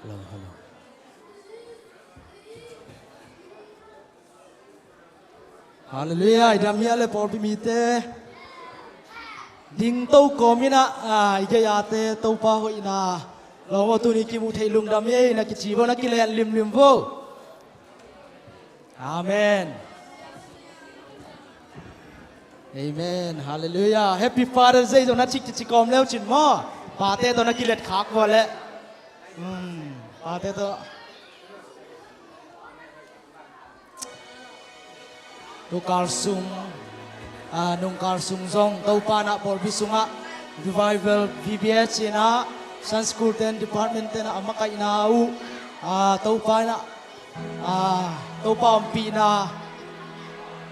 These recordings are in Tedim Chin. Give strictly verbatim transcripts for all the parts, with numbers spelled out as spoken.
Hello, hello. Halleluiah, i dam hiah le pawlpi mite. Ding to kawm inah, ah, i gei-ate Topa hoihna lawm aw, tuni kimuh theih lungdam hi ei, na kici vo, na kilen limlim vo. Amen. Amen. Halleluiah. Happy Father's Day zong na cik kici kawm leu cin maw? Pate tawh na kilet khak vo leh. Hmm, pate tawh. Nungkal sung, ah, nungkal sung zong Topa inah pawlpi sungah revival V B S inah Sunday School ten department ten a makaihna uh, ah, Topa inah, ah, Topa ompihna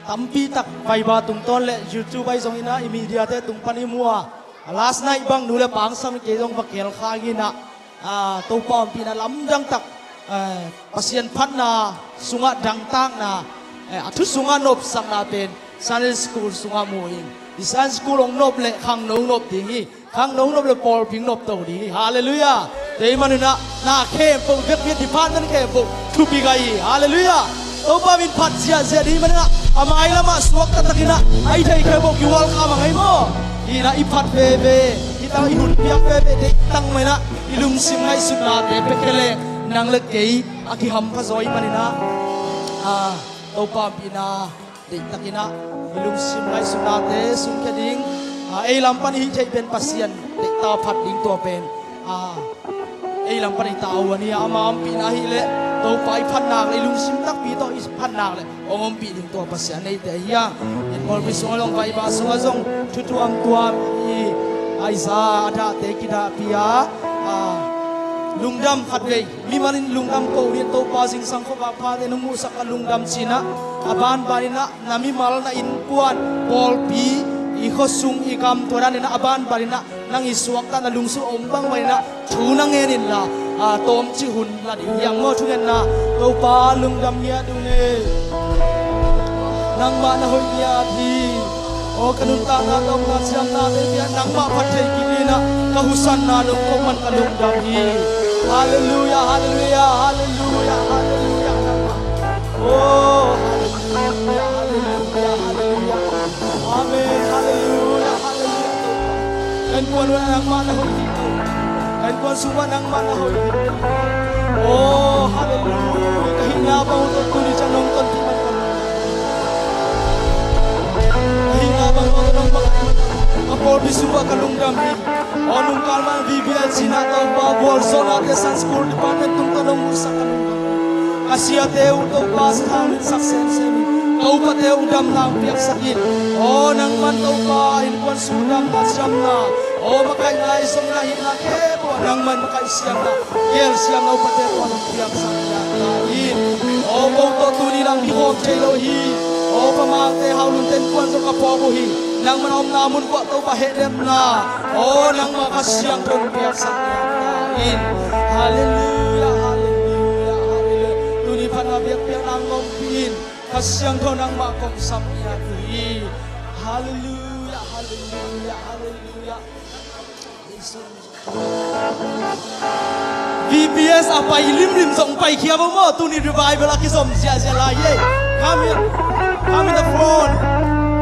tampi tak Viber tungtawn le YouTube ahi zong inah i media te tung pan i mu a, last night bang nu le pa angsam kei zong va kel kha inah, ah, Topa ompihna lamdang tak, eh, Pasian phatna sungah dangtakna, eh, a thu sungah nopsakna pen Sunday School sungah mu ing. I Sunday School hong nop le khangno nop ding hi. Khangno nop le pawlpi nop to ding hi. Halleluiah. Tua ahih manin ah na khempeuh, vekpi a department khempeuh thupi ka hi. Halleluiah. Topa min phat ziahziah ding ahih manin ah a mailam ah suakta takin ah a i theih khempeuh kihual kha mah ing maw? Hi inah i phat veve, hi tang i hun piak veve, deih tang mah inah i lungsim ngaihsutnate pia khia leh nang le kei a kihampha zaw ahih manin ah, ah, Topa ompihna deih takin ah i lungsim ngaihsutnate sungkhia ding, ah, ei lam pan i hih theih pen Pasian deihtak phat ding tua pen, ah, ei lam pan i tavuan hi a, ama ompihna ahih leh Topa i phat nak leh, i lungsim takpi tawh i phat nak leh hong ompih ding tua Pasian neite hi a. In pawlpi sungah zong, Viber sungah zong thu tuamtuam i, a i za a dahte kidahpih a, ah, lungdam khatvei. Mimal in lungdam ko dih, Topa zingsang khuavak phate nong muhsak a lungdam ci inah, a banban inah na mimal, na innkuan, pawlpi, i khuasung, i gam, tua dan inah a banban inah nang i suakta na lungsim om bang mah inah thu na ngen inla, a, tawmcik hun la ding hi hang maw? Thungetna. Topa lungdam ngiat ung e. Nangmah na hoih ngiat hi. Aw, ka nuntakna tawh na ciamnate bia nangmah phat thei kik inah ka husanna nong kop man ka lungdam hi. Halleluiah, halleluiah, halleluiah, halleluiah, nangmah. Aw, halleluiah, halleluiah, halleluiah. Amen, halleluiah, halleluiah. Ka innkuan uh nangmah na hoih hi. Ka innkuan sung uh nangmah na hoih hi. Oh, halleluiah. Ka hihna bang uh tawh tuni ciang nong tonpih man ka lungdam. Ka hihna bang uh tawh nong bang, ka pawlpi sung uh ka lungdam hi. Oh, nungkal man V B S inah Topa gualzawhnate Sunday School Department tungtawn nong muhsak ka lungdam hi. Ka siate uh Topa sathau in sak semsem in, ka upate uh damna hong piaksak in. Aw nangman Topa innkuan sung damna ciamna, aw makaihna i zong na hihna khempeuh ah nangman makaih siamna, gel siamna upate tawh hong piaksak piakna in. Aw ko tawh tuni nang kikhawm thei lo hi. Aw pamangte haulunte innkuan zong ka phawk uh hi. Nangman a omna mun kuah Topa hehlemna, aw nangmah Kha Siangtho in piaksak piakna in. Halleluiah, halleluiah, halleluiah. Tuni phatna biakpiakna hong ompih in. Kha Siangtho nangmah kong sam ngiat uh hi. Halleluiah, halleluiah, halleluiah. V B S a pai limlim zong paikhia vo maw, tuni revival a kizom ziahziah lai hi. Come here, come in the front.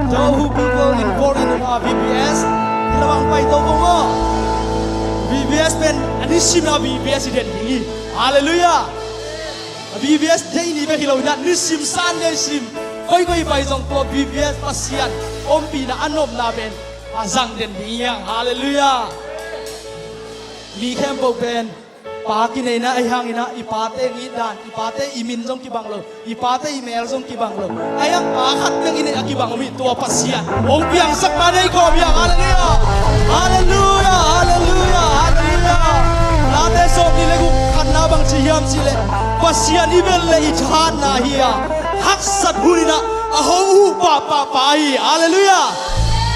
Those who people involved in, uh, V B S, hih lamah pai to vo maw. Nisim a VBS i den ding hi. Halleluiah. VBS Day ni bek hi lo hi na, nisim Sunday sim, koikoi pai zong tua VBS Pasian ompihna a nopna pen a zang den ding hi hang. Halleluiah. Mi khempeuh pen pa kinei na, ahi hangin ah i pate ngitdan, i pate i min zong kibang lo, i pate i mel zong kibang lo. Ahi hang pa khat bek i neih a kibang om hi, tua Pasian hong piangsak na nei kawm hi hang. Halleluiah. Halleluiah. Halleluiah. Halleluiah. Late sawmnih le guk khatna bang ci hiam cih leh, Pasian i belh leh i thahatna hi a, haksat hun in ah a hong huh pahpah pa hi. Halleluiah.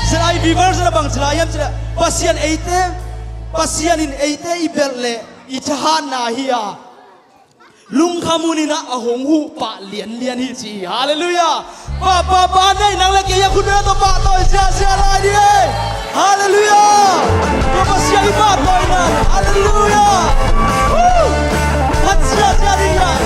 ZIV version ah bang ci lai hiam cih leh, Pasian eite, Pasian in eite i belh leh i thahatna hi a, lungkham hun in ah a hong huh pah lianlian hi ci hi. Halleluiah. Pahpah pa nei nang le kei a, khut beng tawh pahtawi ziahziah lai ding ei. Halleluiah. Tua Pasian i pahtawi na. Halleluiah. Woo. Phat ziahziah ding hi.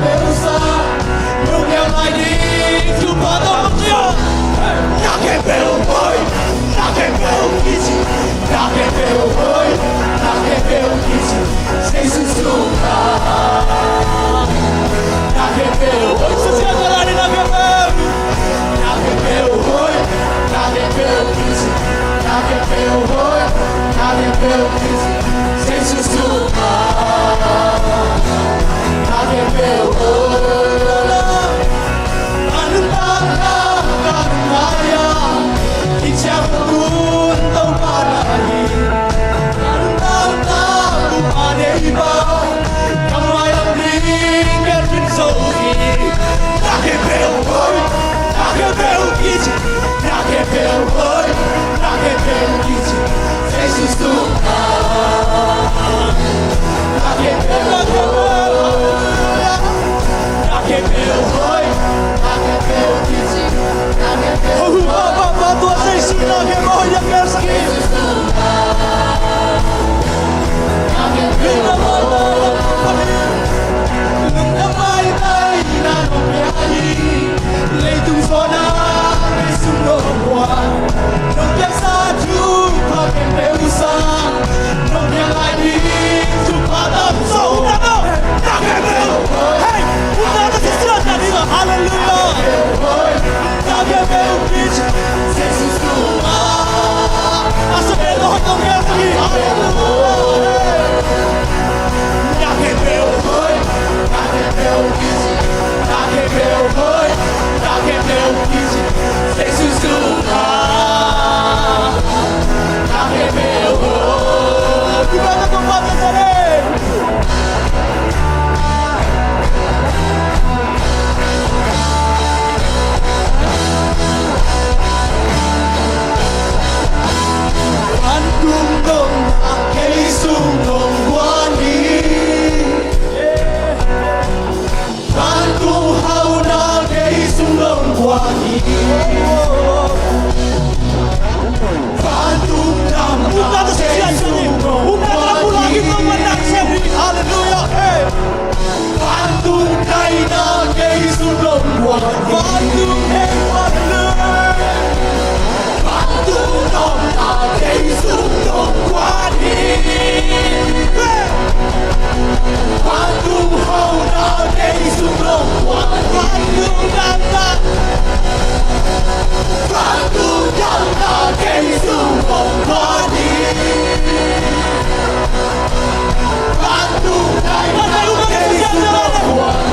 Hallelujah.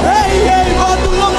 Hey. Hallelujah.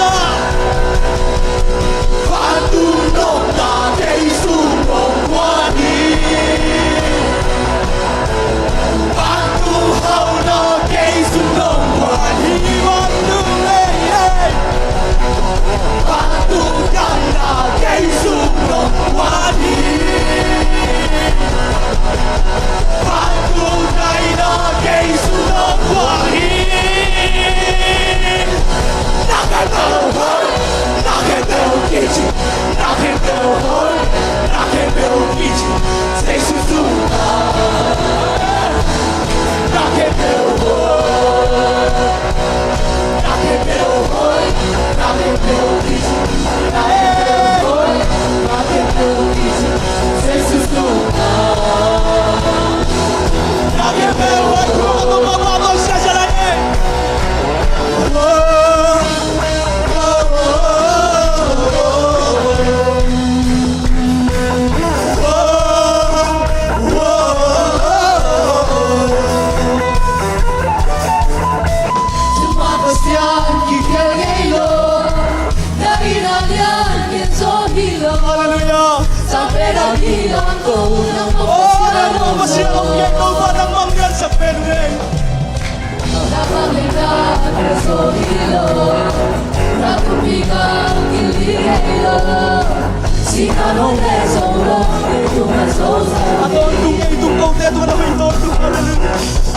A tawntung ei tung kote tua na hoih tawntung. Hallelujah.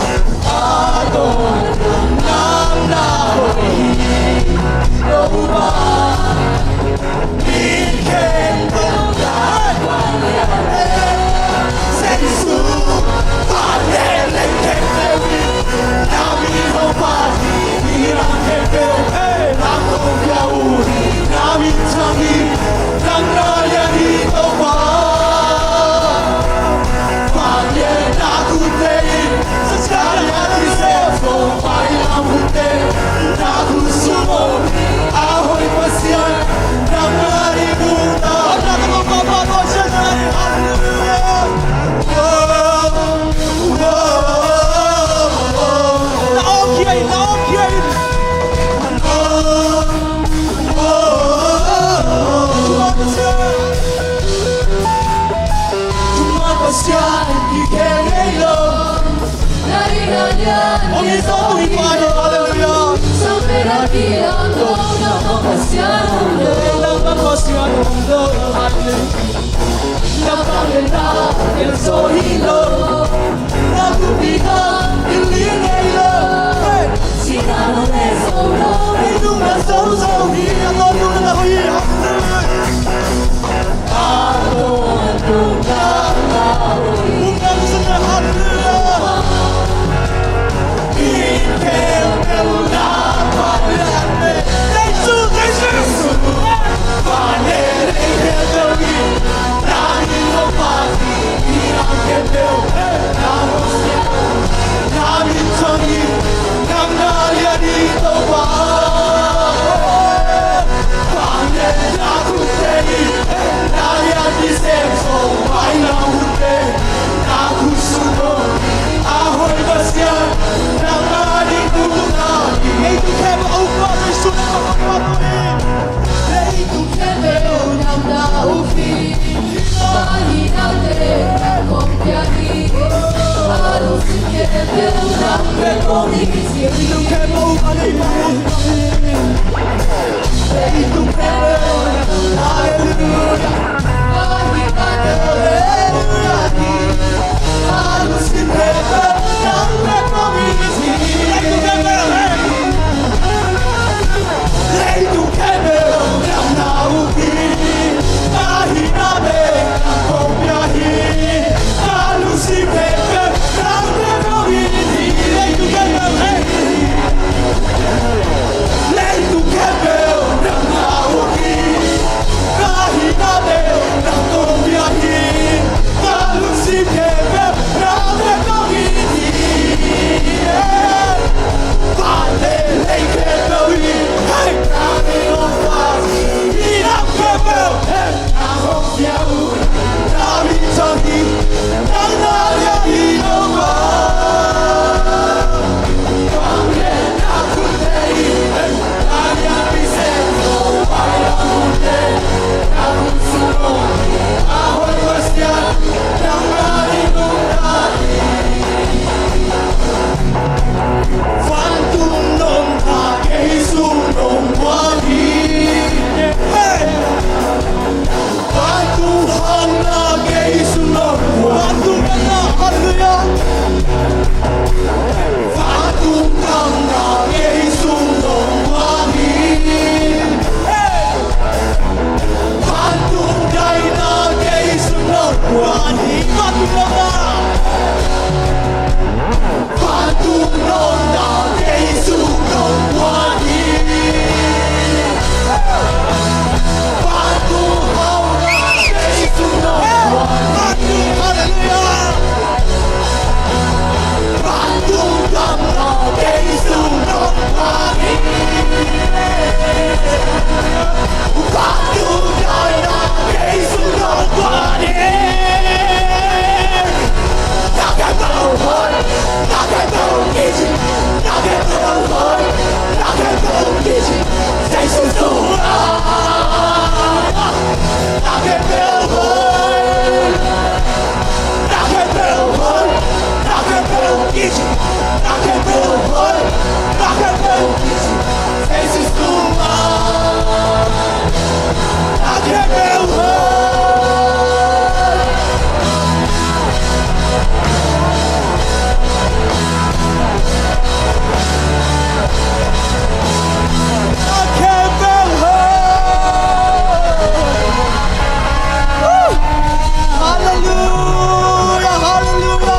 Halleluia, halleluia.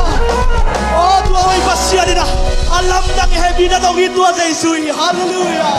O, tua hoih Pasian in a, a lamdang i hehpihna tawh i tua Jesu hi. Halleluia.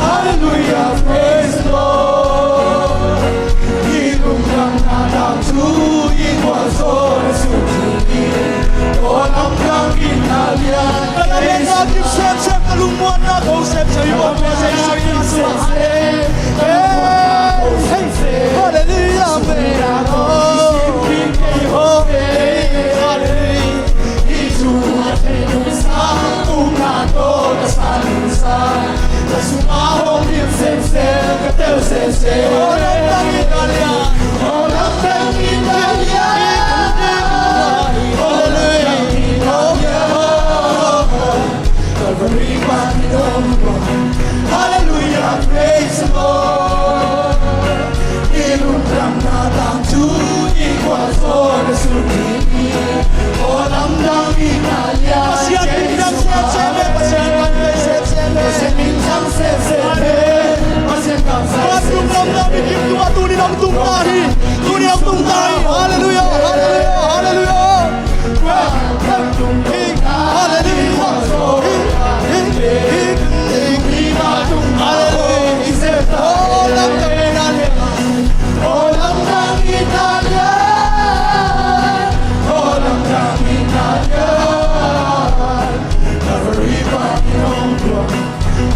Hallelujah, praise the Lord. Hallelujah, amen. Oh, hallelujah. Hallelujah, praise the Lord. Pasian in dam sese me, Pasian in dam sese me. Pasian in dam sese me. Pasian in dam sese me. Pasian in dam sese me. Pasian in dam sese me. Hallelujah, hallelujah, hallelujah.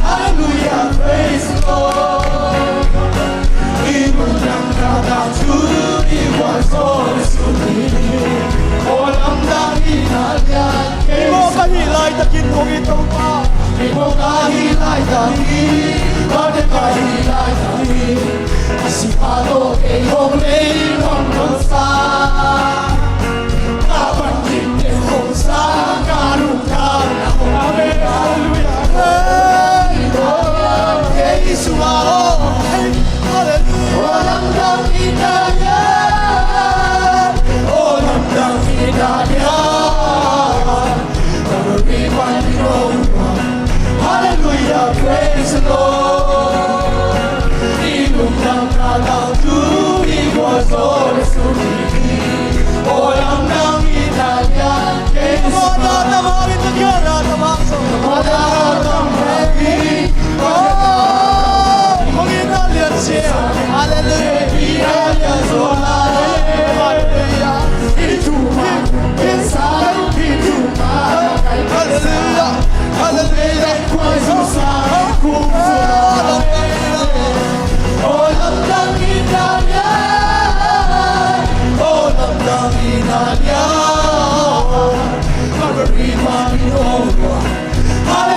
Hallelujah, praise the Lord. Imo ka hih laitakin kong it Topa. Imo ka hih laitakin, imo ka hih laitakin. Hallelujah, praise the Lord.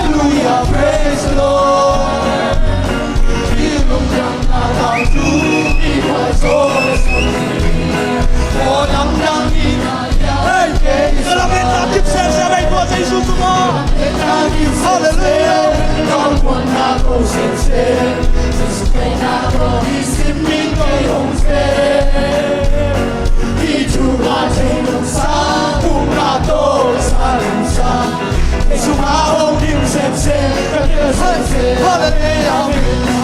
Hallelujah, praise the Lord. Hey, hallelujah.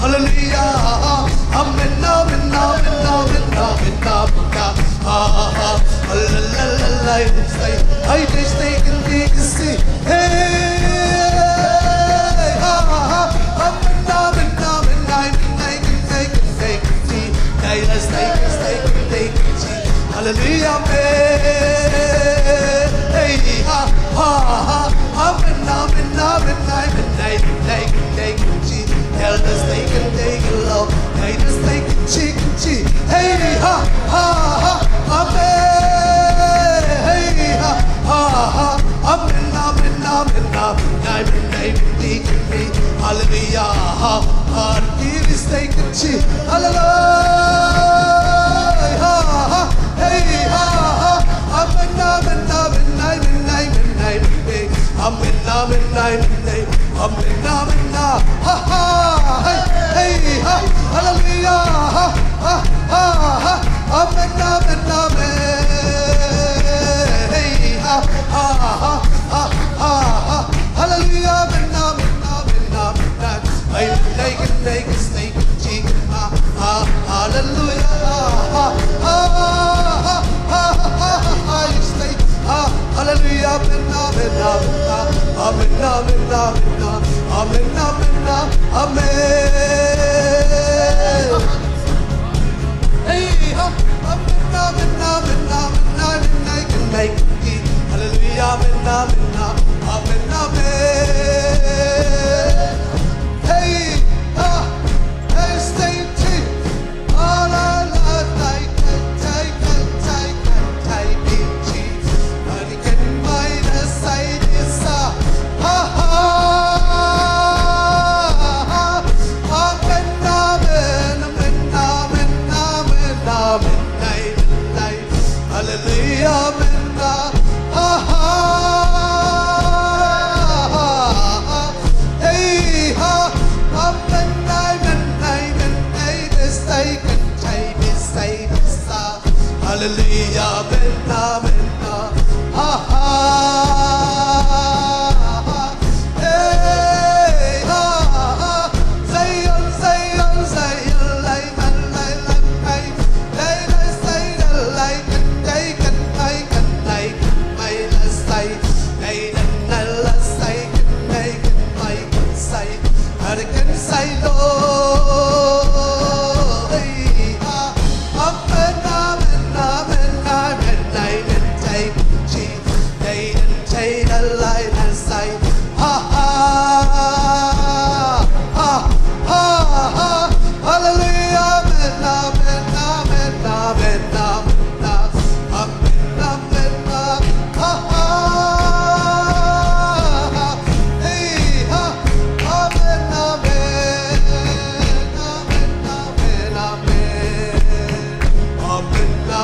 Hallelujah. Amen, amen, amen, amen, amen, amen, amen, amen, amen, amen. Hallelujah. Amen, amen, amen, amen, amen, amen. Hey, ha, ha, ha. Amen, amen, amen, amen, amen, amen, amen. Hallelujah, amen. Hey, ha, ha, ha. Amen, amen, amen, amen, amen, amen, amen. Elders, they can take it low. Elders, they can cheek and cheek. Hey, ha, ha, ha. Amen. Hey, ha, ha, ha. Amen, amen, amen, amen, amen, amen, amen. Hallelujah. Ha, ha, it is taken chi. Hallelujah. Ha, ha. Hey, ha, ha. Amen, amen, amen, amen, amen, amen. Amen, amen, amen, amen. Amen, amen, amen. Ha, ha. Hey, hey, ha. Hallelujah. Ha, ha, ha, ha. Amen, amen, amen. Hey, ha, ha, ha, ha, ha, ha. Hallelujah, amen, amen, amen, amen, amen. Hey, take it, take it, take it, take it. Ha, ha, hallelujah. Ha, ha, ha, ha, ha, ha, ha, ha, yes, take it. Ha, hallelujah, amen, amen, amen, amen, amen, amen, amen, amen, amen, amen. Hey, ha, amen, amen, amen, amen, amen, I can make it. Hallelujah, amen, amen, amen, amen. Hey, ha, hey, stay tuned. All I love, take it, take it, take it, take it, Jesus. Only can by the side is a ha, ha. Amen.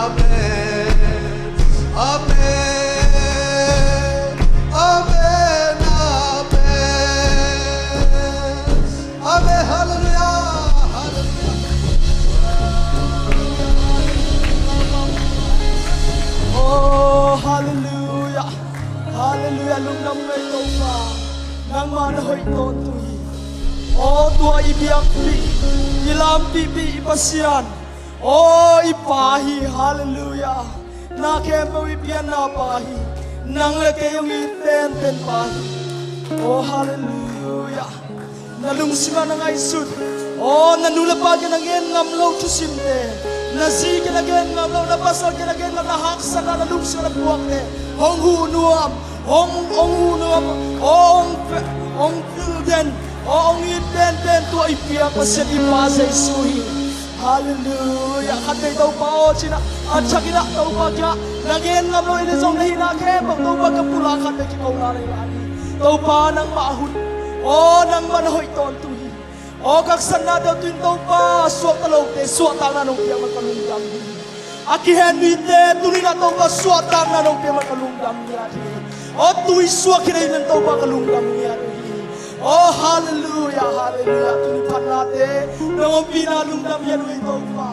Amen. Amen. Amen. Hallelujah. Hallelujah. Oh, hallelujah. Hallelujah. Lungdam ngei Topa. Nangmah na hoih tawntung hi. Oh, tua i biakpih, i lampihpih, i Pasian. Oh, i Pa hi. Hallelujah. Na khempeuh i pianna Pa hi. Nang le kei hong it penpen Pa hi. Oh, hallelujah. Na lungsimah na ngaihsut. Oh, na nu le pa kiang na gen ngam lo thusimte, na zi kiang na gen ngam lo, na pasal kiang na gen ngam, na haksatna, na lungsimah na puakte hong huh nuam, hong, hong huh nuam. Oh, hong pe-, hong pilden. Oh, hong it penpen tua i piak Pasian i Pa Jesu hi. Hallelujah. Khatvei Topa aw ci-in ah, a thakin ah Topa kiang na gen ngam lo i leh zong na hihna khempeuh Topa ka pulak khatvei kikona na hi lai hi. Topa nangmah hun. Aw nangmah na hoih tawntung hi. Aw ka haksatnate uh tu-in Topa suakta lote suahtakna nong piak man ka lungdam hi. A kihen mite tuni-in ah Topa suahtakna nong piak man ka lungdam ngiat hi. Aw tui suak hi na hi man Topa ka lungdam ngiat uh hi. Oh, hallelujah, hallelujah. Tuni phatnate nong ompihna lungdam ngiat uh hi Topa.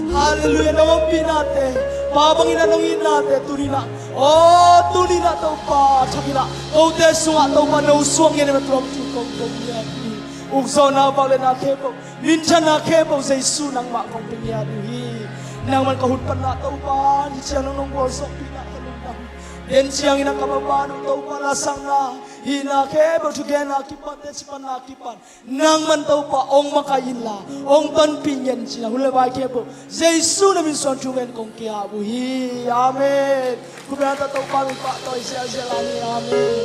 Hallelujah, nong ompihnate Pa bangin ah nong itnate tuni-in ah, oh, tuni-in ah Topa thakin ah kote sungah Topa no suak ngiat na tuam tu kong kong ngiat hi. Ukzawhna vak le na khempeuh, minthanna khempeuh Jesu nangmah kong pia ngiat uh hi. Nangman ka hun panna Topa ni ciang nong nong gualzawhpihna ka lungdam hi. Den ciangin ah ka maban uh Topa lasakna hihna khempeuh thugenna kipan teci panna kipan nangman Topa hong makaih inla hong panpih ngen ci-in ah hun le vai khempeuh Jesu na min suang thu ngen kong ki-ap uh hi. Amen. Khutbeng tawh Topa min pahtawi ziahziah lai ni. Amen.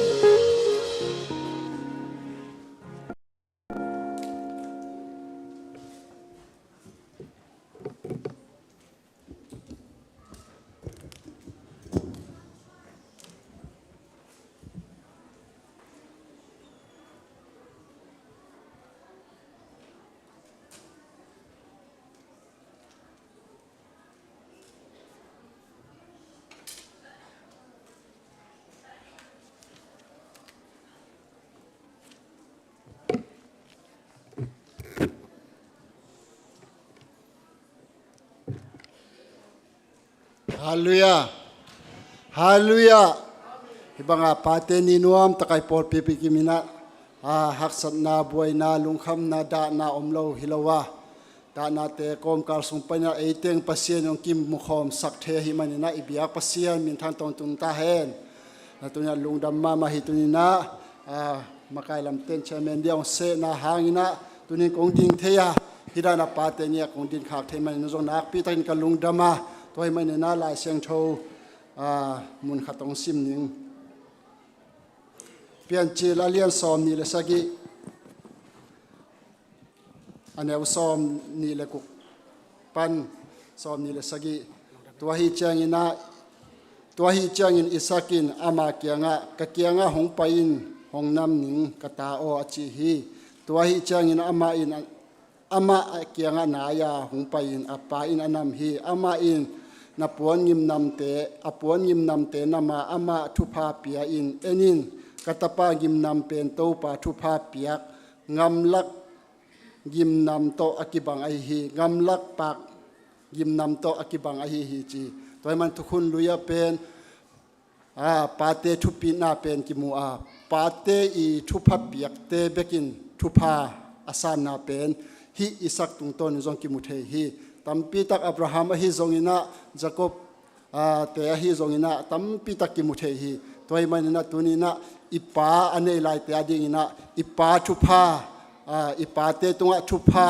Halleluiah. Halleluiah. Hih banga pate ni nuam takai pawlpi pikim inah, a, haksatna, buaina, lungkhamna, dahna om lo hi lo a, dahnate kawmkal sung paninah eiteng Pasian hong kimukhawmsak thei ahih maninah i biak Pasian minthang tawng tung ta hen. Na tuninah lungdam mahmah hi tuninah, a, makai lamten chairman dia hong sehna hanginah tunin kong ding thei a, hih dana pate ni-ah kong dinkhak thei maninah zong nakpi takin ka lungdam a, tua ahih maninah Lai Siangtho, a, mun khat hong sim ning. Piancil a lian sawm nih le sagih, a neu sawm nih le guk pan sawm nih le sagih. Tua hi cianginah, tua hi ciangin Isaac in ama kiangah, ka kiangah hong pai in, hong nam ning ka ta aw, a ci hi. Tua hi ciangin amah in, amah kiangah nai-a hong pai in a pa in a nam hi. Amah in na puan ngimnamte, a puan ngimnamte nam a, amah thupha pia in, en in, ka tapa ngimnam pen Topa thupha piak, ngamlak ngimnam tawh a kibang ahi hi, ngamlak pak ngimnam tawh a kibang ahi hi ci. Tua ahih man thukhun lui-ah pen, a, pate thupitna pen kimu a, pate i thupha piakte bekin thupha a sanna pen hih Isak tungtawnin zong kimu thei hi. Tampitak Abraham ahi zonginah, Jacob, a, te ahi zonginah tampitak kimu thei hi. Tua ahih maninah tuninah i pa a nei laite a dinginah i pa thupha, a, i pate tungah thupha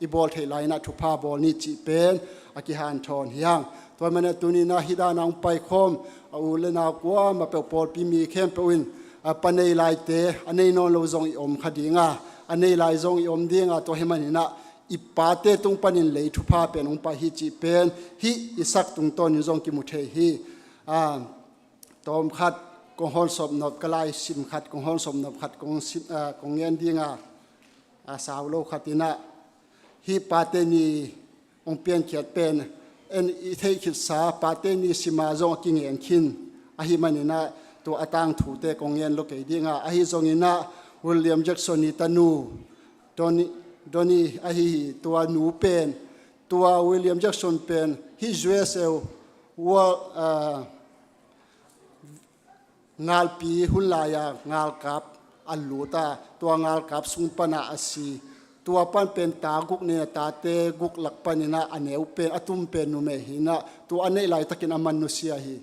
i bawl theih lai-inah thupha bawl ni cih pen a kihanthawn hi hang. Tua ahih maninah tuninah hih danah hong paikhawm a u le nau kuamah peuh, pawlpi mi khempeuh in, a, pa nei laite, a nei nawn lo zong i om kha dinga, a nei lai zong i om dinga, tua ahih maninah i pate tung panin lei thupha pen hong pai hi cih pen hih Isak tungtawnin zong kimu thei hi. A, tawmkhat kong hawnsawp nop, ka lai sim khat kong hawnsawp nop khat kong sim, a, kong ngen dinga, a, sau lo khatinah hih pate ni hong piankhiat pen en i theih khitsa pate ni sima zong a kingen khin ahih maninah tua a tangthute kong ngen lo kei dinga, ahi zonginah William Jackson i tanu Donny, Donny ahi hi. Tua nu pen, tua William Jackson pen hih U S A world, a, ngalpi hun lai-a ngalkap a lut a, tua ngalkap sung pana a si. Tua pan pen ta guk nei-a, tate guk lak paninah a neu pen, a tum pen numei hinah, tua a neih laitakin a man nusia hi.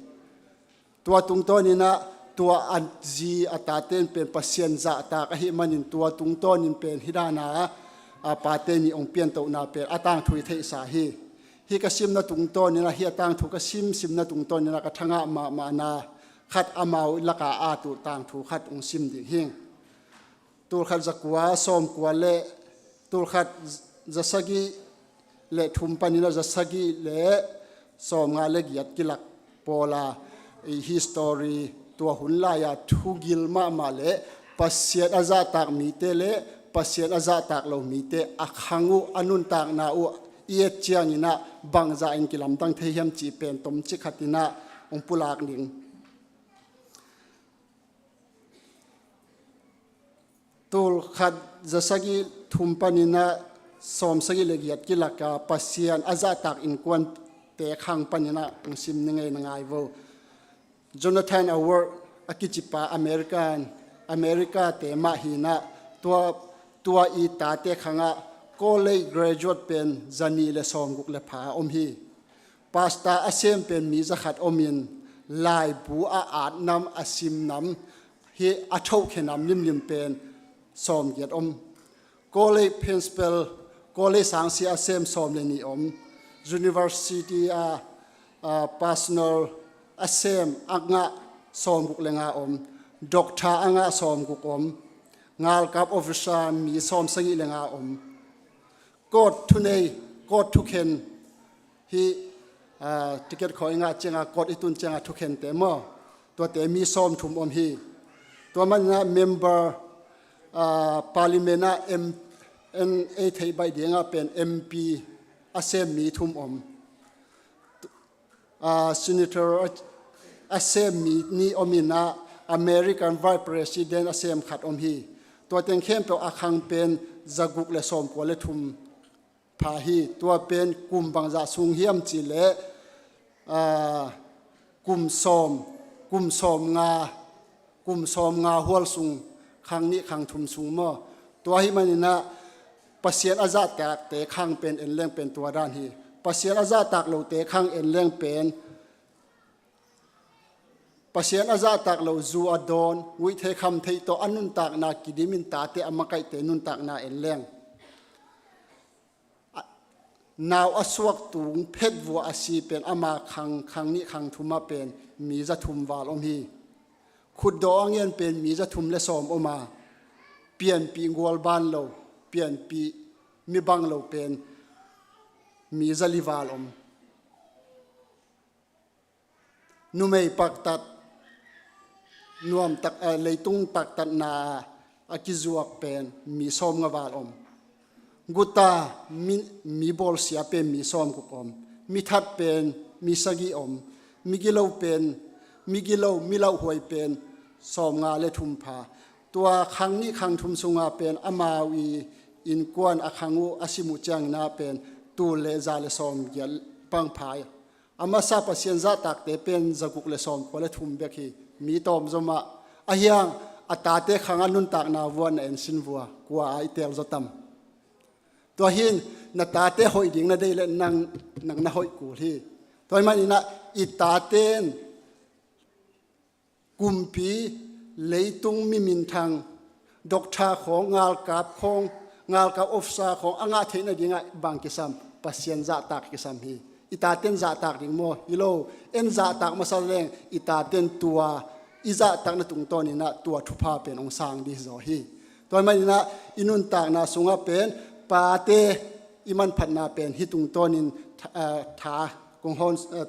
Tua tungtawninah tua a zi a taten pen Pasian zahtak ahih manin tua tungtawnin pen hih dana, a, pate ni hong piantohna pen a tangthu i theihsa hi. Hih ka simna tungtawninah, hih a tangthu ka simsimna tungtawninah ka thangah mahmahna khat amau laka a tuh tangthu khat hong sim ding hing. Tulkhat zakua sawmkua le tulkhat zasagih le thum paninah zasagih le sawmnga le giat kilak pawla, i history, tua hun lai-a thugil mahmah le Pasian a zahtak mite le Pasian a zahtak lo mite a khang uh, a nuntakna uh i et cianginah bangzah in kilamdang thei hiam cih pen tomcik khatinah hong pulak ning. Tulkhat zasagih thum paninah sawmsagih le giat kilaka Pasian a zahtak innkuante khang paninah hong sim ni ngei na ngai vo. Jonathan Edward a kicipa American, America-te mah hinah tua, tua i tate khangah college graduate pen zanih le sawmguk le pha om hi. Pastor a sem pen mi zakhat omin laibu a atnam a simnam hi a thohkhenam limlim pen sawmgiat om. College principal, college sangsia a sem sawm le nih om. University a, a, personal a sem a ngah sawmguk le nga om. Doctor a ngah sawmguk om. Ngalkap officer mi sawmsagih le nga om. Court thunei, court thukhen hi, a, ticket khawng i ngah cianga court i tun cianga thukhente maw, tuate mi sawmthum om hi. Tua manah member, a, parliament ah M, en ei theih baih dinga pen M P a sem mi thum om. A, senator a, a sem mi nih om inah American vice president a sem khat om hi. Tua teng khempeuh a khang pen zaguk le sawmkua le thum pha hi. Tua pen kum bangzah sung hiam cihleh, a, kum sawm, kum sawmnga, kum sawmnga hual sung, khang nih khang thum sung maw. Tua ahih maninah Pasian a zahtakte khang pen en leng pen tua dan hi. Pasian a zahtak lote khang en leng pen Pasian a zahtak lo, zu a dawn, guihtheih khamtheih tawh a nuntakna kidimin tate a makaihte nuntakna en leng. A, nau a suak tung phet vua a si pen ama khang, khang nih khang thum ah pen mi za thum val om hi. Khutdawh a ngen pen mi za thum le sawm om a, pianpih gualban lo, pianpih mi bang lo pen mi za li val om. Numei paktat, nuamtak, eh, leitung taktatna a kizuak pen mi sawmnga val om. Guta mi, mi bawlsia pen mi sawmguk om. Mi that pen mi sagih om. Mi gilo pen, mi gilo, mi lauhuai pen sawmnga le thum pha. Tua khang nih khang thum sunga pen amau i innkuan a khang uh a sim uh ciangin ah pen tul le za le sawmgiat bang pha. A masa Pasian zahtakte pen zaguk le sawmkua le thum bek hi. Mi tawm zomah a hiang a tate khangah nuntakna vua na ensin vua kua a i tel zaw tam? Tua hin na tate hoih ding na deih le nang, nang na hoih kul hi. Tua hi maninah i taten kumpi, leitung mi minthang, doctor khawng, ngalkap khawng, ngalkap officer khawng a ngah theih nadingah bang kisam? Pasian zahtak kisam hi. I taten zahtak ding maw? Hi lo. En zahtak masa leng i taten tua i zahtakna tungtawninah tua thupha pen hong sang dih zaw hi. Tua hi maninah i nuntakna sungah pen pate i manphatna pen hih tungtawnin tha, eh, tha kong hon, eh,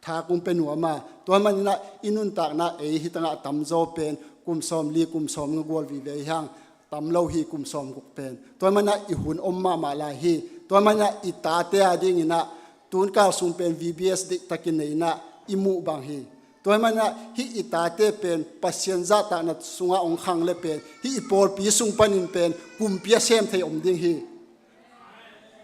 tha kong pe nuam a. Tua hi maninah i nuntakna ei hih tangah tamzaw pen kum sawmli, kum sawmnga gual vive hi hang, tam lo hi kum sawmguk pen. Tua hi maninah i hun om mahmah lai hi. Tua hi maninah i tate a dinginah tunkal sung pen V B S deihtakin neinah i muh bang hi. Tua hi maninah hih i tate pen Pasian zahtakna sungah hong khang le pen hih i pawlpi sung panin pen kumpi a sem thei om ding hi.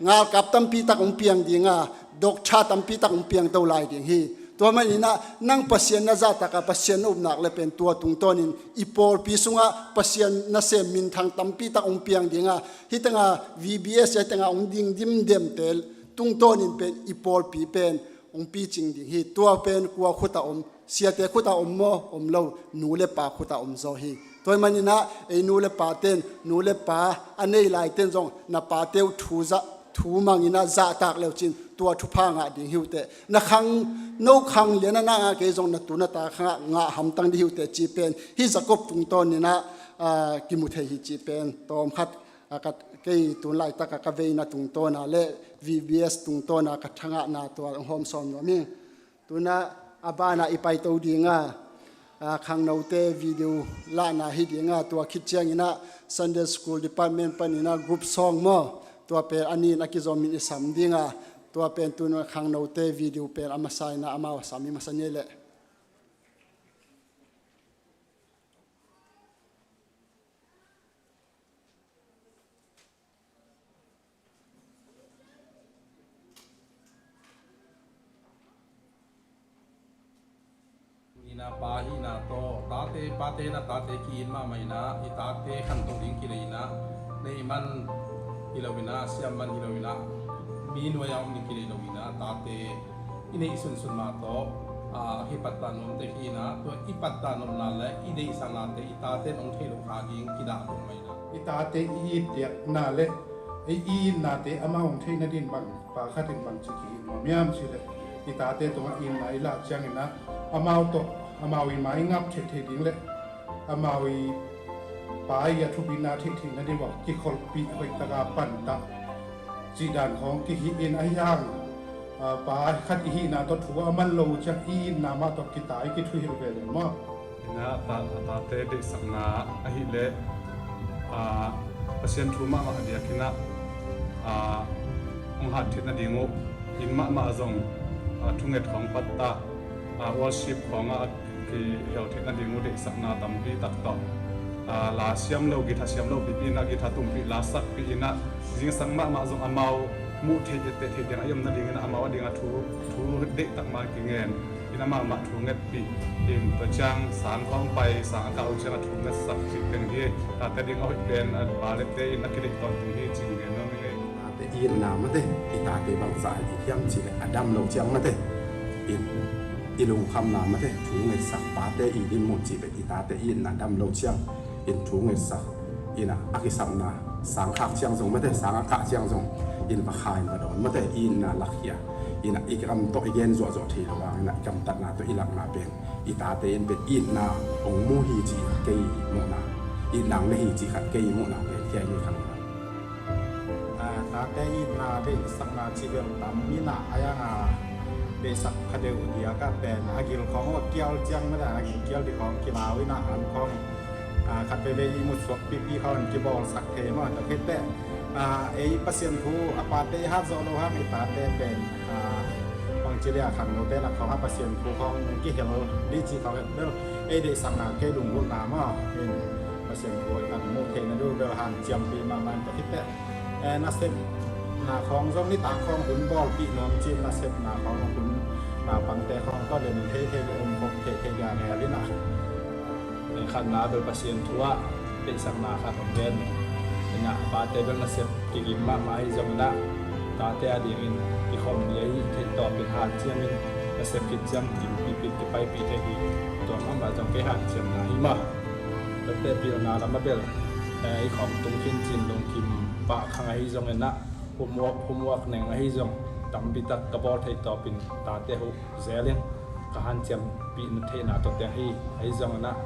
Ngalkap tampi tak hong piang dinga, doctor tampi tak hong piang to lai ding hi. Tua maninah nang Pasian na zahtak a, Pasian na upnak le pen tua tungtawnin i pawlpi sungah Pasian nasem minthang tampi tak hong piang dinga, hih tanga V B S, hih tanga hong ding dimdemte tungtawnin pen i pawlpi pen hong picing ding hi. Tua pen kua khutah om? Siate khutah om maw? Om lo. Nu le pa khutah om zaw hi. Tua hi maninah ei nu le paten, nu le pa a nei laiten zong na pate uh thu zah, thu manginah zahtak leucin tua thupha ngah ding hi uh teh. Na khang, no khang lianah na ngah kei zong na tu na ta khangah ngah hamtang ding hi uh teh ci pen hih Jacob tungtawninah, ah, kimu thei hi ci pen tawm khat, ah, ka, kei tun laitakah ka veina tungtawna le V B S tungtawna ka thangahna tua hong hawm sawm nuam hi. Tunah a banah i paito dinga, ah, khangnote video lahna hi dinga, tua khit cianginah Sunday School Department paninah group song maw, tua pen a nin a kizomin i sam dinga, tua pen tunah khangnote video pen a masa inah amau a sam i masa ni leh. Ina pa hihna tawh tate, pate na tate ki-it mahmah ina, i tate khanto ding kilei ina, neih man hi lo ina, siam man hi lo ina, mi nuai a om ding kilei lo ina, tate i neih sunsun mah tawh, a, kipattah nuamte hi ina, tua i pattah nuamna le i deihsaknate i tate in hong theih loh kha ding kidah lo mah ina. I tate i it diakna le i itnate amau hong theih nadin bang, pa khat in bangci ki-it nuam hiam cih leh, i tate tungah itna i lah ciangin ah amau tawh, amau i mai ngap theih theih ding le amau i pa i a thupina theih theih nading uh a kikholhpih hoih taka pantah cih dan khawng kihih in ahi hang, a, pa khat i hihna tawh thu a man lo uh ciang i itna mah tawh kita i kithuhilh ve leng maw? Ina a ta, a tate deihsakna ahih leh, a, Pasian thu mahmah a diakin ah, a, hong hat theih nading uh inn mahmah zong, a, thunget khawng pattah, a, worship khawngah a kihel theih nading uh deihsakna tampi tak tawh, a, la siam lo, guitar siam lo pipi in ah guitar tumpih la sakpih in ah zingsang mahmah zong amau muh theih etteh theih ding a i om nadingin ah amau a dingah thu, thu deihtak mah kingen in amau mah thu ngetpih in, tua ciang sang khawng pai, sang a kah uh ciang a thu ngetsak cih teng hi. Tate ding a hoih pen a pa le te in a kideih tawntung hi cih gen nuam ing ei. Tate itna mate, i tate bangzah i hiam cih leh a dam lo ciang mate, in i lungkhamna mate, thu ngetsak, pate i dinmun cih leh i tate itna dam lo ciang in thu ngetsak, in a, a kisapna sang khak ciang zong mate, sang a kah ciang zong in va kha in va dawn mate, itna lakkhia, in a, i kam tawh i gen zuahzuah thei lo vangin ah i gamtatna tawh i lakna pen i tate in pen itna hong mu hi cih kei muhna, itna hong ne hi cih khat kei muhna pen khia hi khan. A, tate itna deihsakna cih bel tam in ah, a yang a deihsak kha deuh diak ah pen a gil khawng a kial ciang mate, a gil kial dih khawng kilau in ah an khawng, a, khat veivei i mutsuak pipi khawng an kibawlsak thei maw? Tua khit teh, a, ei Pasian thu a pate i hat zawh loh hang i tate pen, a, bangci lia khangnote na khawng a Pasian thu khawng kihel dih cih khawng bel ei deihsakna kei lunggulhna maw? In Pasian thu i kan muh theihna duh bel hanciampih mahmah in tua khit teh, eh, nasepna khawng zong nitak khawng hun bawlpih nuam cin, nasepna khawng hun Naupangte khawng tawh le mi theithei le um khawng theithei ngiangial in ah, khatna bel Pasian thu ah deihsakna khat om ven. In ah pate bel nasep kigim mahmah ahi zongin ah, tate adingin kikhawm ni ahi theih tawpin hanciamin nasep khit ciang kimpipit kipaipih thei hi. Tua mahmah zong kei hanciamna hi mah. Tate pilna lam ah bel, eh, i khawm tung khin cin lungkim pah khang ahi zongin ah, homework, homework neng ahi zong tampi tak ka bawl theih tawpin tate huh zelin ka hanciampih theihna tawh teng hi. Ahi zongin ah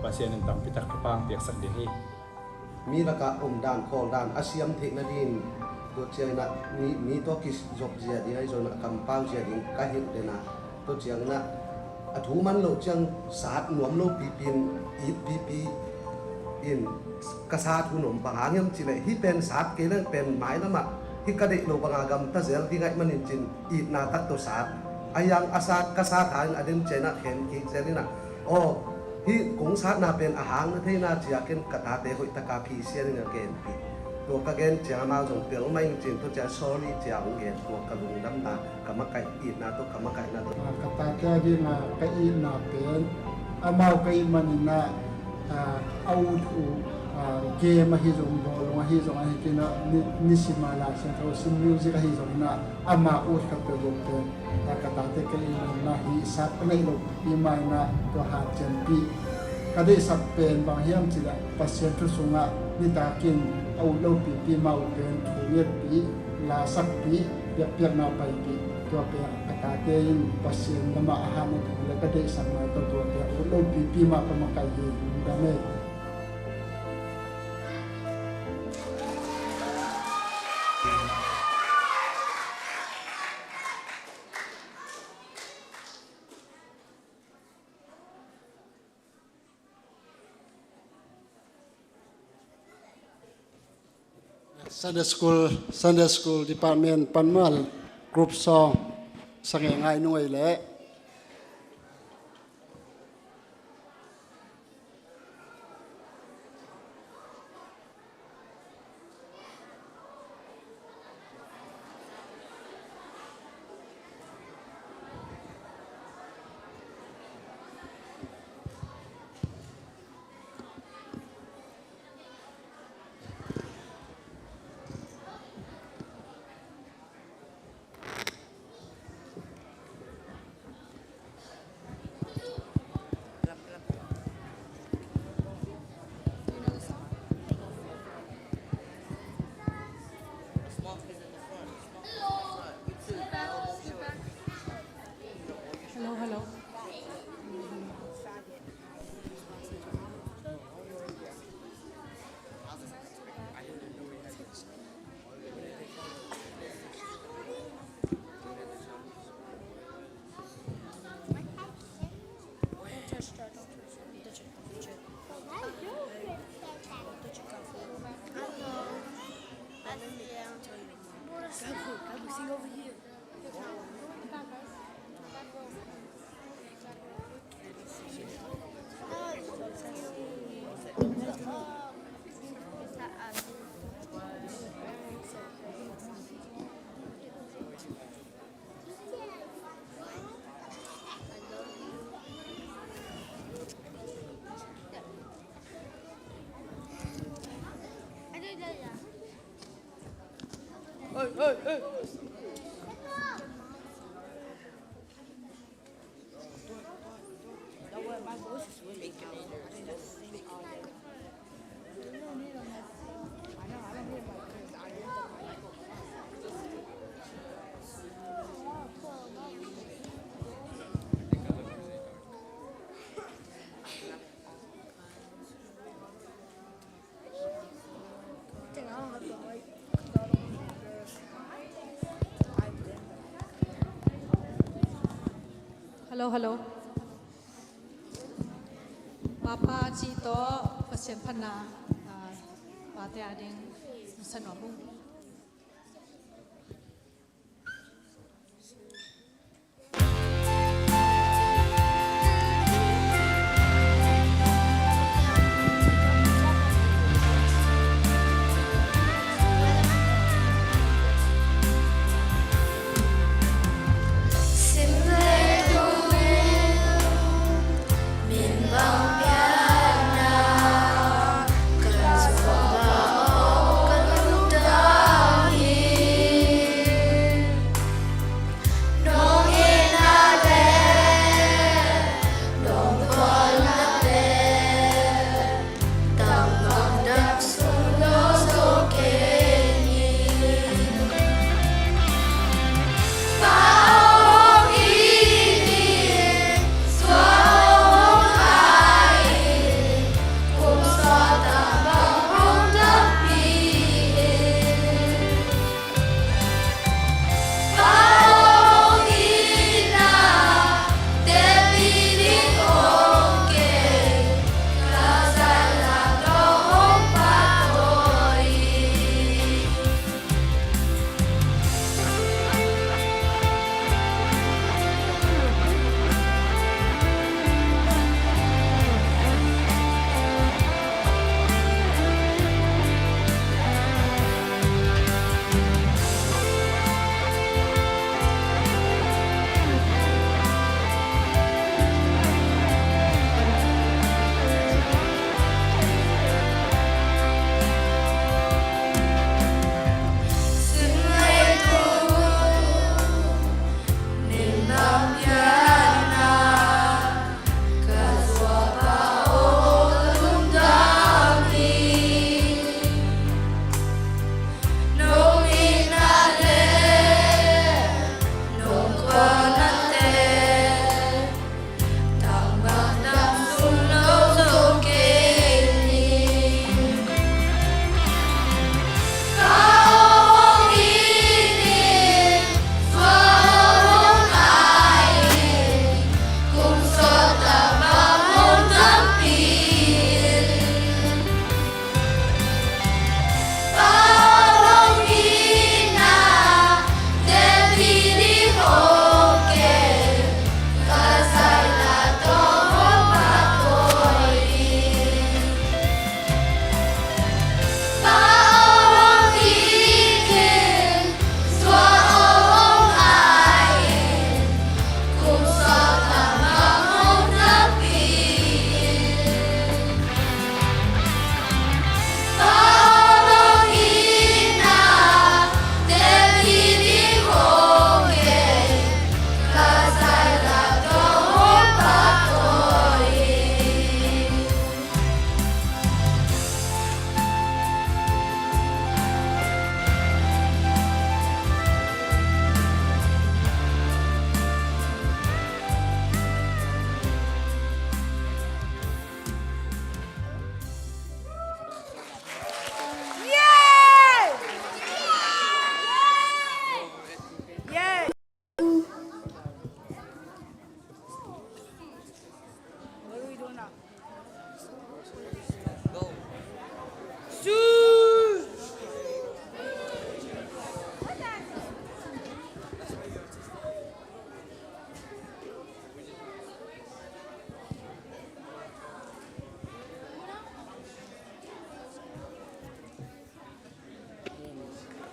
Pasian in tampi tak ka pang piaksak ding hi. Mi lakah omdan khawldan a siam theih nadin, tua ciangin ah mi, mi tawh kizop zia ding ahi zongin ah kampau zia ding ka hilh den ah, tua ciangin ah a thu man loh ciang sat nuam lo pipi in, it pipi in, ka sat hun om bang hang hiam cih leh hih pen sat kei leng pen mailam ah hih ka deih lo banga gamta zel ding ahih manin cin itna tak tawh sat. A hiang a sat ka sat hangin a den ciangin ah khen kik zel in ah, aw, hih kong satna pen a hang na thei na ci-a ken ka tate hoih taka phisian in a genpih. Tua ka gen ciang amau zong tel mah ing cin, tua ciang sorry ci-a hong gen, tua ka lungdamna, ka makaih itna tawh, ka makaihna tawh. Ah, ka tate ading ah ka itna pen amau ka it manin ah, ah, a ut uh, ah, game ahi zong, bawlung ahi zong, ahi kei in ah ni, nisim a Lai Siangtho sim, music ahi zongin ah ama ut khat peuhpeuh pen, ah, ka tate ka it manin ah hih sat ka neih loh pipi mah in ah tua hanciampih. Ka deihsak pen bang hiam cih leh Pasian thu sungah nitakin a ut lo pipi mah uh pen thungetpih, lasakpih, biakpiakna paipih, tua pen a tate in Pasian lamah a hat nading le ka deihsakna tawh tua pen a ut lo pipi mah ka makaih hi. Amen. Sunday School, Sunday School Department pan mal group song sa ngei ngai nuai leh. Hello, hello. Hello, hello. Papa ci tawh Pasian phatna, ah, pate ading na sa nuam ung.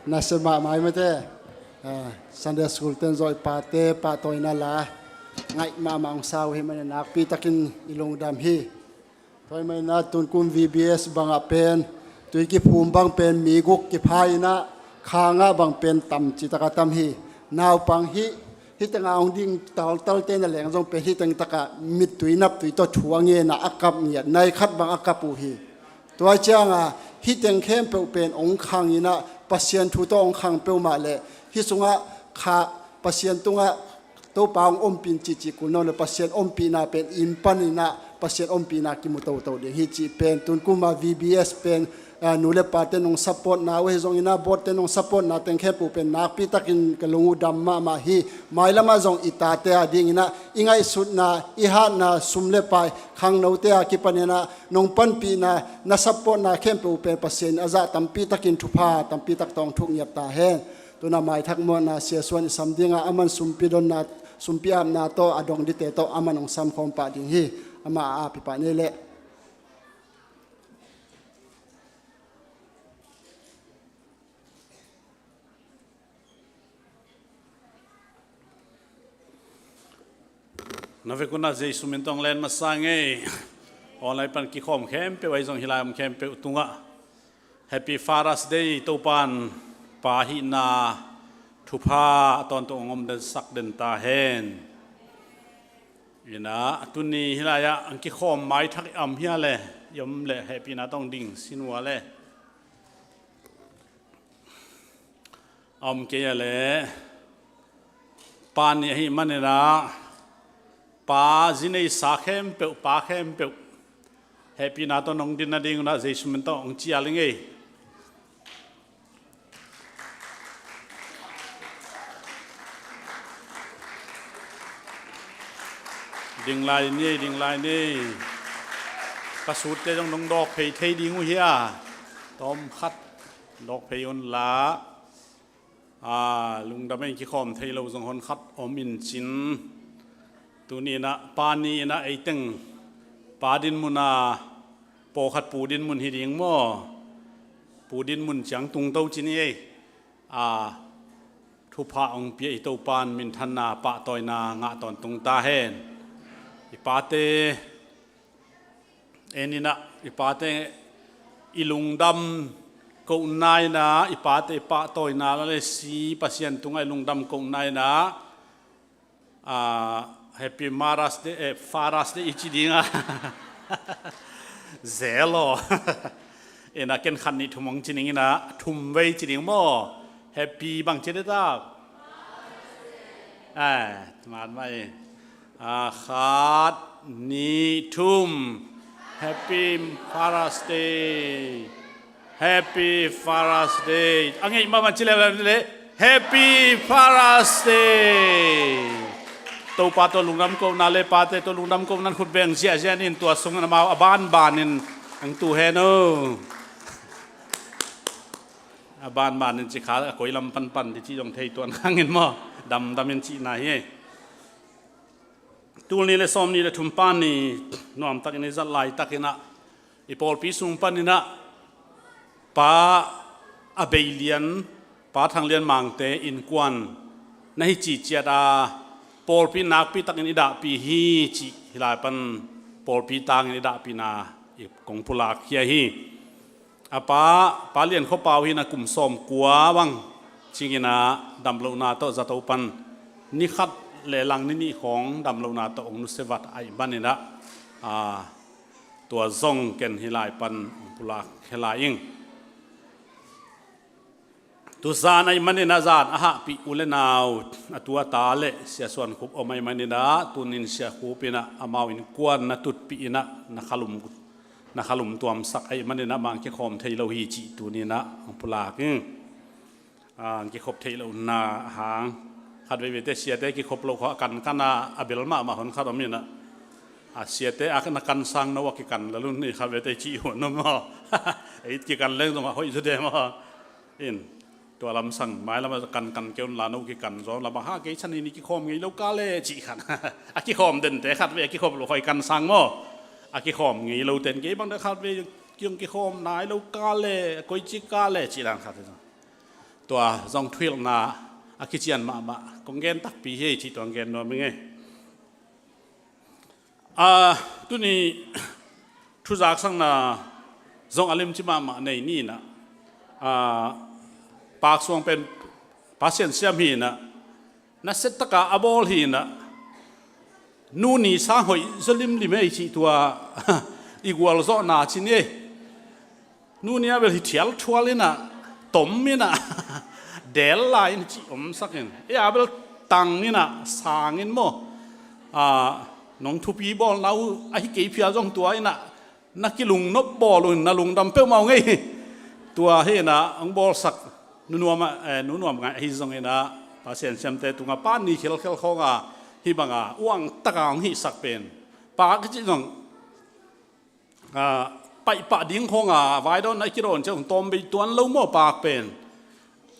Nasia mahmah hi mate. Ah, Sunday school ten zawh i pate pahtawina la ngaih mahmah hong sa uh hi mane, nakpi takin i lungdam hi. Tua hi manin ah tunkum V B S bangah pen tui kiphum bang pen mi guk kipha in ah, khangah bang pen tam citaka tam hi. Naupang hih, hih tengah hong ding taltalte na leng zong pen hih teng takah mittui naptui tawh thu a ngen ah a kap ngiat, nai khat bang a kap uh hi. Tua ciangah hih teng khempeuh pen hong khang in ah, Pasian thu tawh hong khang peuhmah leh hih sungah kha Pasian tungah Topa hong ompih in cihcih kul nawn lo, Pasian ompihna pen in pan in ah Pasian ompihna kimu toto ding hi cih pen tunkum ah V B S pen, ah, nu le pate nong supportna uh hi zongin ah, board te nong supportna teng khempeuh pen nakpi takin ka lung uh dam mahmah hi. Mailamah zong i tate a dingin ah i ngaihsutna, i hatna, sum le pai, khangnote a kipanin ah nong panpihna, na supportna khempeuh pen Pasian in a zah tampi takin thupha tampi tak tawh hong thuk ngiat ta hen. Tuna maithak muanna Sia Suan i sam dingah aman sumpi donna, sumpi apna tawh a dong dite tawh aman hong sam khawm pah ding hi. Amah a api pah ni leh. Na vekun ah Jesu min tawh len masa ing ei. Online pan kikhawm khempeuh ahi zong hih lai om khempeuh tungah Happy Father's Day. Topa'n pa hihna thupha a tawntung hong om den sak den ta hen. Ina tuni hih lai-ah hong kikhawm maithak i om hia le, i om le hehpihna tawh ding sin uh a le. A om kei a le, pa ni ahih manin ah, pa zi neisa khempeuh, pa khempeuh hehpihna tawh nong din nading un ah Jesu min tawh hong cial ing ei. Ding lai ni, ding lai ni. Ka sutte zong nong dawk phei thei ding uh hia? Tawm khat dawk phei un la. A, lungdam ei, kikhawm thei lo zong hon khat om in cin. Tuni in ah pa ni in ah ei teng pa din mun a, pawlkhat pu din mun hi ding maw? Pu din mun ciang tung to cin hi ei. A, thupha hong pia i Topa'n minthanna, pahtawina ngah tawntung ta hen. I pate, en in ah, i pate i lungdam kohna in ah, i pate i pahtawina la le si Pasian tungah i lungdam kohna in ah, ah, Happy Mother's Day, eh, Father's Day i ci ding a. Zel aw. En ah ken khat nih thum hong ci ning in ah, thum vei ci ding maw? Happy bang ci ding tak? Eh, mat mai. A, khat, nih, thum. Happy Father's Day. Happy Father's Day. A ngeih mahmah ci leuleu le. Happy Father's Day. Topa tawh lungdam kohna le pate tawh lungdam kohna in khut beng ziahziah in, tua sungin amau a banbanin hong tu hen aw. A banbanin ci kha, a koi lam panpan ding cih zong thei tuan hangin maw? Damdamin cihna hi. Tul nih le sawmnih le thum pa ni nuamtakin i zat laitakin ah, i pawlpi sung panin ah Pa a beilian, Pa Thang Lian Mangte innkuan na hi cihciat a, pawlpi nakpi takin i dahpih hi cih hih lai pan pawlpi tangin i dahpihna i kong pulak khia hi. A pa, Pa Lian Khua Pau hi in ah, kum sawmkua bang cingin ah damlohna tawh zato pan ni khat le lang ni nih khawng damlohna tawh hong nusia vat ahih manin ah, a, tua zong ken hih lai pan hong pulak khia lai ing. Tu zan ahih manin ah zan a hahpih u le nau, a tu a ta le Sia Suan Khup om ahih manin ah, tunin Sia Khup in ah amau innkuan na tutpih in ah, na khalum, na khalum tuamsak ahih manin ah mah kikhawm thei lo hi cih tunin ah hong pulak ing. A, kikhop theih lohna hang. Khat veiveite siate kikhop loh khawng a kankan a, a bel mahmah hon khat om in ah, a siate a na kansang no a kikan lel un hi, khat veite cih hun om maw? Ei kikan leng zong a hoih zaw de maw? In, tua lamsang mailam a kankan kei un la, no kikan zaw la, bang hang kei san hi ni, kikhawm ngei lo ka le cih khat. A kikhawm dente khat vei a kikhop loh khawng i kansang maw? A kikhawm ngei lo ten kei bang de khat vei kiong kikhawm nai lo ka le, koici ka le cih dan khat hi zong. Tua zong thuhilhna a kician mahmah kong gen takpi hi ei cih tua gen nuam ing ei. A, tuni thuzaksakna zong a limci mahmah nei ni inah, a, Pak Suang pen Pasian siam hi inah, nasia taka a bawl hi inah, nu ni sang hoih zaw limlim ei cih tua i gualzawhna ci ni ei. Nu ni a bel hi thialthual inah, tom inah, del lai in cih omsak in. Ei a bel tang inah, sang in maw. A, nong thupi bawlna uh ahi kei phial zong tua inah na kilungnop bawl uh in na lungdam peuhmah uh ngei. Tua hi inah hong bawlsak Nu Nuam, eh, Nu Nuam ngai ahi zong inah, Pasian siamte tungah Pa ni khelkhel khawnga hih banga uang taka hong hihsak pen, Pa ka cih zong, a, paihpah ding khawnga vaidawn a i kidawn ciang tawm bei tuan lo maw, Pak pen.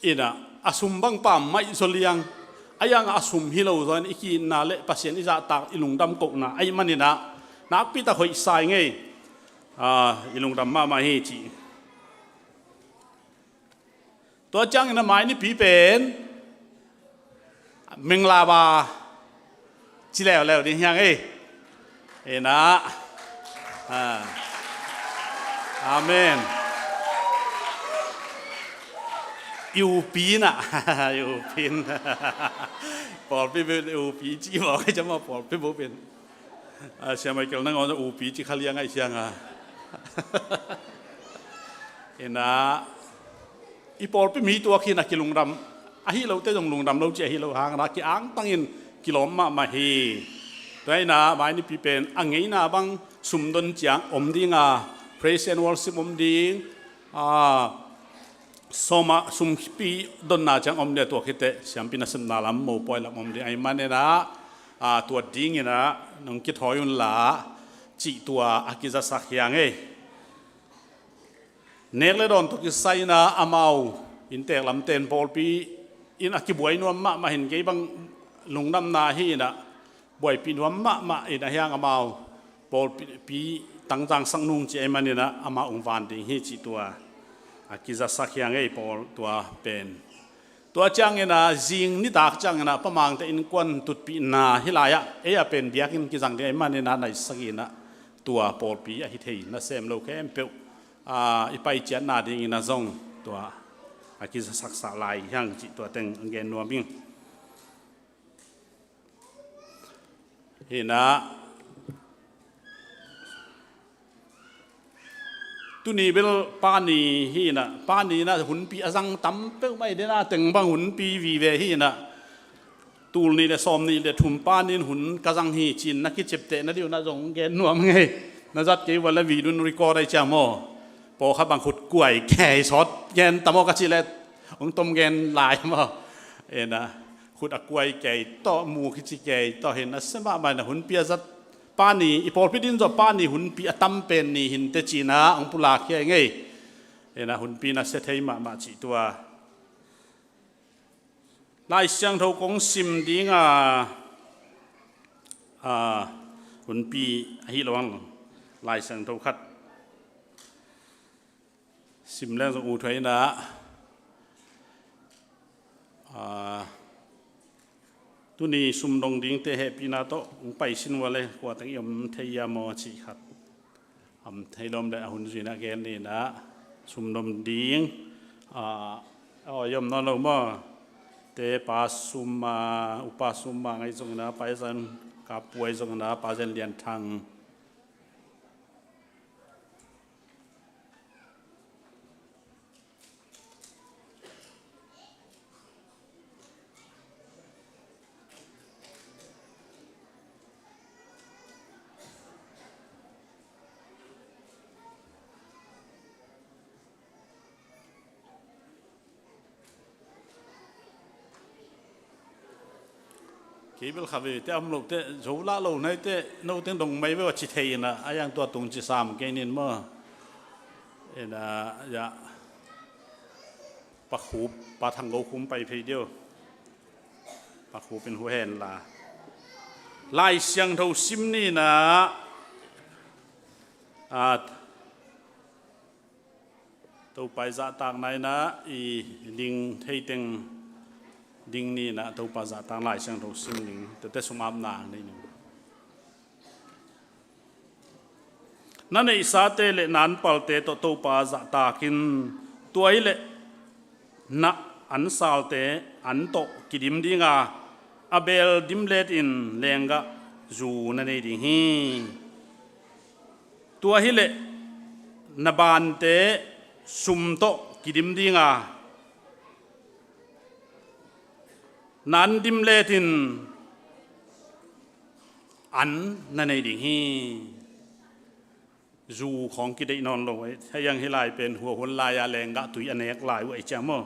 Inah a sum bang pa maih zaw liang, a iang a sum hi lo zaw in i ki-itna le Pasian i zahtak, i lungdam kohna ahih man inah nakpi tak hoih sa ing ei. A, i lungdam mahmah hi ci. Tua ciangin a mai nipi pen Menglaba ci leuleu ding hi hang ei. Inah. A. Amen. I upi inah. I upi in. Pawlpi bel i upi ci maw, ka ci maw, pawlpi bup in. A, Sia Michael nangawn upi ci kha liang aih cianga. Inah, i pawlpi mi tuak hi inah kilungdam, ahi lote zong lungdam lo ci ahi lo hang inah ki-angtangin kilawm mahmah hi. Tua inah mai nipi pen a ngeina bang sumdon ciang om dinga, praise and worship om ding, a, sawma sumpi donna ciang om ding a, tua khit teh siampi nasepna lam, mopawi lam om ding ahih man inah, a, tua ding inah nong kithawi unla cih tua a kizasak hi hang ei. Nek le dawn tawh kisai inah amau inntek lamten pawlpi in a kibuai nuam mahmah hi in, kei bang lungdamna hi inah buaipih nuam mahmah in, a hiang amau pawlpi tangzangsak nung ci ahih man inah amau hong van ding hi cih tua a kizasak hi hang ei, pawl tua pen. Tua ciangin ah, zing nitak ciangin ah, Pa Mangte innkuan tutpihna hih lai-ah ei a pen biakinn kizang ding ahih manin ah, naisak in ah tua pawlpi ahi thei nasem lo khempeuh, aa, i paiciatna dingin ah zong tua a kisasaksak lai hi hang cih tua teng gen nuam ing. Hi in ah, tuni bel Pa ni hi in ah, Pa ni in ah hunpi a zang tam peuhmah hi den ah, teng bang hunpi vive hi in ah, tul nih le sawm nih le thum Pa ni in hun ka zang hi ci-in na kiciamteh nading un ah zong gen nuam ing ei. Na zat kei uh leh video record ahih ciang maw, pawlkhat bang khut kuai kei sawt gen ta maw ka cih leh hong tom gen lai maw. Hi in ah, khut a kuai kei tawh, mu kici kei tawh, hi in ah, sia mahmah in ah, hunpi a zat Pa ni, i pawlpi ding zawh Pa ni hunpi a tam pen ni hi inteh ci-in ah hong pulak hi ing ei. Hi in ah, hunpi nasia thei mahmah cih tua. Lai Siangtho kong sim ding a, a, hunpi ahi lo ang, Lai Siangtho khat sim leng zong ut huai in ah, aa, tuni sumdong dingte hehpihna tawh hong paisin uh leh kua teng i om thei hiam aw cih khat. Om thei lawm leh a hun zui in ah gen ni in ah, sumdong ding, aa, aw, i om nawn lo maw? Te Pa Sum Ma, Upa Sum Ma ngei zong in ah, Pa Zan Kap Puai zong in ah, Pa Zan Lian Thang, kei bel kha ve te om lo teh, zo lah lo nai teh, no teng dong mai ve a ci thei in ah, a hiang tua tung ci sam kei ning maw. Hi in ah, ya, Pa Khup, Pa Thang Go Khum pai phei ding uh. Pa Khup in hu hen la. Lai Siangtho sim ni in ah, a, Topa i zahtakna in ah i ding theiteng ding ni in ah Topa zahtak Lai Siangtho sim ding, tete sung apna nei ning. Na neihsate le na anpalte tawh Topa zahtak in, tua hileh na ansalte an tawh kidim ding a, a beel dimlet in lenggah zu na nei ding hi. Tua hileh na bante sum tawh kidim ding a, na an dimlet in an na nei ding hi. Zu khawng kideih nawn lo ei. Hei ang hih lai pen hua hun lai-a lenggah tui a nek lai uh ei ciang maw?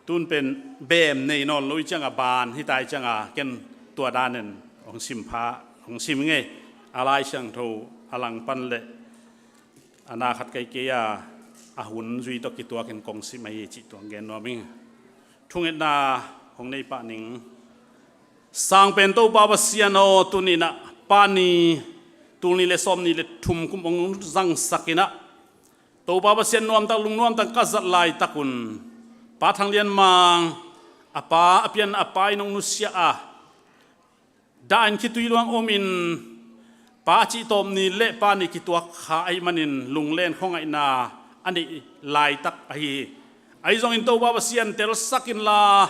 Tun pen beem nei nawn lo i ciang a ban hi ta i ciang a, ken tua danin hong sim pha, hong sim ngei. A Lai Siangtho a langpan le a na khat kei kei a, a hun zui tawh kituakin kong sim ahi cih tuang gen nuam ing. Thungetna hong nei pah ning. Sangpen Topa Pasian aw, tuni in ah Pa ni, tul nih le sawm nih le thum kum hong zangsak in ah, Topa Pasian nuamtak, lungnuamtak ka zat laitak un, Pa Thang Lian Mang, a pa, a pian a pa in hong nusia a, dah in khitui luang om in, Pa cih tawp ni le Pa ni kituak kha ahih manin lunglen khuangaihna a neih laitak ahi hi. Ahi zongin Topa Pasian telsak inla,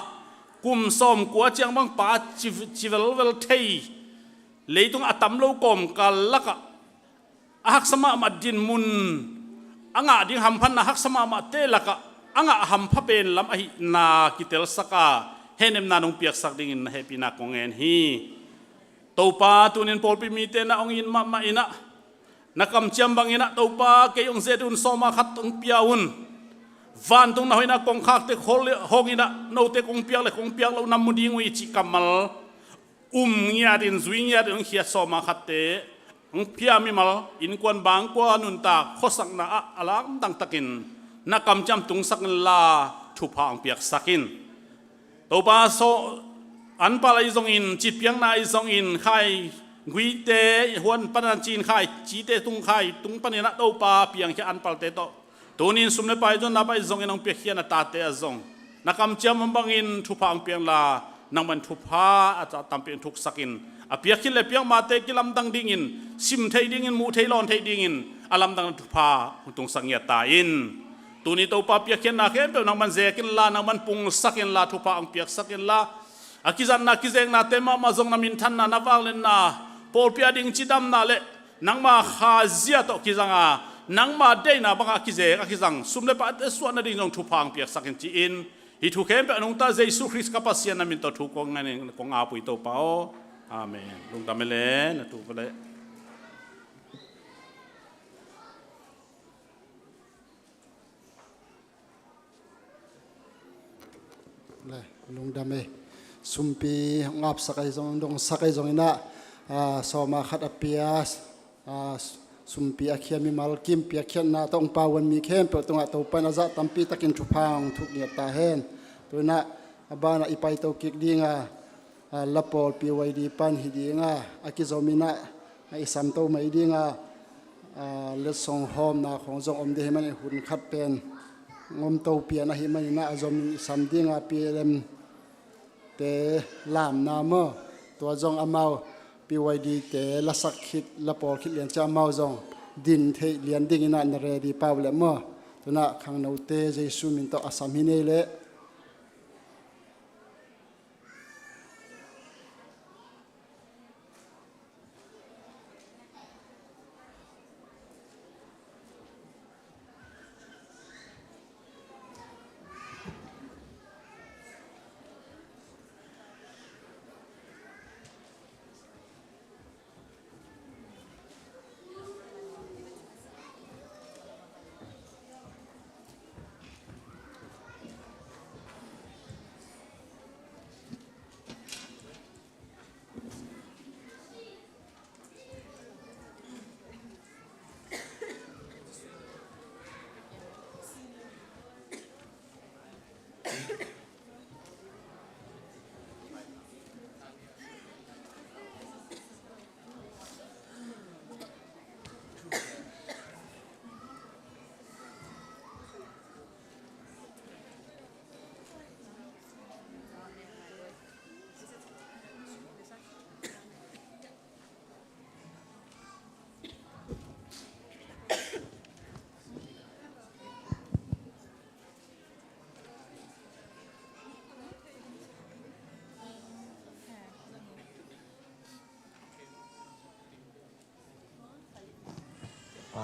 kum sawmkua ciang bang pa ci, ci velvel thei, leitung a tam lo kawmkal lakah a haksa mahmah dinmun, a ngah ding hamphatna haksa mahmahte lakah a ngah hampha pen lam ahihna kitelsak a, hehnepna nong piaksak dingin na hehpihna kong ngen hi. Topa, tunin pawlpi mite na hong it mahmah in ah, na kamciam bangin ah Topa, kei hong zet un sawma khat hong pia un. Vantung na hoihna kongkhakte khol hong in ah, note kong piak le kong piak loh na mu ding uh hi cih kammal um ngiatin, zui ngiatin hong khiat sawma khatte, hong pia mimal, innkuan bangkua nuntak khuasakna ah a lamdang takin na kamciam tungsak inla, thupha hong piaksak in. Topa, so anpal ahi zongin, citpiakna ahi zongin, khai guite huan panin ci-in khai cite tung, khai tung panin ah Topa piangkhia anpalte tawh tunin sum le pai zonna pai zongin hong piakhia na tate ah zong na kamciam bangin thupha hong piakla, nangman thupha a tampi hong thuksak in, a piak khit le piak mate kilamdang dingin, sim theih dingin, muh theih lawn theih dingin a lamdang thupha hong tungsak ngiat ta in. Tuni Topa piakkhiatna khempeuh nangman zek inla, nangman pungsak inla, thupha hong piaksak inla, a kizatna kizeknate mahmah zong na minthanna, na vangliatna, pawlpi a ding cidamna le nangma khazia tawh kizanga, nangma deihna bangah kizek a kizang sum le paite suah nading zong thupha hong piaksak in ci-in, hih thu khempeuh a nungta Jesu Khrist ka Pasian na min tawh thu kong ngen in kong ap uh hi Topa aw. Amen. Lungdam hi le, na tu ka le. Le, lungdam ei. Sumpi hong apsak ahi zong, dongsak ahi zong in ah, a, sawma khat a pia, a, sumpi a khia mimal kim piakkhiatna tawh hong pauan mi khempeuh tungah Topa in a zah tampi takin thupha hong thuk ngiat ta hen. Tu in ah a banah i paito kik ding a, a, lapawlpi Y D pan hi ding a, a kizom in ah, a, i samto mai ding a, a, letsong hawmna khong zong om ding ahih manin hun khat pen ngomto pian ahih manin ah a zom in i sam ding a, P L M te lamna maw, tua zong amau P Y D te lasak khit, lapawl khit lian ciang amau zong din theih lian dingin ah na ready pah uh leh maw. Tu in ah khangnote Jesu min tawh a sam hi nei leh.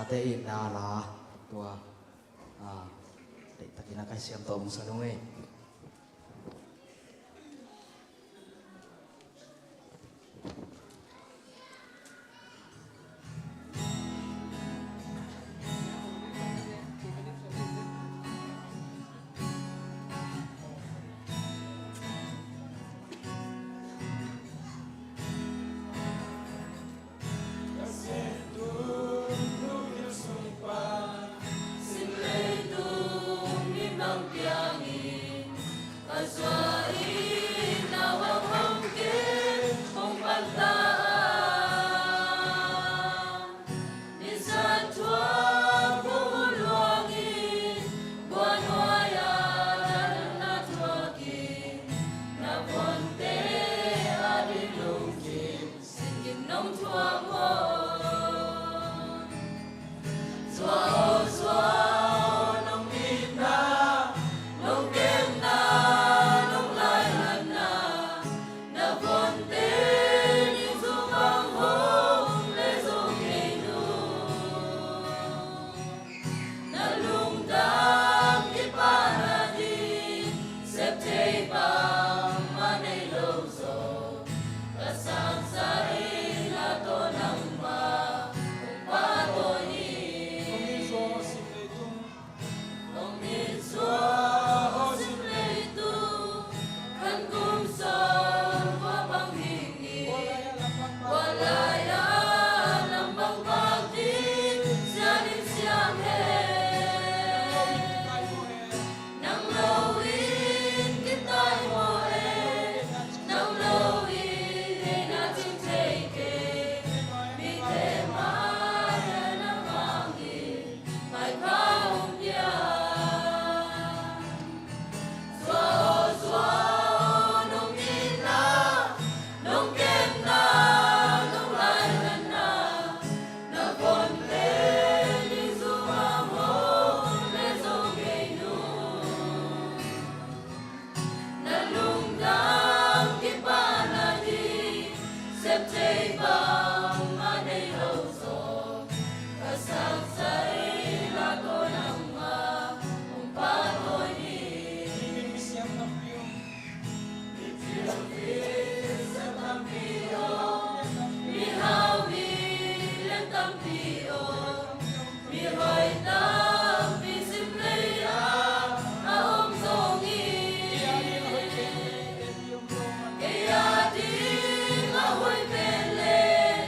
Te in na la tua, ah, deihtakin a kai siam tawh hong sa nung ei. Na lungdam kipahna ding sep thei bangmah nei lo zaw, ka sang sa in a tawh nangmah hong pahtawi ni. Hong min suah aw sim leitung, kan kum sawm kua bang hi ni. Kua lai-ah lam bang bak ding sian in siam hen. Nang lo in kitai maw e, nang lo in hei na cing thei kei. Mite mai-ah na vang in maipha hong pia. Suah aw, suah aw, nong itna, nong kepna, nong lainatna, na vonte ning sumang hong le zo kei nung. Na lungdam kipahna ding sep thei bangmah nei lo zaw, ka sang sa in a tawh nangmah hong pahtawi ni. Mipil misiam tampi om. Mipil misiam tampi om. Mihau milem tampi om. Mihoih tampi sim lei-ah a om zongin, kei ading a hoih pen leh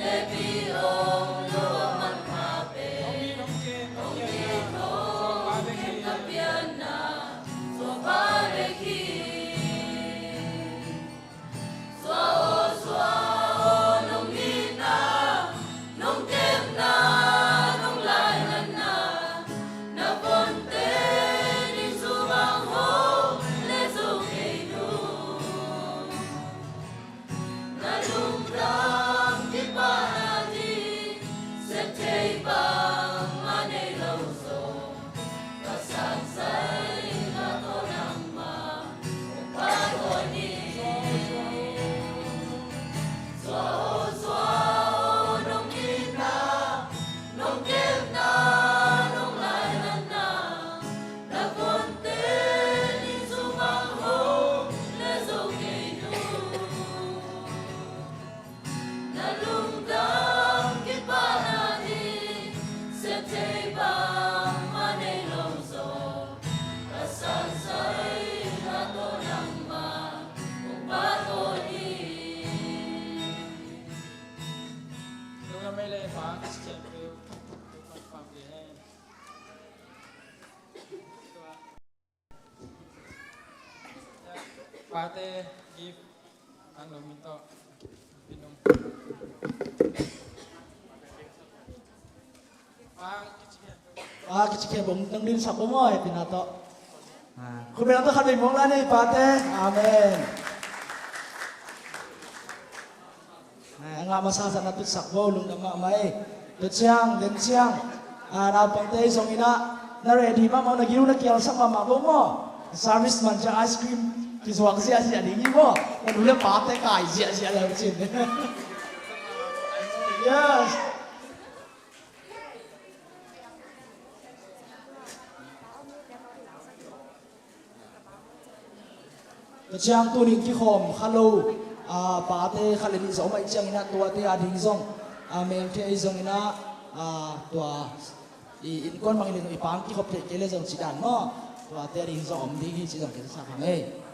tepi om lo a manpha pen hong it hong khem ka pianna Topa bek hi. Suah aw, suah aw, nong itna, nong kepna, nong lainatna, na vonte ning sumang hong le zo kei nung. Na lungdam kipahna ding sep thei bangmah nei lo zaw, ka sang sa in a tawh nangmah hong pahtawi ni. Suah aw, suah aw, nong itna, nong kepna, nong lainatna, na vonte ning sumang hong le zo kei nung. Na lungdam kipahna ding sep thei bangmah nei lo zaw, ka sang sa in a tawh nangmah hong pahtawi ni. Lungdam ei le pa, Christian Phil, Lungdam Family hen. Pate gift ang lo min tawh. Pinum. Pa, kici khe. Pa, kici khe bom nang din sak bom oi, pina tawh. Ah, khu bel tawh khat bei mong la nei pate. Amen. Eh, a ngah masa zah na tutsak vo, lungdam mahmah ei. Tua ciang, den ciang, ah, naupangte zong in ah, na ready mahmah, na gil uh na kialsak mahmah vo maw. Service man ciang ice cream kizuak ziahziah ding hi maw. Na nu le pate kai ziahziah le uh cin. Yes. Tua ciang tuni kikhawm kha lo, a, pate kha le nih zong om ahih ciangin ah tuate a ding zong, a, melte ahi zongin ah, a, tua i innkuan bangin i pang kikhop theih kei le zong ci dan maw? Tuate a ding zong om ding hi ci zong kei sa kha ngei.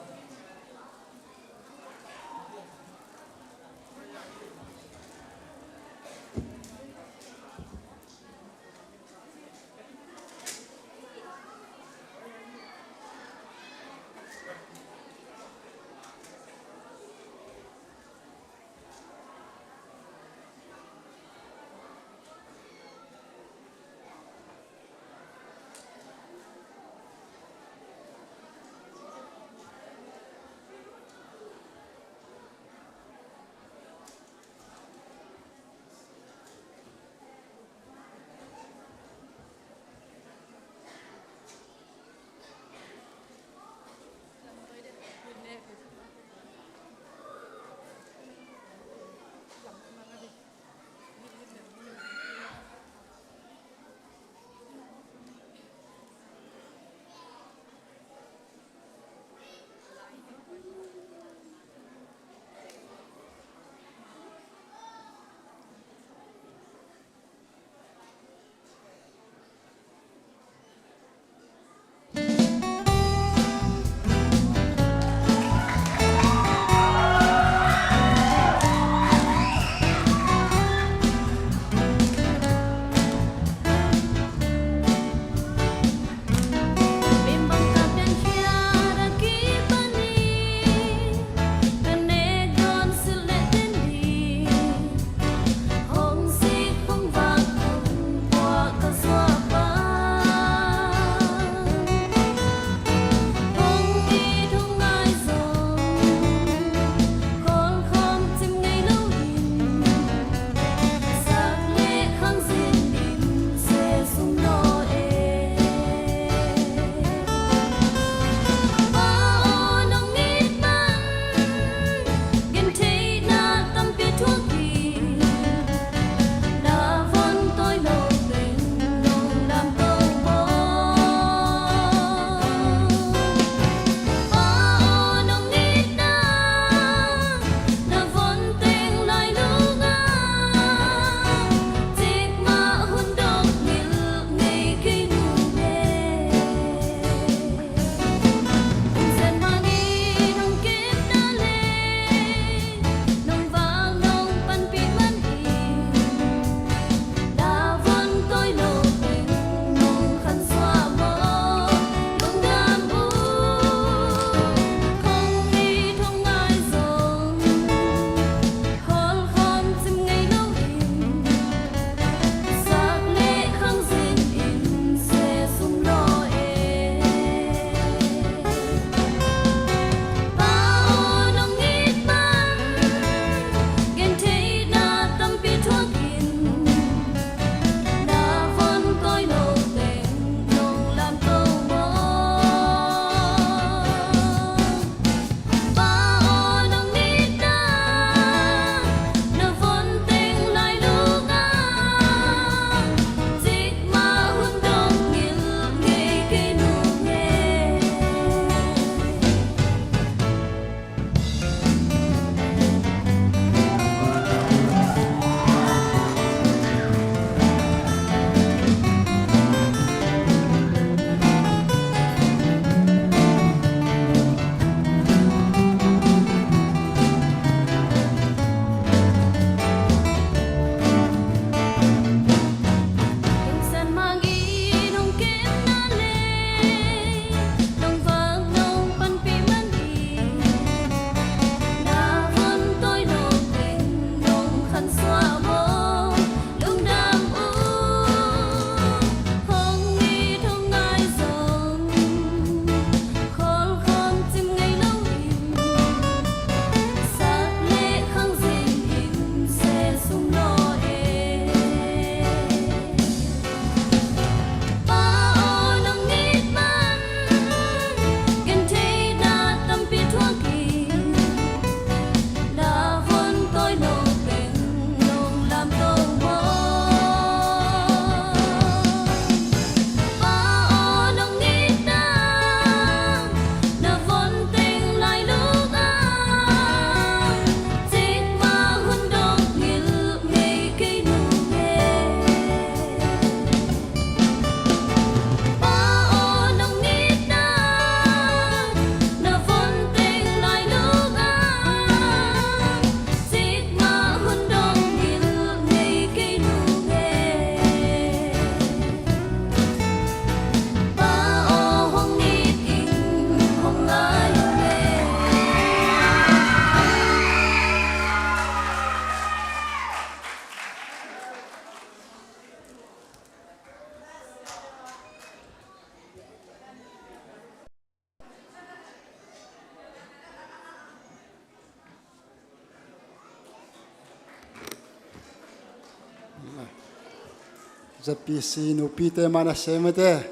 Z P C nupite mah na sem ate,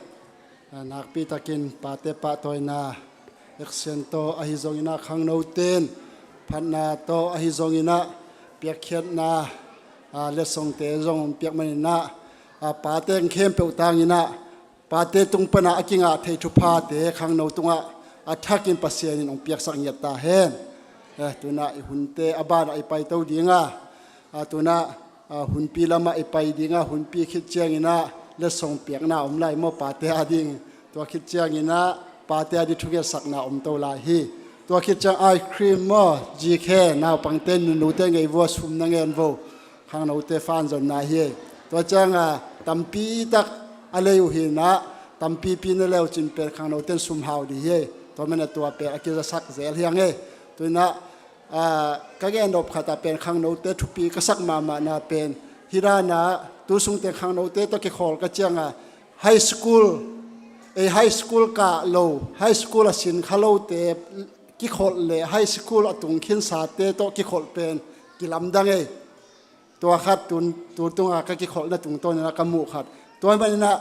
a, nakpi takin pate pahtawina, action tawh ahi zongin ah khangnote in phatna tawh ahi zongin ah piakkhiatna, a, letsongte zong hong piak manin ah, a, pate khempeuh tangin ah pate tung pan a kingah theih thuphate khangno tungah a thakin Pasian in hong piaksak ngiat ta hen. Eh, tu-in ah i hunte a banah i paito ding a, a, tu-in ah, a, hunpi lamah i pai ding a, hunpi khit ciangin ah letsong piakna om lai maw, pate a ding. Tua khit ciangin ah pate a ding thungetsakna om to lai hi. Tua khit ciang ice cream maw, G K, naupangte, nunute ngei vua, sum na ngen vo. Khangnote fan zonna hi. Tua ciang a, tampi tak a lei uh hi-in ah, tampipi na lei uh cin pen khangnote in sum hau ding hi. Tua manin ah tua pen a kizasak zel hi hang e. Tu-in ah, a, ka gen nop khat ah pen khangnote thupi ka sak mahmahna pen, hi dan ah tu sungte khangnote tawh kikholh ka ciang a, high school, ei, high school kah lo, high school a sin kha lote kikholh le high school a tung khinsate tawh kikholh pen kilamdang ei. Tua khat tu, tu tunga ka kikholhna tungtawnin ah ka muh khat. Tua hi manin ah,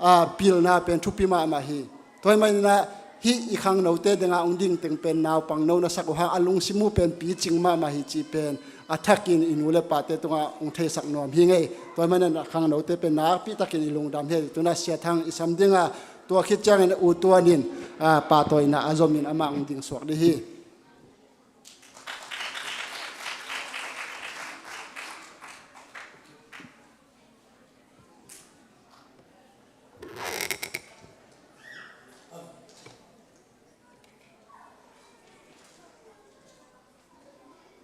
a, pilna pen thupi mahmah hi. Tua hi manin ah hih i khangnote dinga hong ding teng pen naupangno na sak uh hang, a lungsim uh pen picing mahmah hi cih pen a thakin i nu le pate tungah hong theisak nuam hi ing ei. Tua hi manin ah khangnote pen nakpi takin i lungdam hi. Tu-in ah Sia Thang i sam ding a, tua khit ciangin U Tuan in, a, pahtawina a zomin amah hong ding suak ding hi.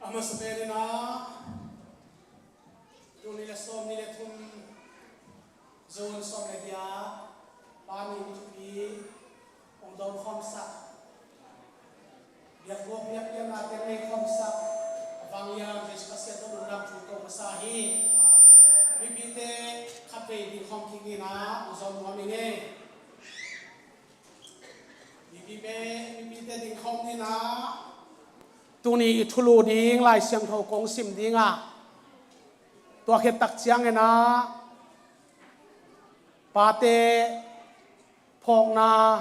A masa penin ah, tul nih le sawmnih le thum, June sawm le giat, Pa ni ni thupi hong dawng khawmsak, biakbuk biakpiakna teng nei khawmsak, a vanglian Jesuh Khazih a dawng lungdam thu ko masa hi. Mipite khatvei ding khawm kik ni-in ah hong zom nuam ing ei. Mipite, mipite ding khawm ni-in ah, tuni i thulu ding Lai Siangtho kong sim ding a, tua khit tak ciangin ah pate phawkna,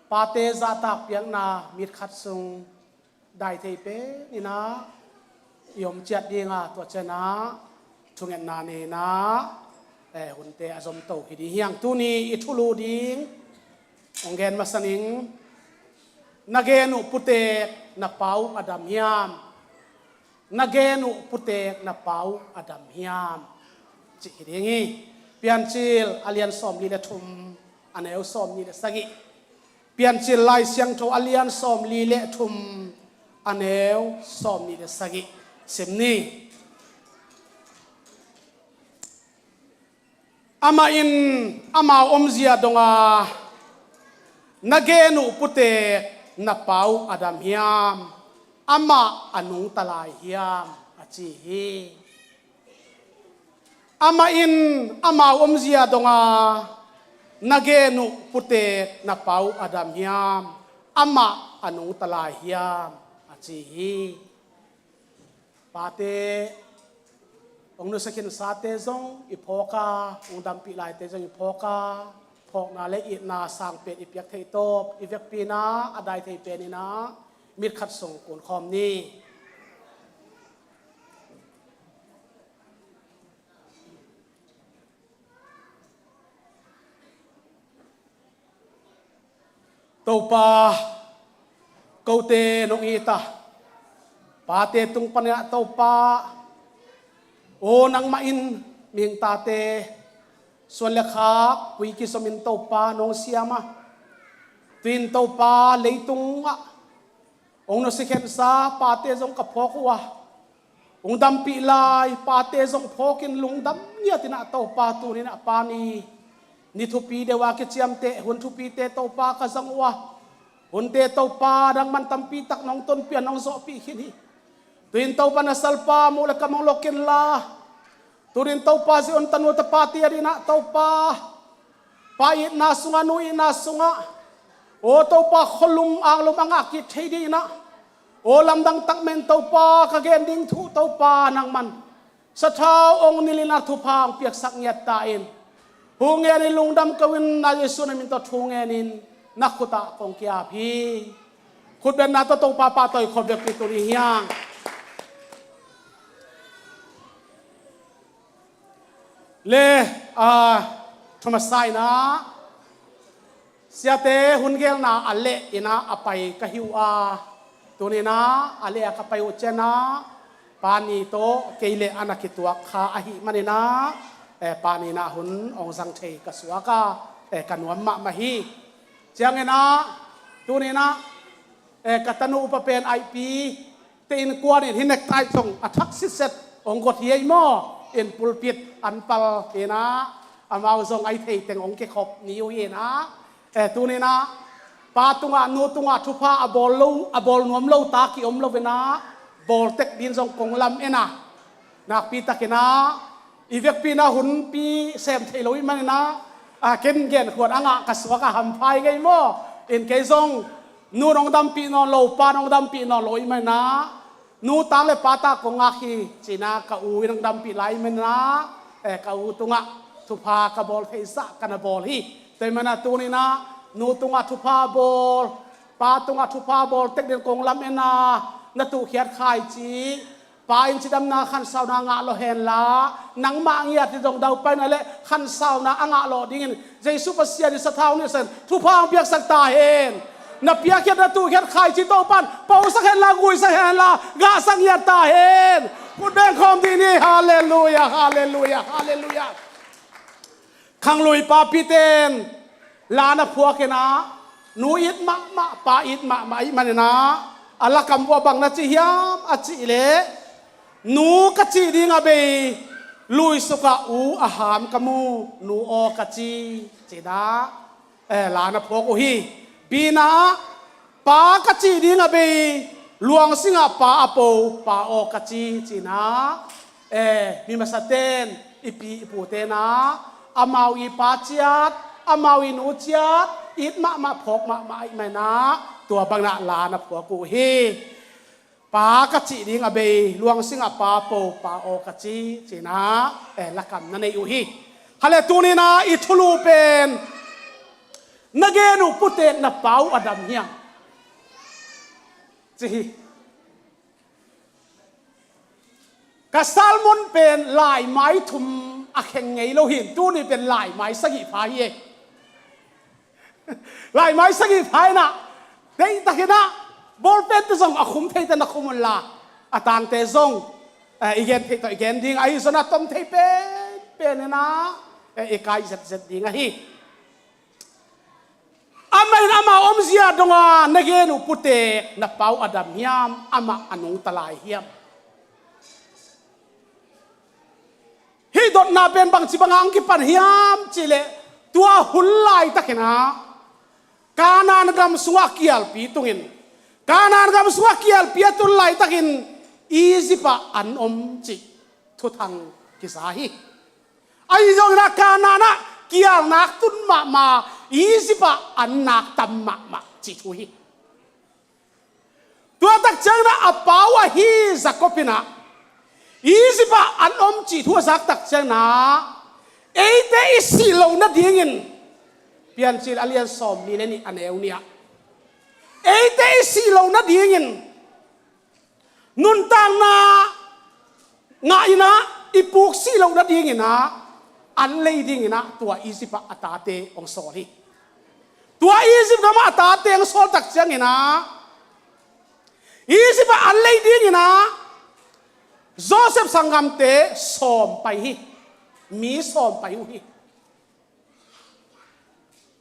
pate zahtak piakna mit khat sung dai thei penin ah i om ciat ding a, tua ciangin ah thungetna nei-in ah, eh, hunte a zom to hi ding hi hang. Tuni i thulu ding hong gen masa ning. Na gen uh putek na pa uh a dam hiam? Na gen uh putek na pa uh a dam hiam? Cih hi ding hi. Piancil a lian sawmli le thum, a neu sawmnih le sagih. Piancil Lai Siangtho a lian sawmli le thum, a neu sawmnih le sagih sim ni. Amah in amau omzia dong a, na gen uh putek na pa uh a dam hiam? Amah a nungta lai hiam? A ci hi. Amah in amau omzia dong a, na gen uh putek na pa uh a dam hiam? Amah a nungta lai hiam? A ci hi. Pate, hong nusia khinsate zong i phawk a, hong dampih laite zong i phawk a, phawkna le itna sang pen i piak theih tawp i vekpi-in ah, a dai thei penin ah mit khat sung kun khawm ni. Topa, kote nong it a, pate tung panin ah Topa, aw nangmah in mihing tate suan le khak pui kizomin Topa nong siam a, tu-in Topa leitungah hong nusia khensa pate zong ka phawk uh a, hong dampih lai pate zong phawkin lungdam ngiatin ah Topa tuni-in ah Pa ni, ni thupi deuh a kiciamteh hun thupite Topa ka zang uh a, hunte Topa nangman tampi tak nong tonpih a nong zawhpih khin hi. Tu-in Topa na salpa muh le kam hong lok inla, tu-in Topa Zion tanu tapate adingin ah Topa, pa itna sungah, nu itna sungah, aw Topa khualum anglum a ngah kik thei dingin ah, aw lamdang tak men Topa ka gen ding thu Topa nangman sathau hong nilhin a thupha hong piaksak ngiat ta in. Thu ngenin lungdam ko-in, na Jesu na min tawh thu ngenin na khutah kong kiap hi. Khutbetna tawh Topa pahtawi khawm bekpi tuni hiang. Le, a, thumasa inah, siate hun gelna a leh inah a pai ka hi uh a, tuninah a leh a ka pai uh cianah, pani tawh kei le a na kituak kha ahih maninah, eh, pani inah hun hong zang thei ka suak a, eh, ka nuam mahmah hi. Cianginah, tuninah, eh, ka tanu upa pen aihpi te innkuan in hih nektai zong a thak sitset hong got hi ei maw? In pulpit an pal hinah, amau zong a i thei teng hong kikhop ni uh hinah. Eh, tuninah pa tungah, nu tungah thupha a bawl lo, a bawl nuam lo ta ki-om loinah, bawl tek din zong kong lam-en a, nakpi takinah i vekpi inah hunpi sem thei lo ih maninah, a, ken genkhuan a ngah ka suak a, hampha ing ei maw? In kei zong nu nong dampih nawn lo, pa nong dampih nawn lo ih maninah, nu tang le pa ta kong ngak hi cinah ka u in hong dampih lai ih maninah, eh, ka u tungah thupha ka bawl theihsa ka na bawl hi. Tua ih maninah tuninah nu tungah thupha bawl, pa tungah thupha bawl tek din kong lam-en a, na tuhkhiat kha i ci. Pa in cidamna khansauna ngah lo henla, nangmah ngiat hi zong daupaina le khansauna a ngah lawh dingin Jesu Pasian in sathau nisen thupha hong piaksak ta hen. Na piakkhiat, na tuhkhiat kha i ci, Topan posak henla, guisak henla, gahsak ngiat ta hen. Khut beng khawm dih ni. Halleluia, halleluia, halleluia. Khanglui papite in la na phuak inah, nu it mahmah, pa it mahmah ih maninah, a lakam uah bang na ci hiam a cih leh, nu ka cih ding a bei, luisuk ah u a ham ka mu, nu aw ka ci, cinah, eh, la na phuak uh hi. B-na ah, pa ka cih ding a bei, luangsing ah pa a po, pa aw ka ci, cinah, eh, mi masate in, i pi i pute inah amau i pa ciat, amau i nu ciat it mahmah, phawk mahmah ih maninah, tua banginah la na phuak uh hi. Pa ka cih ding a bei, luangsing ah pa a po, pa aw ka ci, cinah, eh, lakam na nei uh hi. Hale, tuninah i thulu pen, na gen uh putek na pa uh a dam hiam, ci hi. Ka sermon pen laimai thum a kheng ngei lo hi, tuni pen laimai sagih pha hi e. Laimai sagih pha inah, deihtakinah ball pen te zong a khum thei te na khum unla, a tangte zong, eh, i gen thei tawh i gen ding ahi zongin a tom thei penpen inah, eh, i kai zetzet ding ahi. Amah in amah omzia dongah, na gen uh putek na pa uh a dam hiam, amah a nungta lai hiam? Hih dotna pen bangci bangah hong kipan hiam cih leh, tua hun laitakinah Kanaan gam sungah kialpi tungin, Kanaan gam sungah kialpi a tun laitakin Egypt ah an om cih thuthang kiza hi. Ahi zongin ah Kanaan ah kialnak tun mahmah, Egypt ah annak tam mahmah cih thu hi. Tua tak ciangin ah a pa uh ahi Jacob in ah Egypt ah an om cih thu a zak tak ciangin ah, eite i sih loh nadingin, Piancil a lian sawmnih le nih a neu nih ah, eite i sih loh nadingin nuntakna ngah in ah, i puk sih loh nadingin ah an lei dingin ah tua Egypt ah a tate hong sawl hi. Tua Egypt gamah a tate hong sawl tak ciangin ah, Egypt ah an lei dingin ah Joseph sanggamte sawm pai hi. Mi sawm pai uh hi.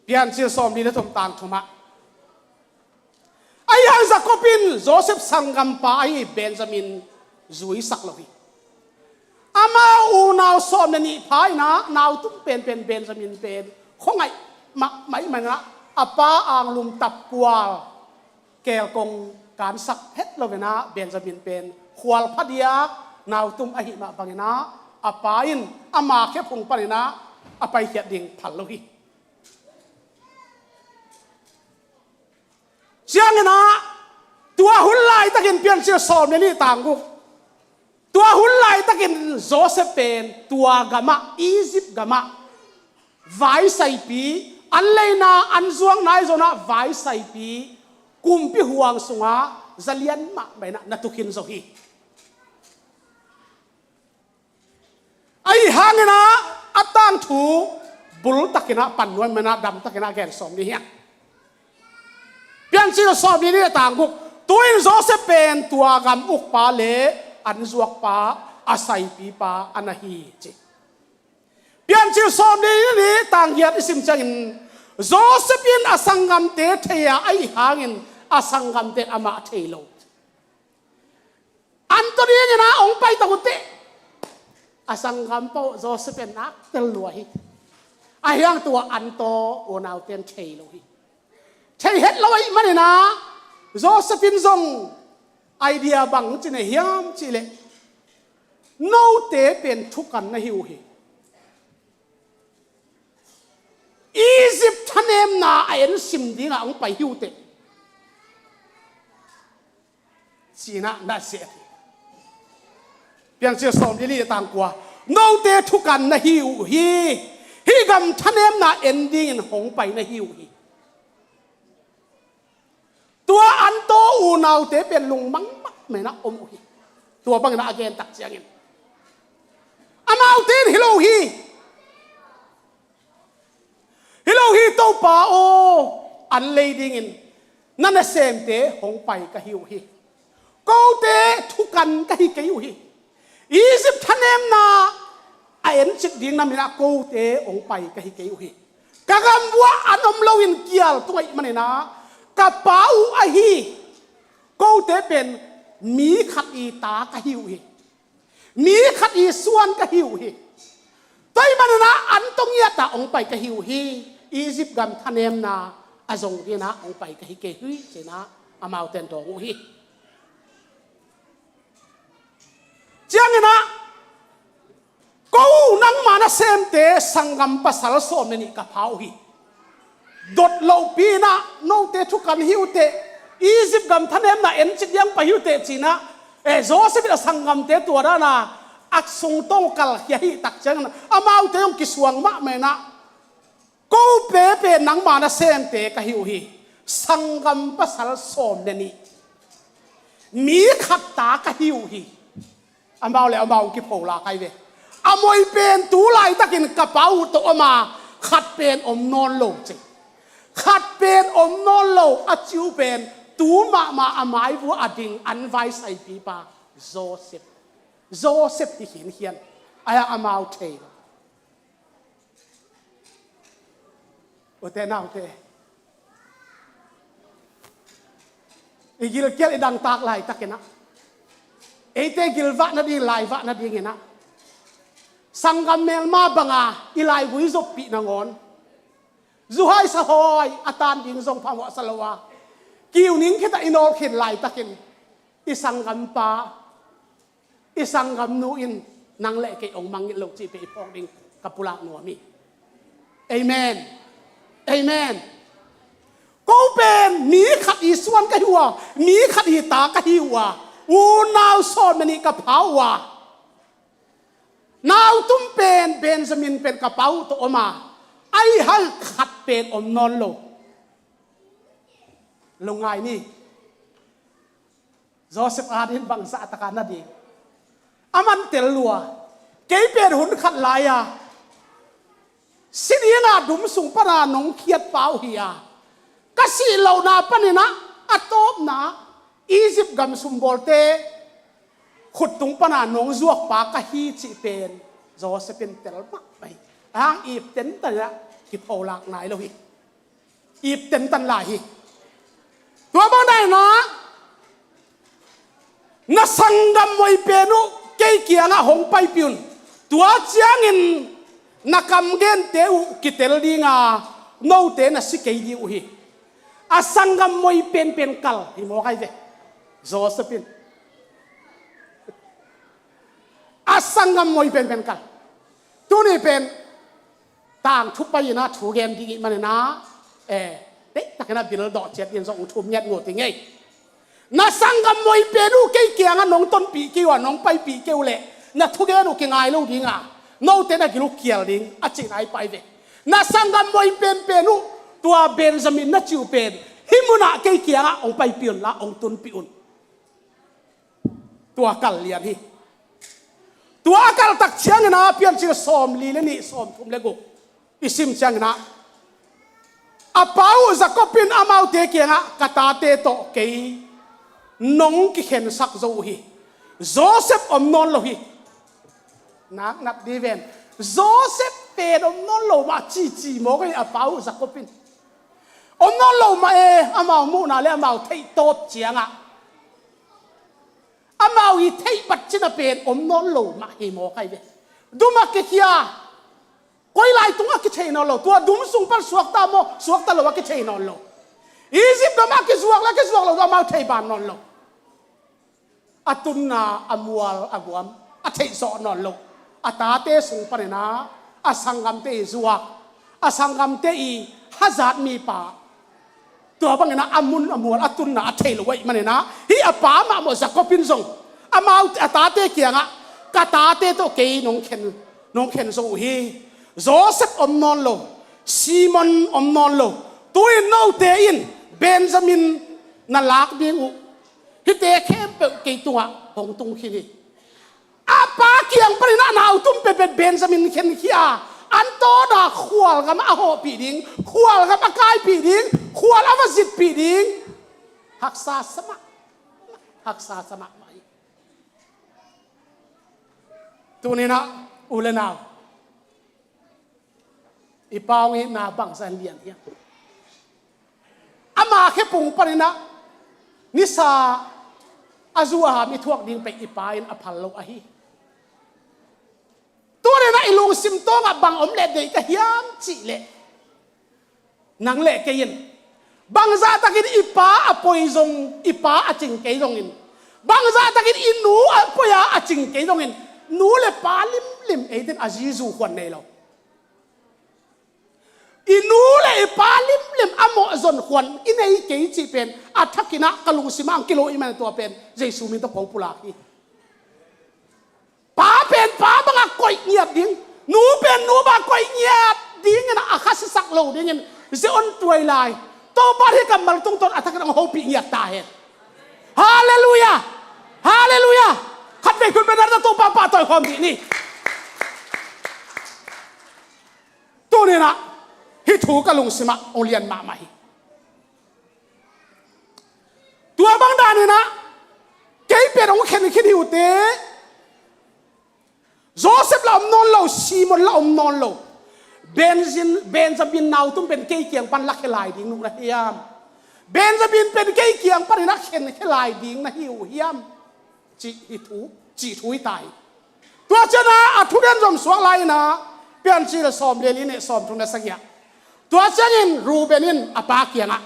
Piancil sawmli le thum tang thum ah, ahi hang Jacob in Joseph sanggampa ahi Benjamin zuisak lo hi. Amau unau sawm le nih pha in ah, nau tum penpen Benjamin pen khuangaih mahmah ahih manin ah, a pa anglum tapkual, kelkong kansak het lo in ah, Benjamin pen khual phadiak nau tum ahih mah bangin ah, a pa in ama khephung panin ah a paikhiat ding phal lo hi. Ciangin ah, tua hun laitakin, Piancil sawm le nih tang guk, tua hun laitakin Joseph pen tua gamah, Egypt gamah Vaisaipi, an leina an zuak nai zonah vaisaipi, kumpi huang sungah zalian mahmah inah na tukhin zo hi. Ahi hanginah a tangthu bultakinah pannuai manah damtakinah gen sawm ni hiang. Piancil sawm ni nih a tang guk. Tu-in Joseph pen tua gam ukpa le an zuakpa a saipipa a na hi ci. Piancil sawm ni nih tang giat i sim ciangin Joseph in a sanggamte thei a, ahi hangin a sanggamte amah thei lo. An tawh dingin a hong pai tak uh teh a sanggam paoh Joseph in nak tel lua hi. Ahi hang tua an tawh unaute in thei lo hi. Thei het lo ahih maninah Joseph in zong idea bang ci na hiam cihleh, note pen thukan na hi uh hi. Egypt thanemna a ensim dingah hong pai hi uh teh, cinah na seh hi. Piancil sawm li li a tang kua. Note thukan na hi uh hi. Hih gam thanemna en dingin hong pai na hi uh hi. Tua an tawh unaute pen lungmang mahmah inah om uh hi. Tua bangin a gen tak ciangin amaute in hi lo hi. Hi lo hi Topa aw, an lei dingin na nasemte hong pai ka hi uh hi. Kote thukan ka hi kei uh hi. Egypt thanemna a encik ding na minah kote hong pai ka hi kei uh hi. Ka gam uah an om loin kial tung ahih maninah ka pa uh ahi kote pen mi khat i ta ka hi uh hi. Mi khat i suan ka hi uh hi. Tua ahih maninah an tawh ngiatah hong pai ka hi uh hi. Egypt gam thanemna a zong dinah hong pai ka hi kei uh hi cinah amaute in dawng uh hi. Cianginah ko nangma nasemte sanggam pasal sawm le nih ka pha uh hi. Dot lohpi inah note thukan hi uh teh, Egypt gam thanemna encik diang pai hi uh teh cinah, eh, Joseph in a sanggamte tua dana a sungtawng kalkhia hi tak ciangin amaute zong kisuang mahmah inah, ko pe pen nangma nasemte ka hi uh hi. Sanggam pasal sawm le nih, mi khat ta ka hi uh hi. Amau le amau kipho la kai ve. A moi pen tu laitakin ka pa uh tawh om a, khat pen om nawn lo ci. Khat pen om nawn lo a ci uh pen tu mahmah a maivua a ding an vaisaipipa Joseph. Joseph hi khinkhian. Ahi a amau thei lo. Ute naute, i gilkial i dangtak laitakinah eite gilvah nading, laivah nadinginah sanggam melma banga i laigui zoppih nangawn zuhai sahawi a tan ding zong phamawhsa lo a, kiu ning khitah i nawlkhin laitakin i sanggampa, i sanggamnu in nang le kei hong mangngilh lo cih pen i phawk ding ka pulak nuam hi. Amen. Amen. Ko pen mi khat i suan ka hi uh a, mi khat i ta ka hi uh a, unau sawm le nih ka pha uh a, nautum pen Benjamin pen ka pa uh tawh om a, ahi hang khat pen om nawn lo. Lungngai ni. Joseph adin bangzah taka na ding a man tel lua. Kei pen hun khat lai-a si dinga dum sung pana nong khiatpa uh hi a, ka sih lohna paninah a tawpna Egypt gam sumbawlte khut tung pana nong zuakpa ka hi cih pen Joseph in tel mahmah hi. A hang ip tentanah kipholak nai lo hi. Ip tentan lai hi. Tua bang daina na sanggam moi pen uh kei kiangah hong paipih un. Tua ciangin na kam gente uh kitel dinga note na si kei ding uh hi. A sanggam moi penpen kal hi mawk ai ve. Joseph in a sanggam moi penpen kal. Tuni pen tangthu pai-inah thu gen ding ih maninah, eh, deihtakinah bil dawh ciat in zong thum ngiat ngut i ngei. Na sanggam moi pen uh kei kiangah nong tonpih kei uh a, nong paipih kei uh leh na thugen uh kingai lo dinga, note na gil uh kial ding a cihna i pai ve. Na sanggam mawh penpen uh, tua Benjamin na cih uh pen hih munah kei kiangah hong paipih unla hong tunpih un. Tua kal lian hi. Tua a kaltak ciangin ah Piancil sawmli le nih, sawmthum le guk i sim ciangin ah, a pa uh Jacob in amaute kiangah, "Ka tate tawh kei nong kikhensak zo uh hi. Joseph om nawn lo hi." Nak nat di ven. Joseph pen om nawn lo mah cici mawk hi a pa uh Jacob in. Om nawn lo mah e, amau muhna le amau theih tawp ciangah, amau i theih pat cina pen om nawn lo mah hi mawk ahi ve. Dum a kikhia, koi lai tungah kithei nawn lo, tua dum sung pan suakta maw, suakta lo a kithei nawn lo. Egypt gam a kizuak le a kizuak lo, amau thei ban nawn lo. A tunna a mual a guam a theihsawh nawn lo. A tate sung panin ah a sanggamte i zuak, a sanggamte i hazat mipa, tua bangin ah a mun a mual a tunna a thei lo ahih manin ah, hih a pa mahmah Jacob in zong amau a tate kiangah, "Ka tate tawh kei nong khen, nong khen zo uh hi. Joseph om nawn lo, Simon om nawn lo. Tu-in note in Benjamin na lak ding uh. Hihte khempeuh kei tungah hong tung khin hi." A pa kiang panin ah a nautum penpen Benjamin khenkhia, an tawna khualgam a hawhpih ding, khualgam a kaipih ding, khual a va zitpih ding. Haksa sa mah, haksa sa mahmah hi. Tuninah u le nau, i Pa hong itna bangzah in lian hiam? Ama khepung paninah nisa a zu a ham i thuak ding pei i Pa in a phal lo ahi. Tuninah i lungsim tawngah bang om leh deih ka hiam cihleh, nang le kei in bangzahtakin i pa a poi zong, i pa a cing kei zongin, bangzahtakin i nu a poi a a cing kei zongin, nu le pa limlim eitin a zizu khuan nei lo. I nu le i pa limlim a mawhzon khuan i nei kei cih pen a thakinah ka lungsimah ang kilo i man tua pen Jesu min tawh ko pulak hi. Pa pen pa bangah koih ngiat ding, nu pen nu bangah koih ngiat dingin a khasisak lo dingin zia on tuai lai. Topa hih kammal tungtawn a thakin ang hopih ngiat ta hen. Halleluiah. Halleluiah. Khatvei khun pen na Topa pahtawi khawm dih ni. Tuninah hih thu ka lungsimah hong lian mahmah hi. Tua bang daninah kei pen hong khenkhin hi uh teh, Joseph la om nawn lo, Simon la om nawn lo. Benjamin, Benjamin nautum pen kei kiang pan lakhia lai ding na hi uh hiam? Benjamin pen kei kiang paninah khenkhe lai ding na hi uh hiam? Cih hi thu, cih thu hi ta hi. Tua cianah a thugen zom suak lai-inah Piancil sawmli le nih, sawmthum le sagih ah, tua ciangin Reuben in a pa kiangah,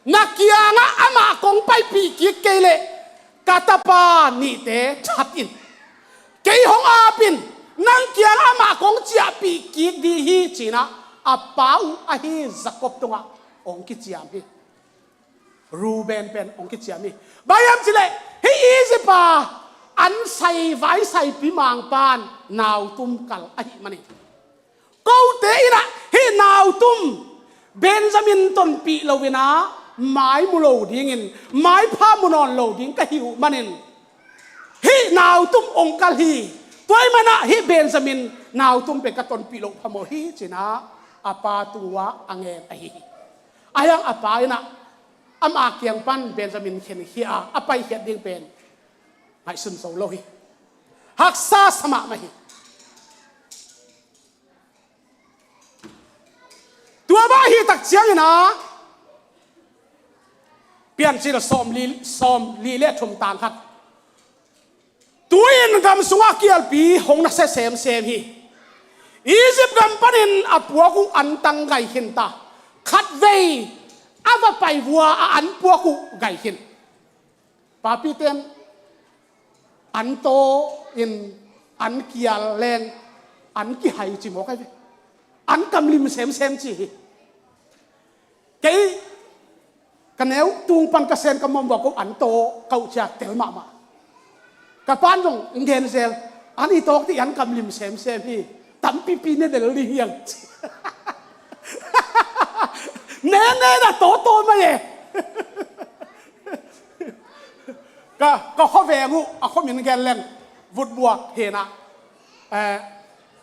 "Na kiangah amah kong paipih kik kei leh ka tapa nihte that in, kei hong ap in, nang kiangah amah kong ciahpih kik ding hi," ci-inah a pa uh ahi Jacob tungah hong kiciam hi. Reuben pen hong kiciam hi. Bang hiam cihleh hih Egypt a an sai vai saipi mangpan nautum kal ahih manin, kote inah hih nautum Benjamin tonpih loinah mai mu lo dingin, maipha mu nawn lo ding ka hi uh manin, hih nautum hong kal hi. Tua ahih manah hih Benjamin nautum pen ka tonpih loh phamawh hi, ci-inah a pa tungah a ngen ahi hi. Ahi hang a pa inah ama kiang pan Benjamin khenkhia a, a paikhiat ding pen ngaihsun zo lo hi. Haksa sa mahmah hi. Tua mah ahih tak ciangin ah Piancil sawmli, sawmli le thum tang khat. Tu-in gam sungah kialpi hong nasia semsem hi. Egypt gam panin a puak uh antang gai khin ta. Khatvei a va pai vua a an puak uh gai khin. Papite in an taw in an kial leng an kihai ci mawk ahi ve. An kamlim semsem ci hi. Kei ka neu tung pan ka sen ka mawm vua ko an taw ka uh ciak tel mahmah. Ka pan zong ngen zel, an i tawk ti an kamlim semsem hi. Tampipi ne del ding hiang. Nene na tawtaw mai e. Ka, ka khuaveng uh a khuamin gen leng Vutbuak hinah, eh,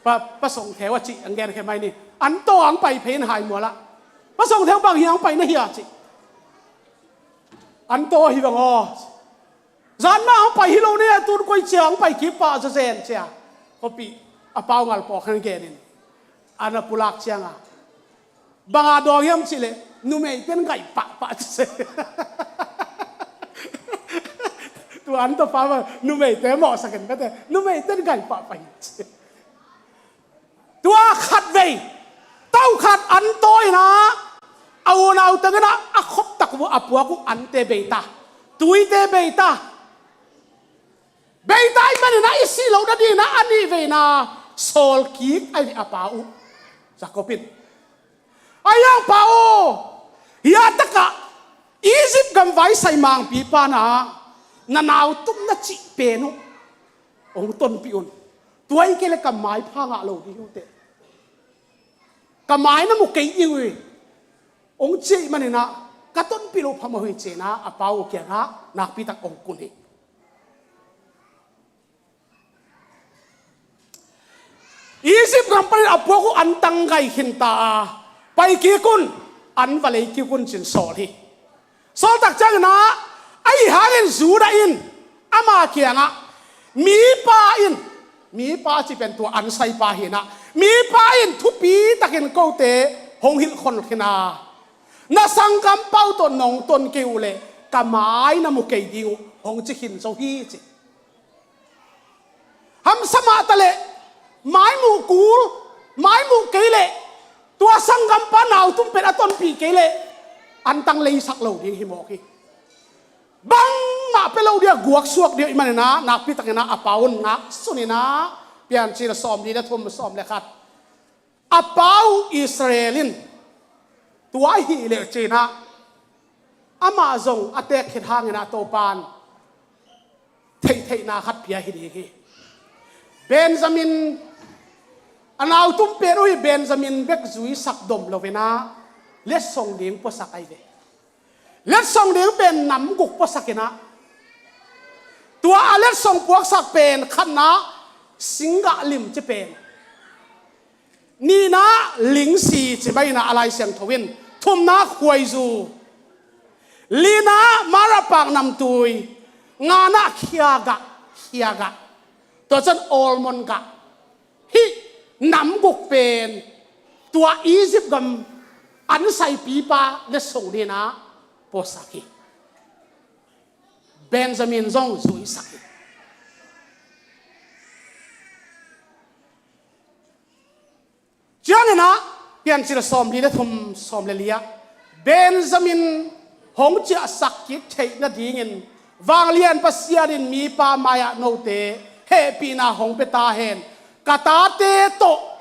pa, Pa Song Theu a cih ang gen khe mai ni. An taw ang pai phei in Haimual ah. Pa Song Theu, bang hi ang pai na hia cih. An taw hi vang aw. Zan mah ang pai hi lo ni, a tun koi ciang ang pai kik pah zazen cia. Khuapi a pau ngal pawk hen genin an a pulak cianga, banga dawng hiam cihleh, numeite'n gai pahpah ci se. Tua an tawpa ma numeite mawhsak in pete, numeite'n gai pahpah hi ci. Tua khatvei tau khat an tawi inah a unau teng inah a khop tak uh a puak uh ante bei ta, tuite bei ta. Bei ta ahih maninah i sih loh nadinginah a nih veina sawl kik ahi ve a pa uh Jacob in. Ahi hang pa aw, hia takah Egypt gam vaisai mangpi panah na nautum na cih pen uh hong tonpih un. Tua hi kei le ka maipha ngah lo ding uh teh. Ka mai na mu kei ding uh hi. Hong cih maninah ka tonpih loh phamawh hi cinah a pa uh kiangah nakpitak hong kun hi. Egypt gam panin a puak uh an tang gai khinta a, pai kik un, an va lei kik un cin sawl hi. Sawltak cianginah ahi hangin Judah in ama kiangah, mipa in, mipa cih pen tua an saipa hinah, mipa in thupi takin kote hong hilhkhol khin a, na sanggampa uh tawh nong ton kei uh leh ka mai na mu kei ding uh hong ci khin zo hi ci. Hamsa mah ta leh, mai muh kul, mai muh kei leh, tua sanggampa nautum pen a tonpih kei leh an tang leisak lo ding hi mawk hi. Bangmah pia lo ding a guaksuak ding uh ahih maninah nakpitakinah a pa un ngaksuninah Piancil sawmli le thum, sawm le khat. A pa uh Israel in tua ahih leh cinah amah zong a teek khit hanginah Topan theihtheihna khat pia hi ding hi. Benjamin, a nautum pen uh hi Benjamin bek zuisak dom loinah letsong ding puasak ahi ve. Letsong ding pen nam guk puasakinah, tua a letsong puaksak pen khatna singgah lim ci pen, nihna lingsi ci mai inah a Lai Siangtho in, thumna khuaizu, lina marahpak namtui, ngana khiagah, khiagah, tua ciang almond gah. Hih nam guk pen tua Egypt gam an saipipa letsong dinah puasak hi. Benjamin zong zuisak hi. Cianginah Piancil sawmli le thum, sawm le li ah, Benjamin hong ciahsak kik theih nadingin vanglian Pasian in mipa mai-ah note hehpihna hong pia ta hen. Ka tate tawh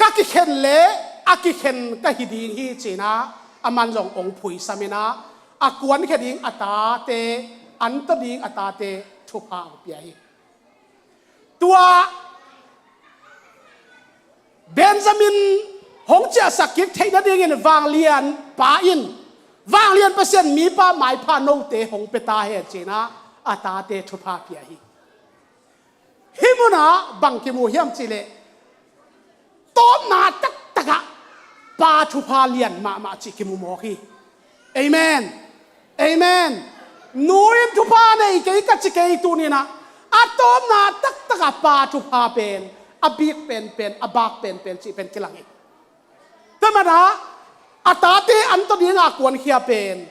ka kikhen le a kikhen ka hi ding hi cinah aman zong hong phuisam inah a kuankhia ding a tate, an tawh ding a tate thupha hong pia hi. Tua Benjamin hong ciahsak kik theih nadingin vanglian pa in, vanglian Pasian mipa maipha note hong pia ta hen cinah a tate thupha pia hi. Hih munah bang kimu hiam cihleh, tawpna taktakah pa thupha lian mahmah cih kimu mawk hi. Amen. Amen. Nu in thupha nei kei ka ci kei tuninah, a tawpna taktakah pa thupha pen a bik penpen, a bak penpen cih pen kilang hi. Tua manah a tate an tawh dinga kuankhia pen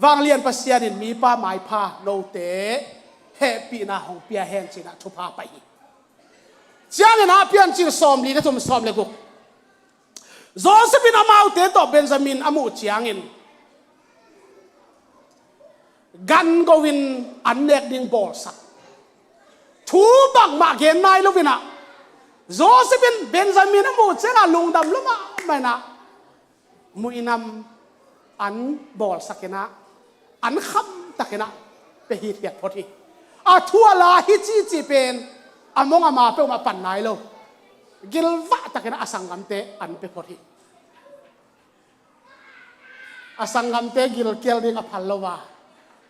vanglian Pasian in mipa maipha note hehpihna hong pia hen cinah thupha pai hi. Cianginah Piancil sawmli le thum, sawm le guk, Joseph in amaute tawh Benjamin a muh ciangin gan go-in an nek ding bawlsak. Thu bangmah gen nai loinah Joseph in Benjamin a muh ciangah lungdam lua mahmah inah muinam an bawlsakinah an khamtakinah pia hithiat phot hi. A thu a la hi cici pen a mong a ma peuhmah pan nai lo, gilvahtakinah a sanggamte an pia phot hi. A sanggamte gilkial ding a phal lo a,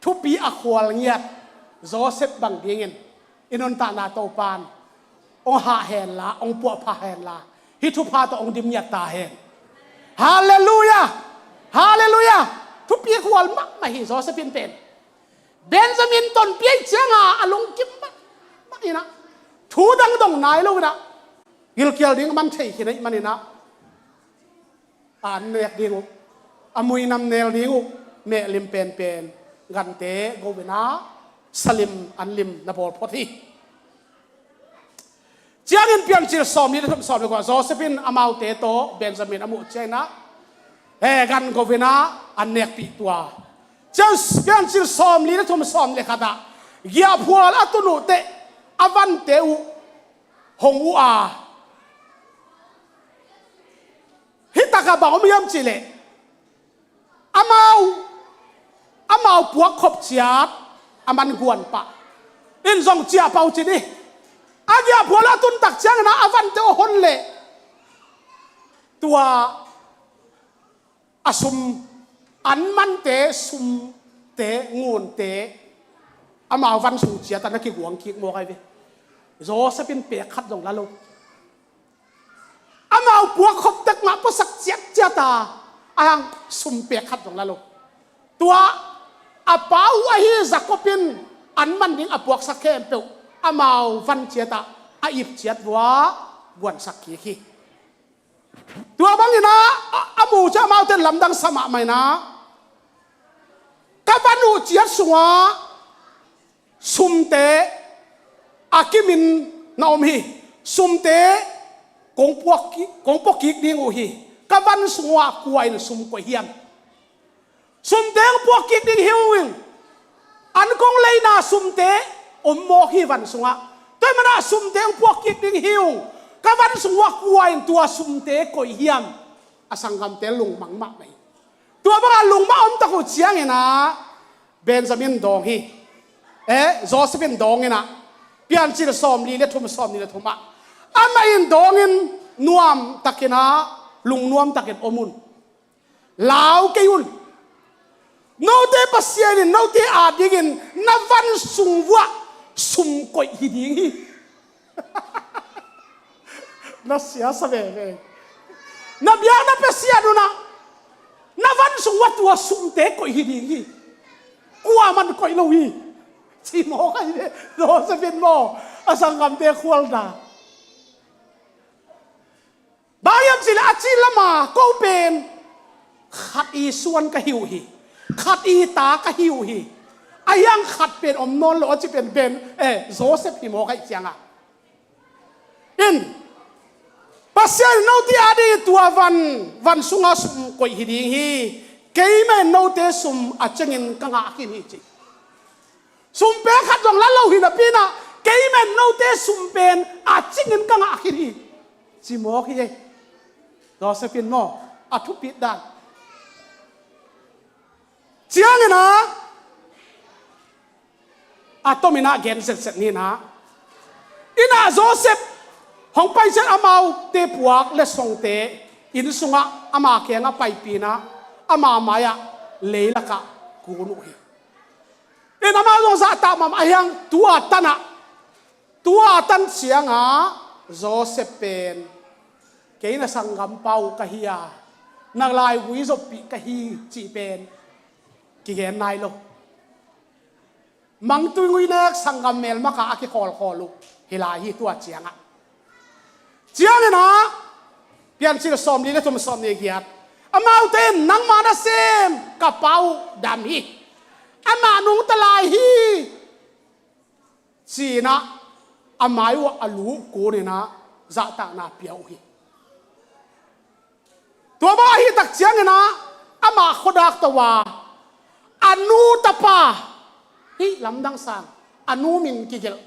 thupi a khual ngiat Joseph bang dingin i nuntakna Topan hong hah henla, hong puahpha henla, hih thupha tawh hong dim ngiat ta hen. Halleluiah! Halleluiah! Thupi khual mahmah hi Joseph in pen. Benjamin tonpi ahih cianga a lungkim mahmah inah, thu dang dong nai lo inah, gilkial ding a man thei khin ahih maninah, a an nek ding uh, a muinam nel ding uh, mehlim penpen gante go inah, salim anlim na bawl phot hi. Ciangin Piancil sawmli le thum, sawmli kua, Joseph in amaute tawh Benjamin a muh ciangin ah, eh, gan go inah an nekpih tua. Ciang Piancil sawmli le thum, sawmli le khat ah, giahphual a tun uh teh a vante uh hong uh a, hih takah bang om hiam cihleh, amau, amau puak khop ciat a man guan pah in zong ciah pau ci ni. A giahphual a tun tak ciangin ah a vante uh hon leh, tua a sum, an mante, sumte, ngunte, amau van sung ciat a na kiguang kik mawk ai ve. Joseph in pek khat zong la lo. Amau puak khop tek mah puasak ciatciat a, a hang sum pek khat zong la lo. Tua a pa uh ahi Jacob in an man ding a puaksak khempeuh amau van ciat ah a ip ciat vua guansak kik hi. Tua bangin ah, a, a mu ciang amaute lamdang sa mahmah inah, ka van uh ciat sungah sumte a kimin na om hi. Sumte kong puak ki-, kong puak kik ding uh hi. Ka van sungah kua in sum koih hiam? Sumte hong puak kik ding hi ung. An kong leina sumte om mawk hi van sungah. Tua ahih manin ah sumte hong puak kik ding hi ung. Ka van sungah kua in tua sumte koih hiam? A sanggamte lungmang mahmah hi. Tua bangah lungmang om tak uh ciangin ah Benjamin dawng hi. Eh, Joseph in dawng inah, Piancil sawmli le thum, sawmli le thum ah, amah in dawngin nuam takin ah, lungnuam takin om un. Lau kei un. Note Pasian in note adingin na van sung vuah sum koih hi ding hi. Na siasa veve. Na biakna Pasian un ah na van sung vuah tua sumte koih hi ding hi. Kuaman koih lo hi. Ci mawk ai ve. Joseph in maw, a sanggamte khualna. Bang hiam cihleh a ci lama ko pen khat i suan ka hi uh hi. Khat i ta ka hi uh hi. A hiang khat pen om nawn lo a ci pen Ben, eh, Joseph hi mawk ahih cianga. In, Pasian in note adingin tua van, van sunga sum koih hi ding hi. Keimah in note sum a cengin ka ngah khin hi ci. Sum pek khat zong la lo hi napi inah, keimah in note sum pen a cingin ka ngah khin hi. Ci mawk hi ei. Joseph in maw, a thupit dan. Ciangin ah, a tomin ah gen zetset ni inah. Inah Joseph hong pai ciang amaute puak le songte inn sungah ama kiangah paipih inah, ama mai-ah leilakah kun uh hi. In amau zong zahtak mahmah a hiang tua tan ah, tua tan ciangah Joseph pen, kei na sanggampa uh ka hi a, na laigui zoppih ka hi cih pen kigen nai lo. Mangtui ngui nek sanggam melmaka a kikhawlkhawl uh hi lai hi tua ciangah. Ciangin ah, Piancil sawmli le thum, sawmli giat, amaute in nangma nasem ka pa uh dam hi. Amah nungta lai hi. Ci-in ah a mai uh a lu kun in ah zahtakna pia uh hi. Tua bang ahih tak ciangin ah amah khuadak to a, a nu tapa, hih lamdang sang, a nu min kigelh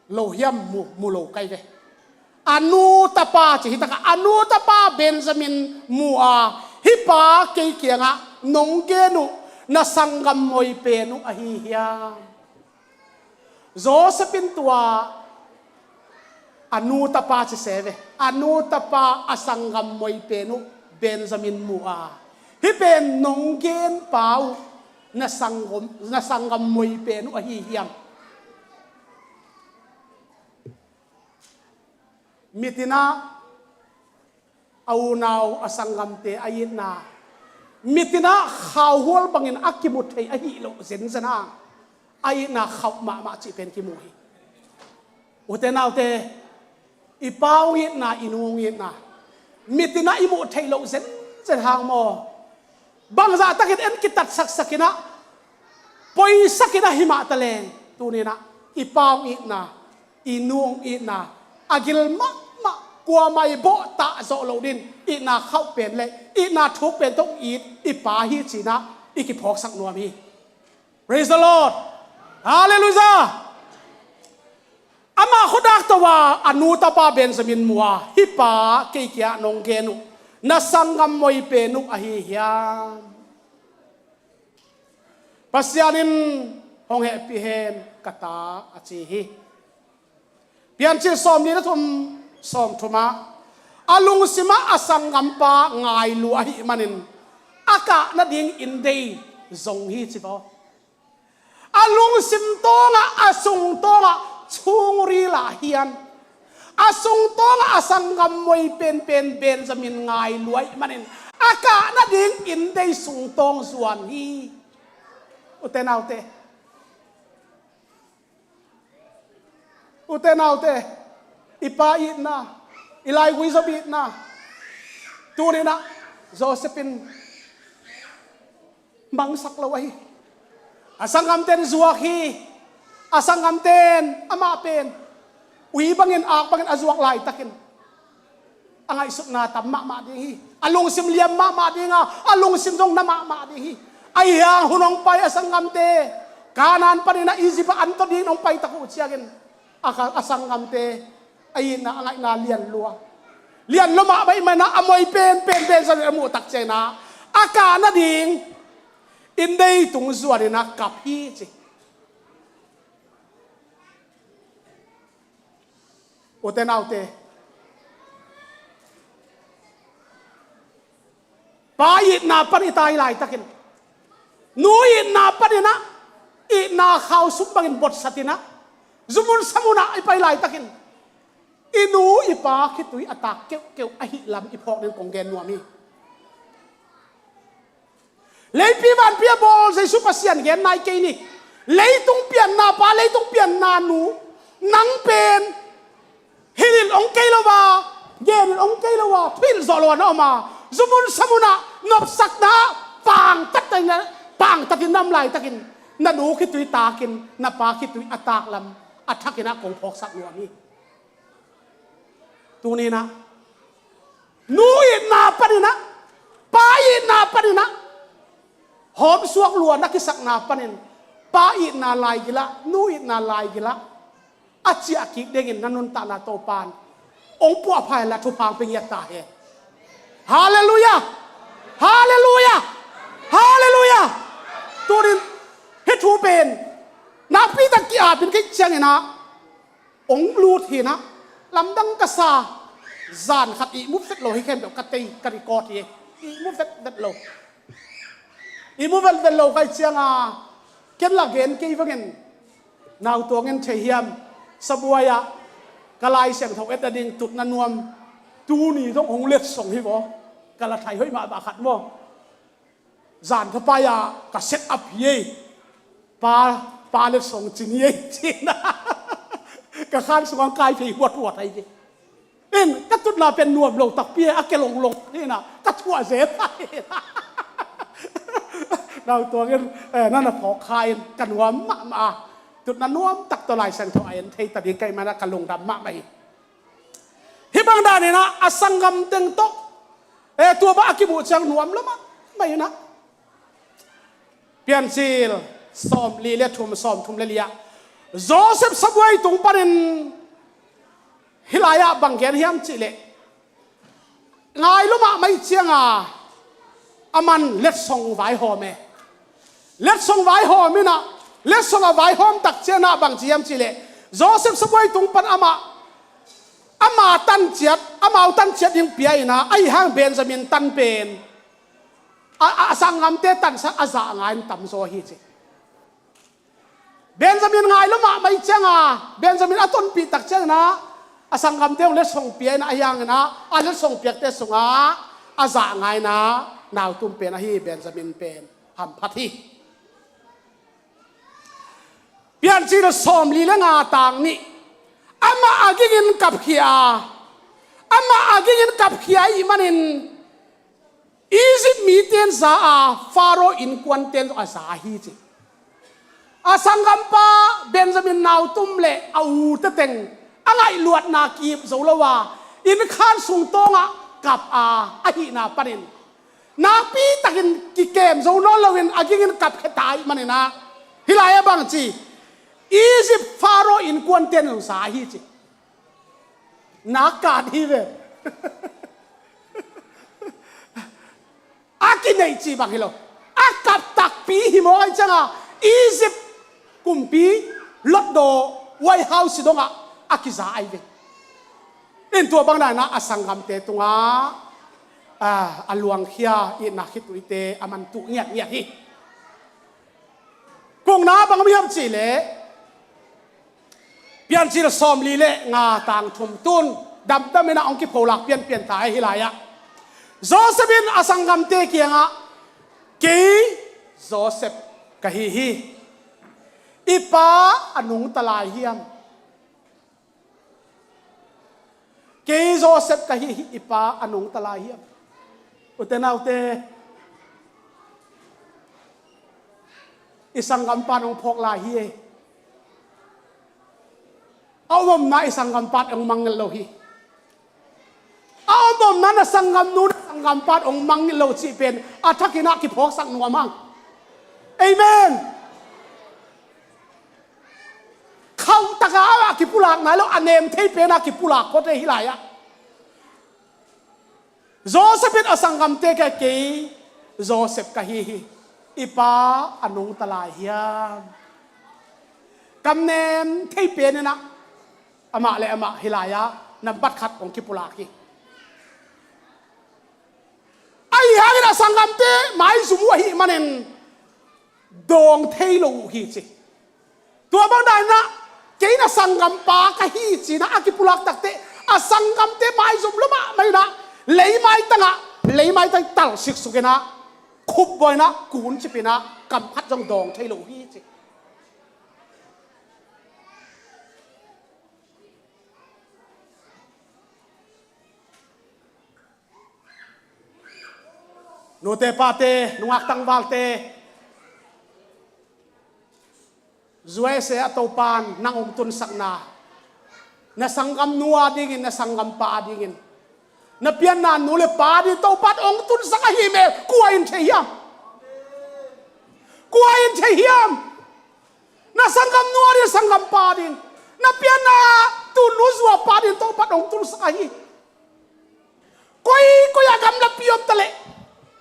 lo hiam, mu, mu lo kai ve. A nu tapa ci hi takah, a nu tapa Benjamin mu a, hih pa kei kiangah nong gen uh na sanggam moi pen uh ahi hiam? Joseph in tua a nu tapa ci se ve. A nu tapa a sanggam moi pen uh Benjamin mu a, Hih pen nong genpa uh na sanggam, na sanggam moi pen uh ahi hiam? Mitinah a unau a sanggamte a itna, mitinah khauhual bangin a kimu thei ahi loh zenzen hang a itna khauh mahmah cih pen kimu hi. Ute naute, i pa hong itna, i nu hong itna, mitinah i muh theih loh zenzen hang maw, bangzah takin en kitat saksakinah, poisakinah hi mah taleng, tuninah i pa hong itna, i nu hong itna, a gil mahmah, kuamah i bawh tah zawh loh din itna khauh pen le itna thuk pen tawh hong it i pa hi cinah i kiphawksak nuam hi. Praise the Lord. Hallelujah. Amah khuadak tawh a, a nu tapa Benjamin mu a, hih pa kei kiangah nong gen uh, na sanggam moi pen uh ahi hiam? Pasian in hong hehpih hen ka ta, a ci hi. Piancil sawmli le thum, sawmthum ah, a lungsimah a sanggampa ngai lua ahih manin a kah nading inndei zong hi ci vaw. A lungsim tawngah, a sung tawngah chungril ah hian a sung tawngah a sanggam moi penpen Benjamin ngai lua ahih manin a kah nading inndei sung tawng zuan hi. Ute naute, ute naute, i pa itna, i laigui zom itna, tuninah Joseph in mangsak lo ahi. A sanggamten zuak hi. A sanggamten amah pen ui bangin, ak bangin a zuak laitakin a ngaihsutna tam mahmah ding hi. A lungsim liam mahmah ding a, a lungsim zong na mahmah ding hi. Ahi hang hun hong pai a sanggamte, Kanaan paninah Egypt ah an tawh ding hong pai tak uh ciangin a, a sanggamte a itna, a ngaihna lian lua. Lian lua mahmah ahih maninah a moi penpen Benjamin a muh tak cianginah a kah nading inndei tung zuaninah kap hi ci. Ute naute, pa itna pan i tai laitakin, nu itna paninah itna khau sum bangin botsatinah zumun samunah i pai laitakin, i nu i pa khitui a tak keuhkeuh ahih lam i phawk ding kong gen nuam hi. Leipi vanpi a bawl Jesu Pasian gen nai kei ni. Leitung pianna pa, leitung pianna nu, nang pen hilh hong kei lo a, gen hilh hong kei lo a, thuhilh zawh lo a na om a, zumun samunah nopsakna pangtatin, pangtatin na om laitakin, na nu khitui takin na pa khitui a tak lam a thakinah kong phawksak nuam hi. Tuninah nu itna paninah, pa itna paninah hawmsuak lua na kisakna panin, pa itna laigilah, nu itna laigilah a ciah kik dingin na nuntakna Topan hong puahpha hen la thupha hong pia ngiat ta hen. Halleluiah. Halleluiah. Halleluiah. Tunin hih thu pen nakpi tak ki-apin kei cianginah hong lut hinah, lamdang ka sa. Zan khat ihmu vet lo hi khempeuh ka tei, ka record hi. Ihmu vetvet lo. Ihmu vetvet lo ka hih cianga ken la gen kei vangin nautuang in thei hiam? Sabuai-ah ka Lai Siangtho et nading tutna nuam tuni zong hong letsong hi vaw. Ka la thai hoih mahmah khat maw. Zan thapai-ah ka set up hi ei. Pa, pa letsong cin hi ei cin. Ka khan sungah kai phei huathuat ahi hi. In ka tutna pen nuam lo takpi a, a ke longlong hinah ka thuah zel ahi. Nautuang in, eh, na na phawk kha in ka nuam mahmah a. Tutna nuam tak tawh Lai Siangtho a en thei ta ding ka hih manin ka lungdam mahmah hi. Hih bang daninah a sanggam teng tawh, eh, tua bang a kimuh ciang nuam lo mahmah hinah. Piancil sawmli le thum, sawmthum le li-ah Joseph sabuai tung panin hih lai-ah bang gen hiam cihleh, ngai lua mahmah ahih cianga aman letsong vaihawm e. Letsong vaihawm inah, letsong a vaihawm tak cianah bang ci hiam cihleh, Joseph sabuai tung pan amah, ama tan ciat, amau tan ciat ding pia inah, ahi hang Benjamin tan pen A, a, a sanggamte tansak a zah ngai in tamzaw hi ci. Benjamin ngai lo mahmah ih cianga, Benjamin a tonpih tak ciangin ah, a sanggamte hong letsong pia in ah, ahi hangin ah, a letsong piakte sungah a zah ngai in ah, nautum pen ahi, Benjamin pen hamphat hi. Piancil sawmli le nga tang nih. Amah a gingin kapkhia a, amah a gingin kapkhia ahih manin Egypt mite in za a, Pharaoh innkuante in a za hi ci. A sanggampa Benjamin nautum le a u teteng a ngaihluatna kip zo lo a, innkhan sung tawngah kap a, ahihna panin nakpi takin kikem zo nawn loin a gingin kapkhia ta ahih manin ah, hih lai-ah bang ci, Egypt Pharaoh innkuante in za hi ci. Nak kan hi ve. A kineih cih bang hi lo. A kap takpi hi mawk ahih cianga Egypt kumpi lotdaw White House dongah a kiza ahi ve. In tua bang dan in ah a sanggamte tungah, a, a luangkhia itna khituite a man tuh ngiatngiat hi. Kong na bang om hiam cihleh, Piancil sawmli le nga tang thum, tun damdam in ah hong kipholak pianpian ta hi lai-ah. Joseph in a sanggamte kiangah, kei Joseph ka hi hi. I pa a nungta lai hiam? Kei Joseph ka hi hi, i pa a nungta lai hiam? Ute naute, i sanggampa in hong phawk lai hi e. A om omna i sanggampa in hong mangngilh lo hi. A om omna na sanggamnu, na sanggampa in hong mangngilh lo cih pen a thakin ah kiphawksak nuam hang. Amen. Khauh taka a kipulak nai lo, a nem thei pen a kipulak khawte hi lai-ah. Joseph in a sanggamte kiangah, kei Joseph ka hi hi. I pa a nungta lai hiam? Kam nem thei pen in ah amah le amah hih lai-ah nambat khat hong kipulak hi. Ahi hangin a sanggamte maizum uh ahih manin dawng thei lo uh hi ci. Tua bang dan in ah, kei na sanggampa ka hi ci-in ah a kipulak takteh, a sanggamte maizum lua mahmah in ah, leimai tangah, leimai tang tal siksuk in ah, khupbawl in ah, kuncip in ah, kam khat zong dawng thei lo uh hi ci. Nute pate, nungak tangvalte, U S A ah Topa'n nang hong tunsakna, na sanggamnu adingin, na sanggampa adingin, na pianna nu le pa adingin Topa'n hong tunsak ahih mel kua in thei hiam? Kua in thei hiam? Na sanggamnu adingin, sanggampa adingin, na pianna tu nu zua pa adingin Topa'n hong tunsak ahi. Koikoi ah gamlapi om taleh,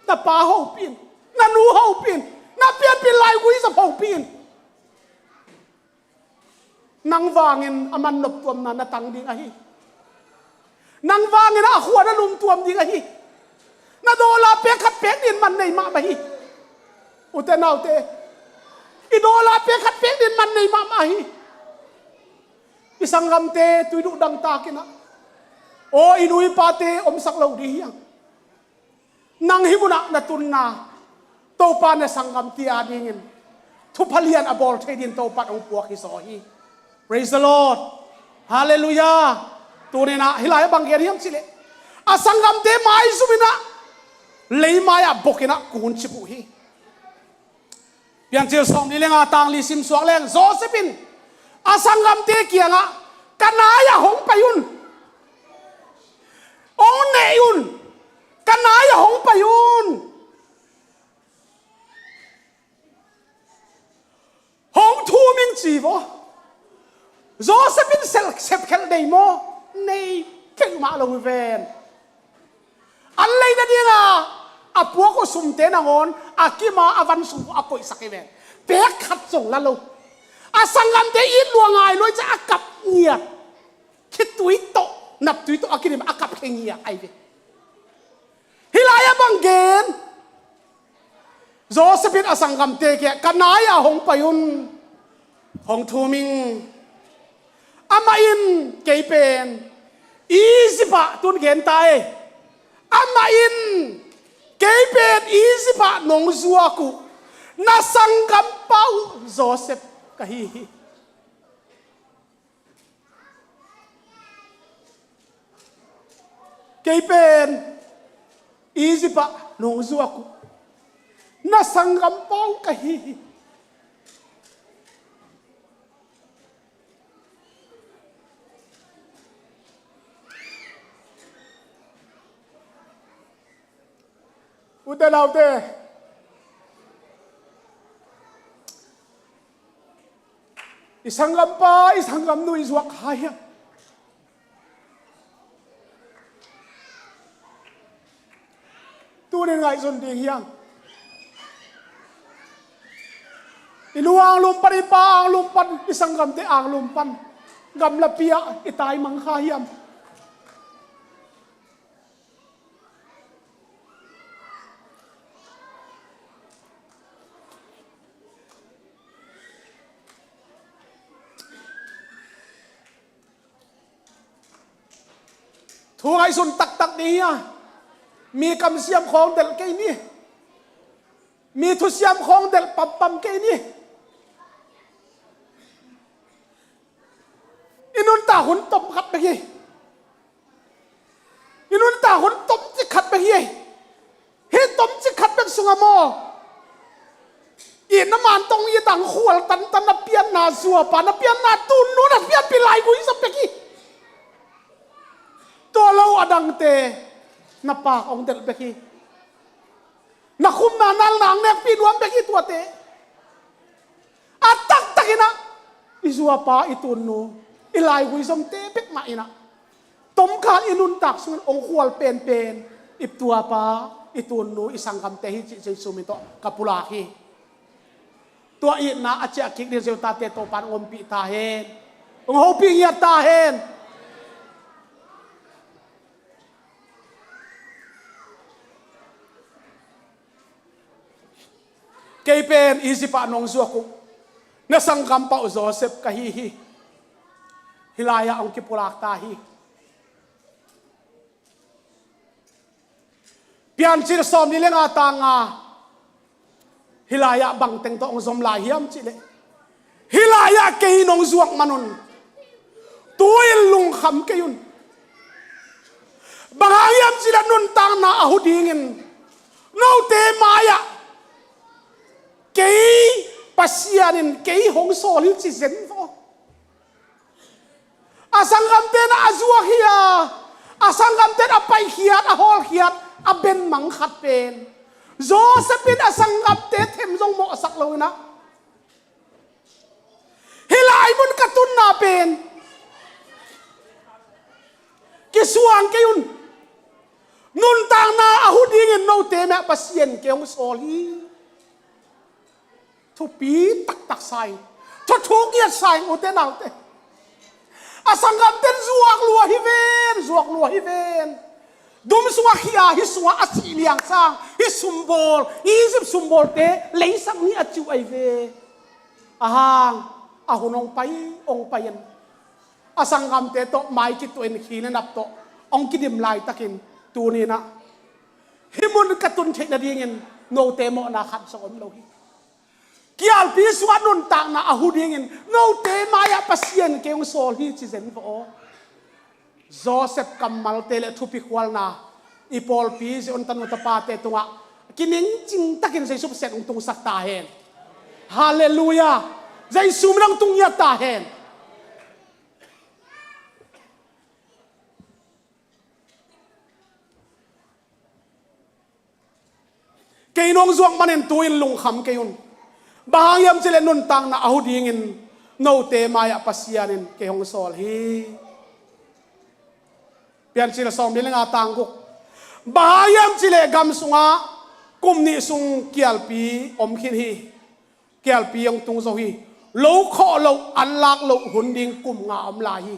na pa hopih in, na nu hopih in, na pianpih laigui zop hopih in. Nang vangin a man noptuamna na tang ding ahi. Nang vangin a khua na lumtuam ding ahi. Na dollar pek khat pek dingin man nei mahmah hi. Ute naute, i dollar pek khat pek dingin man nei mahmah hi. I sanggamte tuiduh dangtak in ah, aw, i nu i pate omsak lo ding hi hang. Nang hih munah na tunna, Topa na sanggamte adingin thupha lian a bawl thei dingin Topa in hong puak hi zaw hi. Praise the Lord. Hallelujah. Tuni-in ah hih lai-ah bang gen hiam cih leh, a sanggamte maizum in ah, leimai-ah bok in ah kuncip uh hi. Piancil sawmli le nga, tang li sim suak leng, Joseph in a sanggamte kiangah, ka nai-ah hong pai un. Hong nei un. Ka nai-ah hong pai un. Hong thum ing ci vaw. Joseph in sep, sepkhelh nei maw? Nei peuhmah lo hi ven. An lei nadinga a puak uh sumte nangawn a kim a, a van sung uh a koihsak hi ven. Pek khat zong la lo. A sanggamte it lua ngai lua ciang a kap ngiat. Khitui tawh, naptui tawh a kidim a kap khia ngiat ahi ve. Hih lai-ah bang gen? Joseph in a sanggamte kiangah, "Ka nai-ah hong pai un, hong thum ing. Amah in kei pen Egypt ah," tun gen ta e, "Amah in kei pen Egypt ah nong zuak uh, na sanggampa uh Joseph ka hi hi. Kei pen Egypt ah nong zuak uh, na sanggampa uh ka hi hi." Ute naute, i sanggampa, i sanggamnu i zuak kha hiam? Tunin ngaihsun ding hiam? I nu anglum pan, i pa anglum pan, i sanggamte anglum pan gamlapi-ah i taimang kha hiam? Thu ngaihsun taktak ni hi a, mi kamsiam khawng delh kei ni, mi thusiam khawng delh pampam kei ni. I nuntak hun tom khat bek hi. I nuntak hun tomcik khat bek hi. Hih tomcik khat bek sungah maw, i na man tong i dang khual tantan na pianna zuapa, na pianna tunnu na pianpih laigui zong bek hi. Tua lo a dangte na paak hong delh bek hi. Na khumna nalna hong nekpih nuam bek hi tuate. A taktak in ah i zuapa, i tunnu, i laigui zomte bek mah in ah tomkal i nuntak sungin hong khual penpen i tuapa, i tunnu, i sanggamte hi cih Jesu min tawh ka pulak hi. Tua itna a ciah kik ding Jesu tate Topa'n hong ompih ta hen. Hong hopih ngiat ta hen. Kei pen Egypt ah nong zuak uh, na sanggampa uh Joseph ka hi hi. Hih lai-ah hong kipulak ta hi. Piancil sawmli le nga tang nga. Hih lai-ah bang teng tawh hong zom lai hiam cih leh, hih lai-ah kei nong zuak man un, tu-in lungkham kei un. Bang hang hiam cih leh nuntakna a hu dingin note mai-ah kei Pasian in kei hong sawl hi ci zen vaw. A sanggamte in a zuak hi a, a sanggamte in a paikhiat, a hawlkhiat, a benmang khat pen Joseph in a sanggamte them zong mawhsak lo in ah, hih lai mun ka tunna pen kisuang kei un. Nuntakna a hu dingin note mai-ah Pasian kei hong sawl hi. Thupi taktak sa ing, thuthuk ngiat sa ing, ute naute. A sanggamte in zuak lua hi ven, zuak lua hi ven. Dum sungah khia, hih sungah a sih liang sang, hih sumbawl, Egypt sumbawlte leisak ni a ci uh ahi ve. Ahang a hun hong pai, hong pai in, a sanggamte tawh mai kituahin khin a nap tawh hong kidim laitakin, tuni-in ah hih mun ka tun theih nadingin note mawhna khat zong om lo hi. Kialpi sungah nuntakna a hu dingin note mai-ah Pasian kei hong sawl hi ci zen vaw. Joseph kammalte le thupi khualna i pawlpi Zion tanu tapate tungah kiningcing takin Jesu Pasian hong tungsak ta hen. Halleluiah. Jesu min hong tung ngiat ta hen. Kei nong zuak manin tu-in lungkham kei un. Bang hang hiam cih leh nuntakna a hu dingin note mai-ah Pasian in kei hong sawl hi. Piancil sawmli le nga tang guk. Bang hang hiam cih leh gam sungah kum nih sung kialpi om khin hi. Kialpi hong tung zo hi. Lo khawh loh, an lak loh hun ding kum nga om lai hi.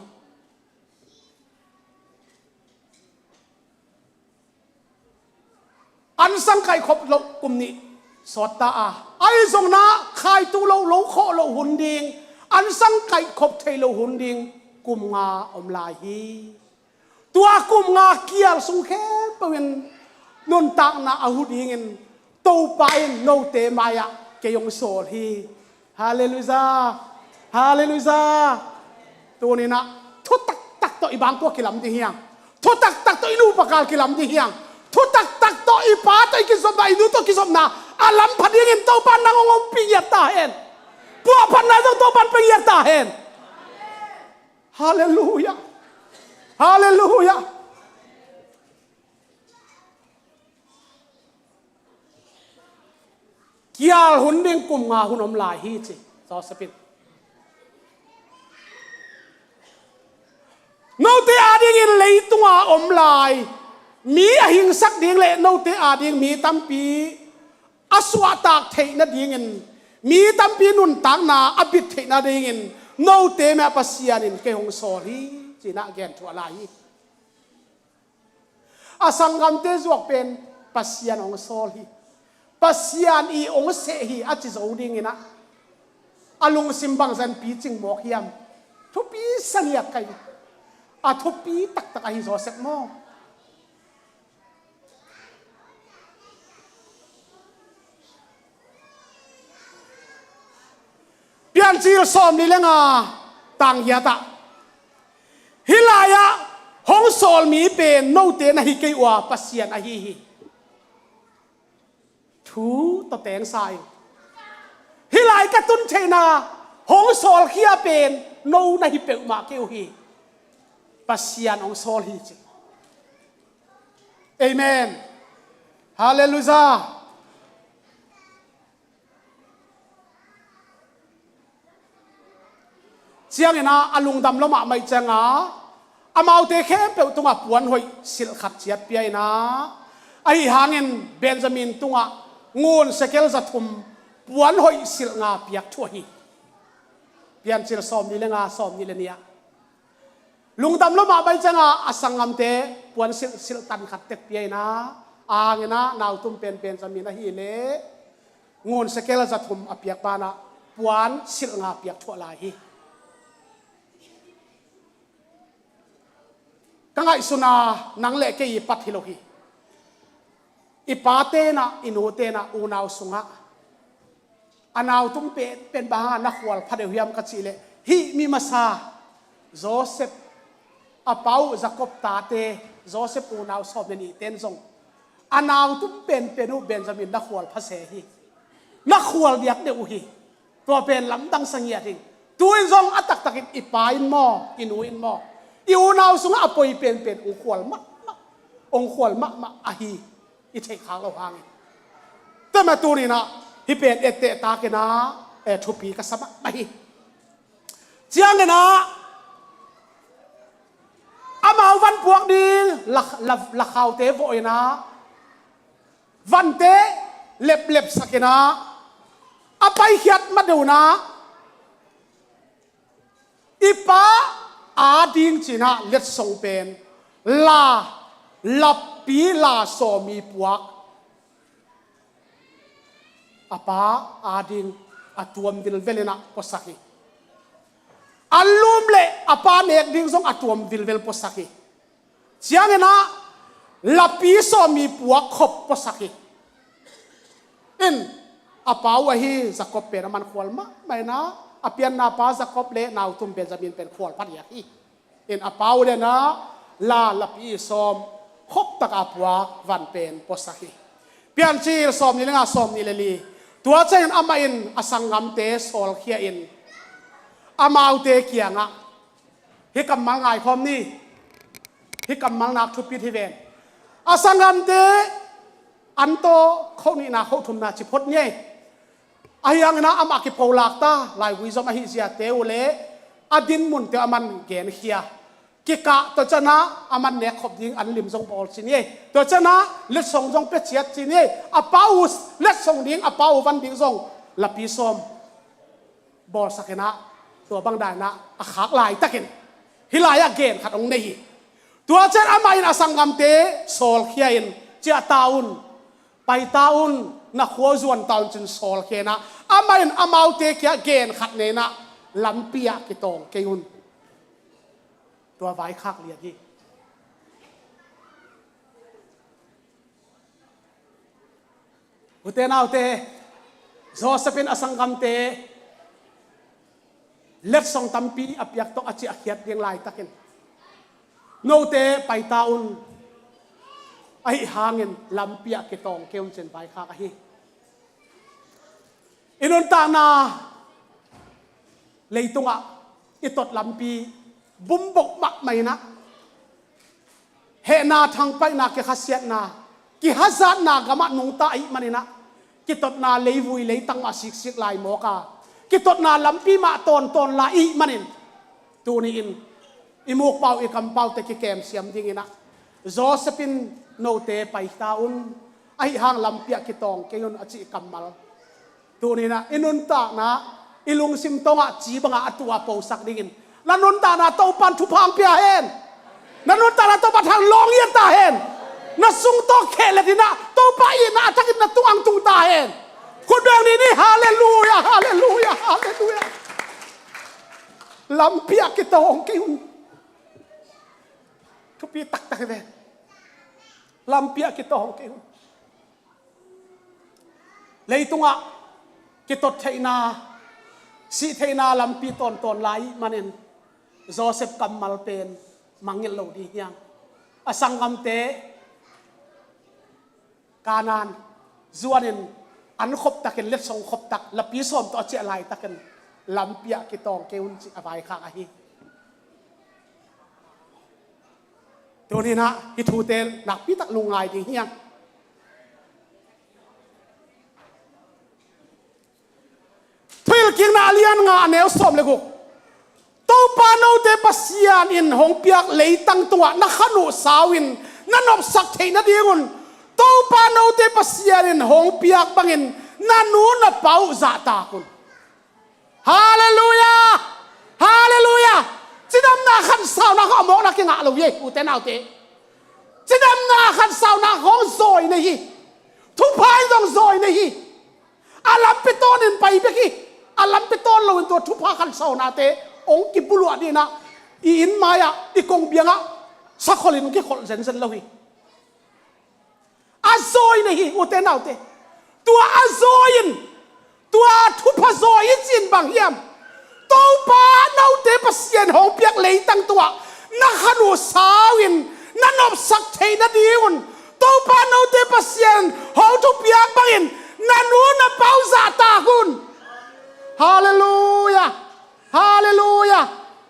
An sang kaih khop loh kum nih sawt ta a, ahi zongin ah khaitu loh, lo khawh loh hun ding, an sang kaih khop thei loh hun ding kum nga om lai hi. Tua kum nga kial sung khempeuh in nuntakna a huh dingin Topa in note mai-ah kei hong sawl hi. Halleluijah. Halleluijah. Tuni-in ah thu taktak tawh i bangkua kilam ding hi hang. Thu taktak tawh i nupa kal kilam ding hi hang. Thu taktak tawh i pa tawh i kizopna, i nu tawh kizopna a lam pha dingin Topa in nang hong ompih ngiat ta hen. Puahphatna zong Topa in pia ngiat ta hen. Halleluijah. Halleluijah. Kial hun ding kum nga hun om lai hi, ci Joseph in. Note adingin leitunga om lai mi a hingsak ding le note ading mi tampi a suahtak theih nadingin, mi tampi nuntakna a bit theih nadingin note mai-ah Pasian in kei hong sawl hi, ci-in ah gen thuah lai hi. A sanggamte zuak pen Pasian hong sawl hi. Pasian in hong seh hi a ci zo dingin ah a lungsim bangzah in picing mawk hiam? Thupi sa ngiat ka hi. A thupi taktak ahi Joseph maw. Piancil sawmnih le nga, tang giat ah, hih lai-ah hong sawl mi pen note na hi kei uh a, Pasian ahi hi. Thu tawh tengsa in, hih lai ka tun theihna hong sawlkhia pen no na hi peuhmah kei uh hi. Pasian hong sawl hi, ci. Amen. Halleluijah. Ciangin ah a lungdam lua mahmah ciangin ah amaute khempeuh tungah puan hoih silh khat ciat pia-in ah, ahi hangin Benjamin tungah ngun sekel za thum puan hoih silh nga piak thuah hi. Piancil sawmnih le nga, sawmnih le nih ah. Lungdam lua mahmah ciangin ah a sanggamte puan silh, silh tan khat tek pia-in ah, a hangin ah nautum pen Benjamin ahih leh ngun sekel za thum a piak banah puan silh nga piak thuah lai hi. Ka ngaihsun a, nang le kei i pat hi lo hi. I pate in ah, i nute in ah unau sungah a nautum pen, pen bang hangin na khual pha deuh hiam ka cih leh, hih mi masa Joseph, a pa uh Jacob tate, Joseph unau sawm le nihte in zong a nautum penpen uh Benjamin na khual pha se hi. Na khual diak deuh uh hi. Tua pen lamdang sa ngiat hi. Tu-in zong a taktakin i pa in maw, i nu in maw, i unau sungah a poi penpen hong khual mahmah, hong khual mahmah ahi i theih khak loh hangin. Tua mah tuni-in ah hih pen etteh takin ah, eh, thupi ka sa mahmah hi. Ciangin ah amau van puak ding la, la, lakhaute vawh in ah, vante leplep sak in ah, a paikhiat ma deuh in ah, i pa ading ci-in ah letsong pen la, lapi la sawmi puak a pa ading a tuam vilvel in ah puasak hi. An lum le a pa nek ding zong a tuam vilvel puasak hi. Ciangin ah lapi sawmi puak khop puasak hi. In, a pa uh ahi Jacob pen a man khual mahmah in ah, a pianna pa Jacob le nautum Benjamin pen khual pha diak hi. In, a pa uh le na la, lapi sawm khop taka puak van pen puasak hi. Piancil sawmnih le nga, sawmnih le li. Tua ciangin amah in a sanggamte sawlkhia in amaute kiangah, hih kammal ngaikhawm ni. Hih kammal nak thupit hi ven. A sanggamte an tawh khoh nihna khoh thumna ci phot ni ei. Ahi hangin ah amah kipholak ta, laigui zom ahi ziate uh le a dinmunte uh a man genkhia. Kikah, tua ciangin ah a man nekkhop ding an lim zong bawl ci ni ei. Tua ciangin ah letsong zong pia ciat ci ni ei. A pa uh letsong ding, a pa uh van ding zong lapi sawm bawlsak in ah, tua bang dan in ah a khak laitakin hih lai-ah gen khat hong nei hi. Tua ciang amah in a sanggamte sawlkhia in, ciah ta un, pai ta un, na khua zuan ta un cin sawl khenah, amah in amaute kia gen khat neinah lampi ah kitawng kei un. Tua vaikhak lian hi. Ute naute, Joseph in a sanggamte letsong tampi a piak tawh a ciahkhiat ding laitakin, note paita un, ahi hangin lampi ah kitawng kei un cin vaikhak ahi. I nuntakna leitungah i tot lampi bumboh mahmah inah, hehna, thangpaihna, kikhasiatna, kihazatna gamah nungta ahih maninah, kitotna leivui leitang mah siksik lai mawk a, kitotna lampi mah tawntawn lai ihih manin, tuni-in i mukpau i kampaute kikem siam dinginah, Joseph in note paita un, ahi hang lampi ah kitawng kei un a cih kammal, tuninah i nuntakna, i lungsim tongah ci bangah a tua posak dingin, na nuntakna Topan thupha hong pia hen. Na nuntakna Topan hang lawng ia ta hen. Na sung tawh khehlet inah Topa itna a thakin na tungah hong tung ta hen. Khut beng ni ni, halleluia, halleluia, halleluia. Lampi ah kitawng kei un. Thupi taktak hi ve. Lampi ah kitawng kei un. Leitungah kitot theihna, sih theihna lampi tawntawn lai manin Joseph kammal pen mangngilh lo ding hiam? A sanggamte Kanaan zuanin an khoptakin, letsong khoptak, lapi sawm tawh a ciah laitakin lampi ah kitawng kei un cih a vaikhak ahi. Tuninah hih thute nakpitak lungngai ding hiam? Thuhilhkikna a lian nga a neu sawm le guk. Topa note Pasian in hong piak leitang tungah na khan uh sau-in na nopsak theih nadingun Topa note Pasian in hong piak bangin na nu na pa uh zahtak un. Halleluia! Halleluia! Cidamna khansauna khawng a mawkna kingah lo hi, ute naute. Cidamna khansauna khawng zawi nei hi. Thupha in zong zawi nei hi. A lampi tawnin pai bek hi. A lampi tawn loin tua thupha khansaunate hong kibuluah dinah, i inn mai-ah, i kongbiangah sakholh in kikholh zenzen lo hi. A zawi nei hi, ute naute. Tua a zawi in, tua thupha zawi i cih in bang hiam? Topa note Pasian hong piak leitang tungah na khan uh sau-in na nopsak theih nadingun Topa note Pasian hong thupiak bangin na nu na pa uh zahtak un. Halleluia. Halleluia.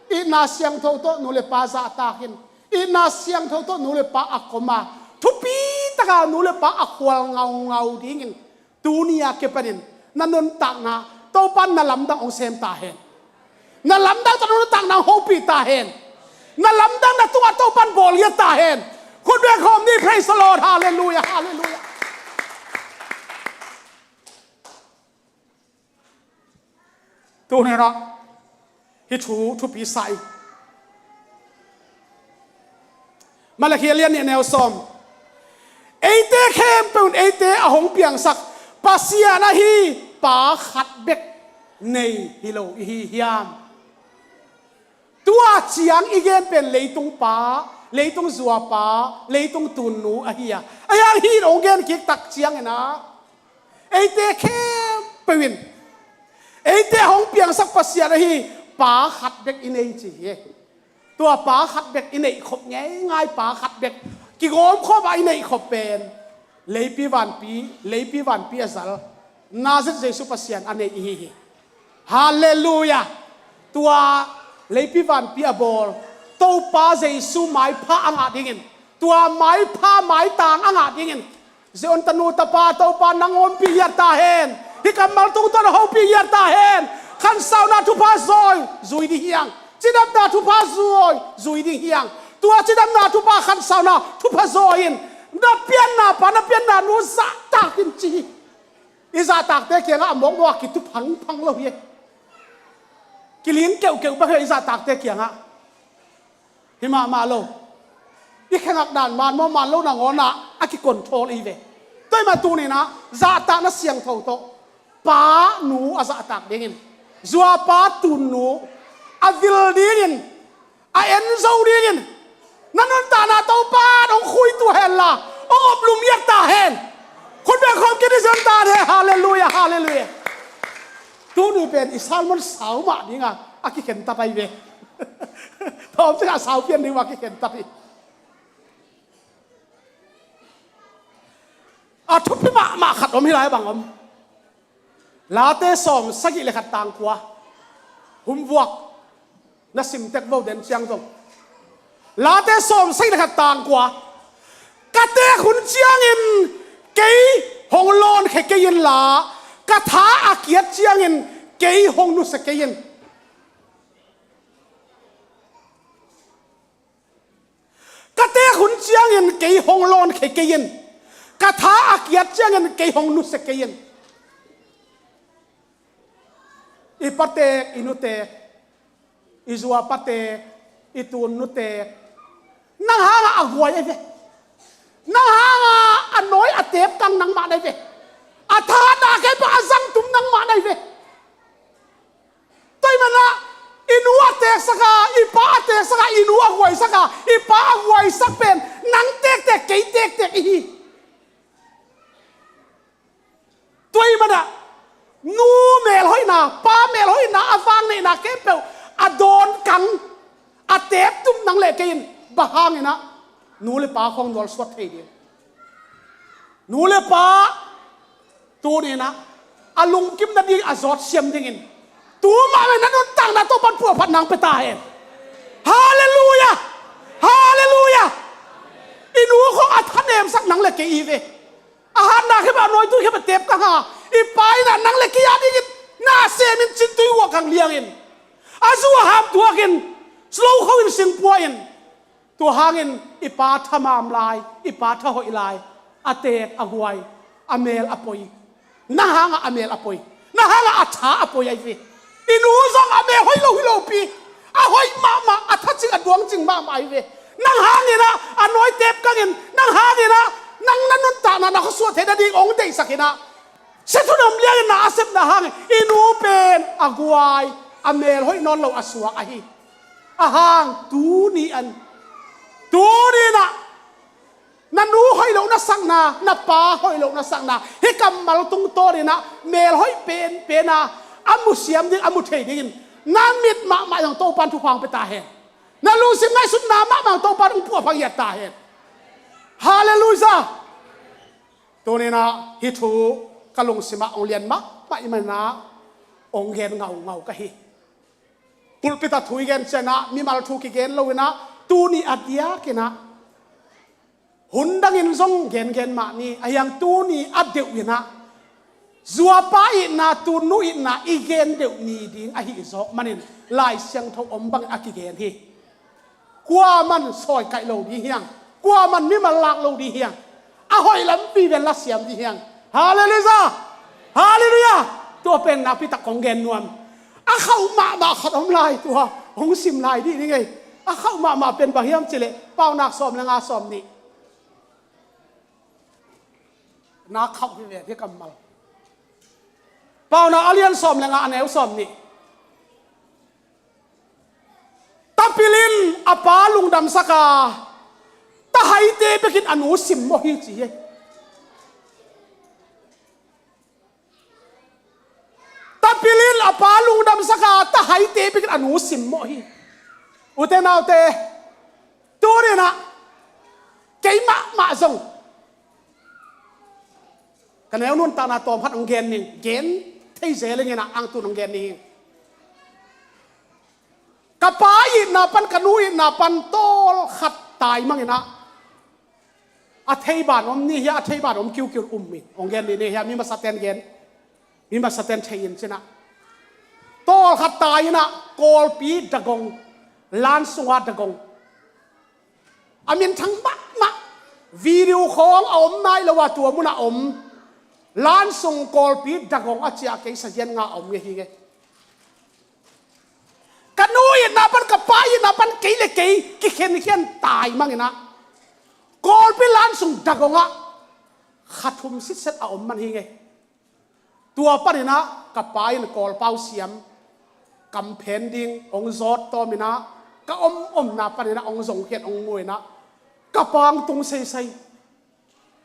Itna siangtho tawh nu le pa zahtakin, itna siangtho tawh nu le pa a koma, thupi taka nu le pa a khual ngaungau dingin tuni a kipanin na nuntakna Topan na lamdang hong sem ta hen. Na lamdang tawh na nuntakna hong hopih ta hen. Na lamdang na tungah Topan bawl ngiat ta hen. Khut beng khawm ni, praise the Lord, halleluia, halleluia. Tuninah hih thu thupi sa hi. Malakhi a lian nih a neu sawm. Eite khempeuh in eite a hong piangsak Pasian ahi Pa khat bek nei hi lo i hi hiam? Tua ciang i gen pen leitung pa, leitung zuapa, leitung tunnu ahi a, ahi hang hih in hong gen kiktak cianginah eite khempeuh in eite a hong piangsak Pasian ahi Pa khat bek i nei ci hi. Tua Pa khat bek i neihkhop ngeingai, Pa khat bek kigawmkhawm ah i neihkhop pen leipi vanpi, leipi vanpi a zal Nazareth Jesu Pasian a nei i hi hi. Halleluia. Tua leipi vanpi a bawl Topa Jesu maipha a ngah dingin, tua maipha maitang a ngah dingin, Zion tanu tapa Topa nang ompih hiat ta hen. Hih kammal tungtawn a hopih hiat ta hen. Khansauna thupha zawi zui ding hiang. Cidamna thupha zawi zui ding hiang. Tua cidamna thupha khansauna thupha zawi in na pianna pa, na pianna nu zahtak in ci hi. I zahtakte kiangah a mawkmawk a kitu phangphang lo hi. Kiling keuhkeuh bang hi i zahtakte kiangah. Hi mahmah lo. I khengak dan man maw, man lo nangawnah a kicontrol i ve. Tua ahih manin tuni-in ah zahtakna siangtho tawh pa nu a zahtak dingin, zuapa tunnu a vil dingin, a en zo dingin, na nuntakna Topa in hong khuitu henla, hong oplum ngiat ta hen. Khut beng khawm kik ni, zem ta hen. Halleluiah, halleluiah. Tuni pen i sermon sau mah ding a, a kikhen ta pai ve. Thawm ciang a sau pian ding a kikhen ta pai. A thupi mahmah khat om hi lai, bang om? Late sawm sagih le khat tang kua. Hum vuak, na sim tek vo den ciang zong. Late sawm sagih le khat tang kua. Ka teek hun ciangin kei hong lawnkhia kei inla, ka tha a kiat ciangin kei hong nusia kei in. Ka teek hun ciangin kei hong lawnkhia kei in. Ka tha a kiat ciangin kei hong nusia kei in. I pateek, i nuteek, i zuapateek, i tunnuteek, nang hangah a guai ahi ve. Nang hangah a nawi a teepkang nangmah na hi ve. A thahatna khempeuh a zangtum nangmah na hi ve. Tua ahih manin ah i nu a teeksak a, i pa a teeksak a, i nu a guaisak a, i pa a guaisak pen nang tektek, kei tektek i hi. Tua ahih manin ah nu melhoihna, pa melhoihna, a vangneihna khempeuh a dawnkang, a teeptum nang le kei in. Bang hangin ah? Nu le pa khawng nualsuat thei ding. Nu le pa tuni-in ah a lungkim nading a zawt siam dingin, tu mah bangin na nuntakna Topa'n puahphat nang pia ta hen. Halleluiah! Halleluiah! I nu khawng a thanemsak nang le kei i hi ve. A hatna khempeuh, a nawitui khempeuh teepkang a, i pa in ah nang le kei a dingin na semin, cintui uah kang liangin, a zu a ham tuakin, slow kho in, singpua in, tua hangin i pa thamam lai, i pa thahoih lai, a teek a guai, a mel a poi. Nang hangah a mel a poi, nang hangah a tha a poi ahi ve. I nu zong a mel hoih lo hi lopi, a hoih mahmah, a thacing, a duangcing mahmah ahi ve. Nang hangin ah a nawi teepkang in, nang hangin ah nang na nuntakna na khuasuah theih nading hong deihsak in ah, sia thunam liangin na a sepna hangin i nu pen a guai, a mel hoih nawn lo a suak ahi. A hang tuni an, tuni-in ah na nu hoih loh na sakna, na pa hoih loh na sakna, hih kammal tungtawnin ah mel hoih penpen a, a mu siam ding, a mu thei dingin na mit mahmah zong Topa'n thupha hong pia ta hen. Na lungsim ngaihsutna mahmah zong Topa'n hong puahphat ngiat ta hen. Halleluiah! Tuni-in ah hih thu ka lungsimah hong lian mahmah ahih manin ah hong gen ngaungau ka hi. Pulpit ah thu i gen ciangin ah mimal thu kigen loin ah, tuni a diakin ah hun dangin zong gengen mah ni, a hiang tuni a deuhin ah zuapa itna, tunnu itna i gen deuh ni ding ahi zawk manin Lai Siangtho om bangin a kigen hi. Kuaman sawikaih lo ding hiang, kuaman mimal lak lo ding hiang, a hoih lam viven la siam ding hiang. Halleluiah! Halleluiah! Tua pen nakpi tak kong gen nuam. A khauh mahmah khat om lai, tua hong sim lai dih ding ei. A khauh mahmah pen bang hiam cih leh Paunak sawm le nga, sawm nih. Na khauh hi ve, hi kammal. Paunak a lian sawm le nga, a neu sawm nih. Tapil in a pa lungdamsak a, tahaite bekin a nu simmawh hi, ci hi. Tapil in a pa lungdamsak a, tahaite bekin a nu simmawh hi. Ute naute, tuni-in ah kei mahmah zong ka neu nuntakna tawm khat hong gen ning, gen thei zel ing in ah, ang tun hong gen ning. Ka pa itna pan, ka nu itna pan tawlkhat taimang in ah, a theiban om ni hi a, a theiban om kiukiu um in, hong gen ni hi a, mi masate'n gen, mi masate'n thei in ci-in ah. Tawlkhat tai in ah, Kawlpi dagong, lan sunga dagong, a minthang mahmah, video khawng a om nai lo a, tua munah om, lan sung Kawlpi dagong a ci-a, kei sazian nga a om ngei hi ngei. Ka nu itna pan, ka pa itna pan kei le kei kikhenkhian taimang in ah, Kawlpi lan sung dagong ah kha thum sitset a om man hi ngei. Tua paninah ka pa in Kawlpau siam kamphen ding hong zawt tawminah ka om omna paninah hong zongkhiat hong muinah ka pa hong tung seisai.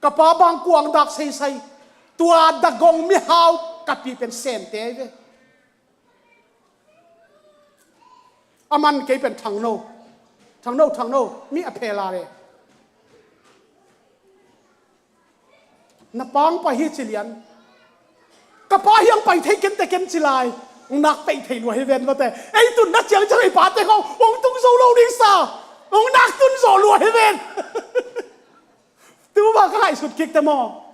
Ka pa bang kuang dak seisai. Tua dagong mihau ka pi pen Sente ahi ve. A man kei pen Thangno. Thangno, Thangno, mi a phela le. Na pang pai hi ci lian. Ka pa hiang pai thei ken te ken ci lai. Hong nak peih thei lua hi ven mate. Ei tun na ciang ciang ei pa te ko hong tung zo lo ding sa. Hong nak tun zo lua hi ven. Tu ba ka ngaihsut kik te maw?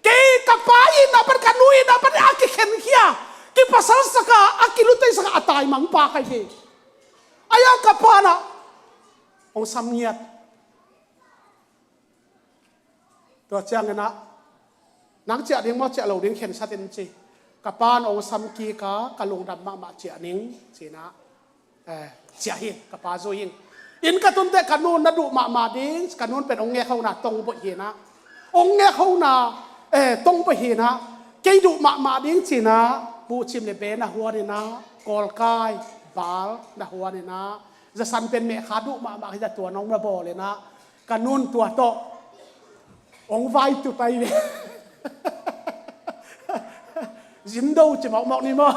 Kei ka pa itna pan ka nu itna pan a kikhenkhia, kipasalsaka, a kiluteisaka a taimang pa ka hi. Aia ka pa na hong sam ngiat. Tua cianginah nang ciah ding maw ciah lo ding khensat in ci. Ka pa na hong sam kika ka lungdam mahmah ciah ning cinah. Eh, ciah hi, ka pa zui ing. Inn ka tunte ka nun na duh mahmah ding, ka nun pen hong ngek hona tongboih hinah. Hong ngek hona, eh, tongboih hinah. Kei duh mahmah ding cinah, buhcim le be na huaninah, kawlkai, bal na huaninah. Zasan pen mehkha duh mahmah hi za tua nong na bawlinah. Ka nun tua tawh hong vai tutai ve. Zimdo ci mawkmawk ni maw?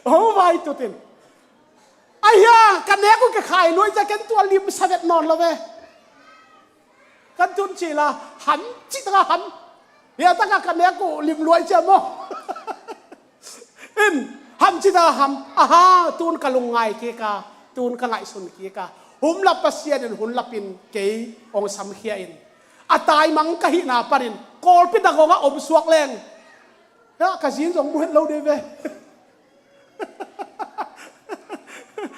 Hong vai tutin. Ahiang ka nek uh ka khai luai za ken tua lim savet nawn lo ve. Kan tun cila ham citaka ham. Hiataka ka nek uh lim luai cia maw? In, ham cita ham, aha, tun ka lungngai kika, tun ka ngaihsun kika. Hunlap Pasian in hunlapin kei hong samkhia in. A taimang ka hihna panin, Kawlpi dagongah om suak leng. Hia, ka zin zong muhet lo dei ve.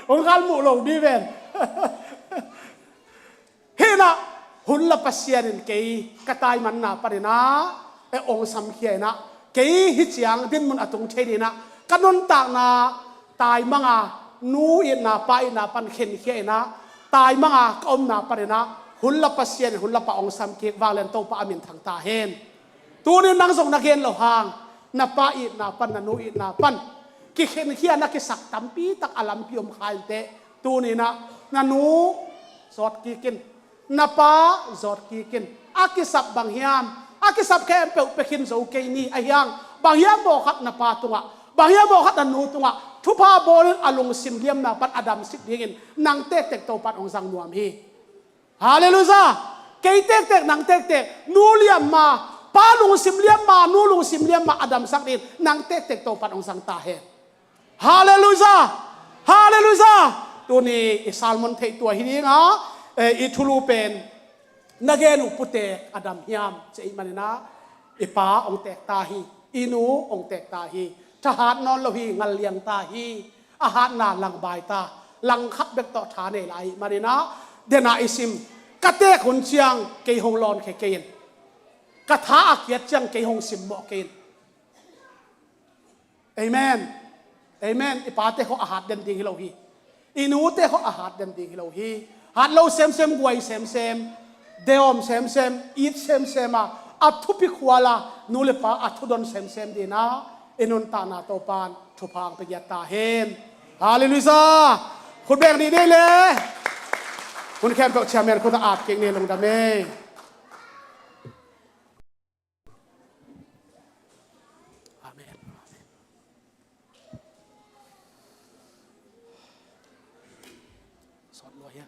Hong kal muh lo dei ven. Hinah, hunlap Pasian in kei ka taimanna paninah, e hong samkhia inah, kei hi ciang dinmun a tung thei dinah, ka nuntakna taimanga, nu itna, pa itna pan khenkhia inah, taimanga ka omna paninah, hunlap Pasian in hunlapa hong samkik vanglian Topa a min thang ta hen. Tunin nang zong na gen lo hang, na pa itna pan, na nu itna pan kikhenkhia na kisak tampi tak a lampi om kha inteh. Tuninah na nu zawt kikin, na pa zawt kikin, a kisap bang hiam, a kisap khempeuh pia khin zo kei ni. Ahiang bang hiam mawkhat na pa tungah, bang hiam mawkhat na nu tungah thupha bawlin a lungsim liamna pan a damsik dingin nang tektek Topan hong zang nuam hi. Halleluiah. Kei tektek, nang tektek, nu liamma, pa lungsim liamma, nu lungsim liamma a damsak dingin nang tektek Topan hong zang ta hen. Halleluiah. Halleluiah. Tuni i sermon theih tua hi dinga, eh, i thulu pen na gen uh putek a dam hiam ci ahih maninah, i pa hong tek ta hi, i nu hong tek ta hi. Thahat nawn lo hi, ngalliang ta hi. A hatna langbai ta, langkhat bek tawh tha nei lai ahih maninah, dena i sim, ka tek hun ciang kei hong lawnkhia kei in. Ka tha a kiat ciang kei hong simmawh kei in. Amen. Amen. I pate khawh a hat den ding hi lo hi. I nute khawh a hat den ding hi lo hi. Hat lo semsem, guai semsem, deawm semsem, it semsem a, a thupi khuala, nu le pa a thudon semsem dina, i nuntakna Topan thupha hong pia giat ta hen. Halleluiah. Khut beng dih dih le. Hun khempeuh chairman khut a ap kik ni, lungdam e. Amen. Sawt lua hia?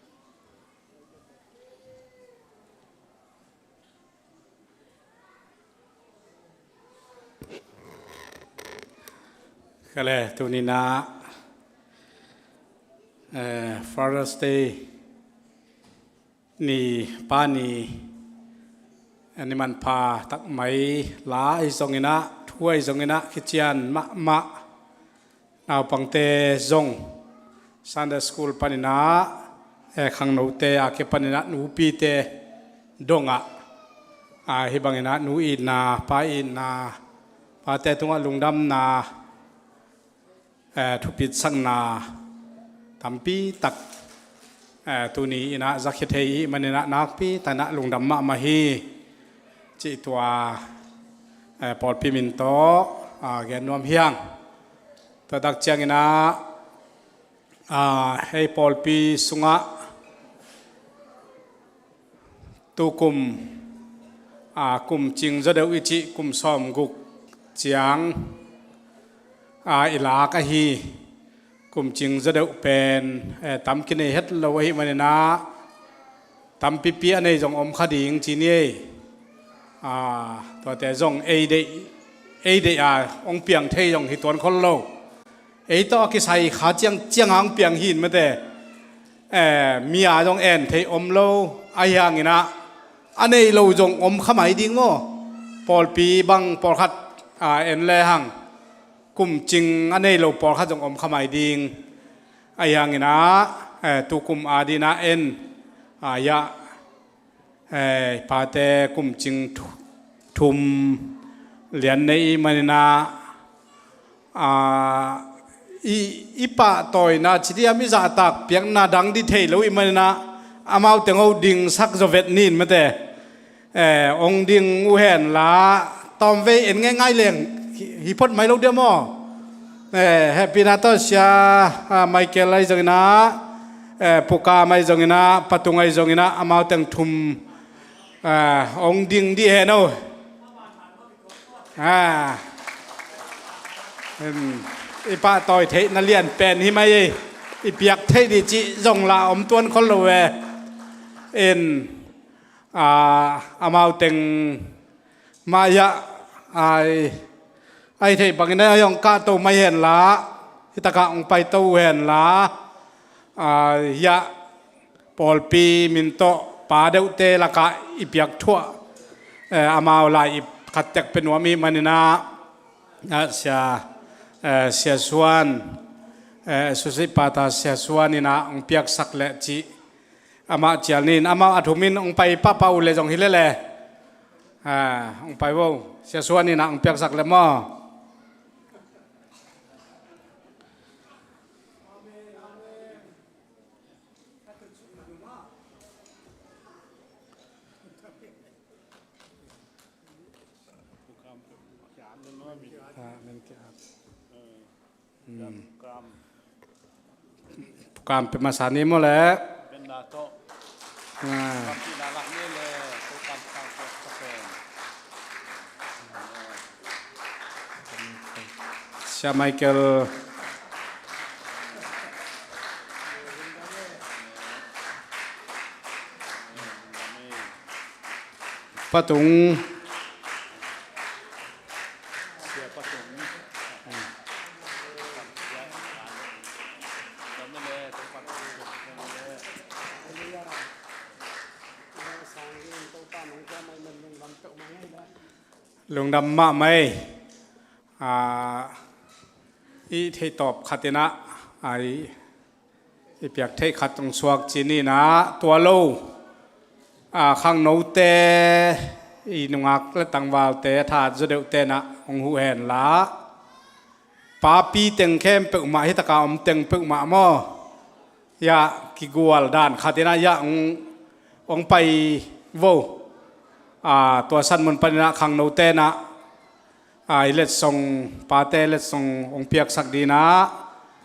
Kale, tunina, eh, Father's Day ni, pa ni, ani manpha tak mai, la ahi zongin ah, thu ahi zongin ah, kician mahmah. Naupangte zong Sunday school panin ah, eh, khangnote a kipanin ah, nupite dong ah, ah, hih bangin ah, nu itna, pa itna, pate tungah lungdamna, eh, thupitsakna tampi tak, Eh, tuni inah zakhia thei i hih maninah nakpi takinah lungdam mahmah hi. Cih tua, eh, pawlpi min tawh, ah, gen nuam hi hang. Tua tak cianginah, ah, hei pawlpi sungah tukum, ah, kum cing zaw deuh i cih kum sawmguk ciang, ah, i lak ahi. Kum cing zaw deuh pen, eh, tam kinei het lo ahih maninah tampipi a nei zong om kha ding ci ni ei. Ah, tuate zong ei deih, ei deih a hong piang thei zong hi tuan khol lo. Ei tawh a kisai kha ciangciang a hong piang hi in mate. Eh, mi a zong en thei om lo, ahi hanginah a nei lo zong om kha mai ding maw? Pawlpi bang pawlkhat, ah, en lehang kum cing a nei lo pawlkhat zong om kha mai ding. Ahi hanginah, eh, tukum a dinah en, ah, hiah, eh, pate kum cing thu-, thum lian nei i hih maninah, ah, i, i pahtawina ci diam, i zahtak piakna dang ding thei lo i hih maninah amau teng ho dingsak zaw vet ni in mate. Eh, hong ding uh hen la, tawmvei en ngeingai leng hi, hi phot mai lo diam maw? Eh, hehpihna tawh Sia, ah, Michael ahi zonginah, eh, Pu Kam ahi zonginah, Pa Tung ahi zonginah, amau teng thum, ah, hong ding dih hen o. Ah. Em, i pahtawi theihna lian pen hi mai ei. I piak theih dih cih zong la om tuan khol lo ve. En, ah, amau teng mah hiah, ai, ahi theih bangin ahi hong kahto mai hen la, hitakah hong paito uh hen la, ah, hiah pawlpi min tawh pa deuhte lakah i piak thuah, eh, amau lai i khat tek pia nuam i hih maninah, ah, Sia, eh, Sia Suan, eh, Susi Pata Sia Suan inah hong piaksak leh cih amah cial ni in, amah a thum in hong pai pahpah uh leh zong hi lele. Ah, hong pai vo. Sia Suan inah hong piaksak leh maw? Pu Kam pia masa ni maw le? Ah. Sia Michael. Pa Tung. Lungdam mahmah ei. Ah, i theih tawp khat inah, ah, i, i piak theih khat hong suak ci ni inah, tua lo, ah, khangnote, i nungak le tangvalte, a that zaw deuhte inah hong huh hen la. Papi teng khempeuh mah, hitakah om teng peuhmah maw? Hiah kigual dan khat inah hiah hong, hong pai vo. Ah, tua san mun paninah khangnote inah, ah, i letsong, pate letsong hong piaksak dinah,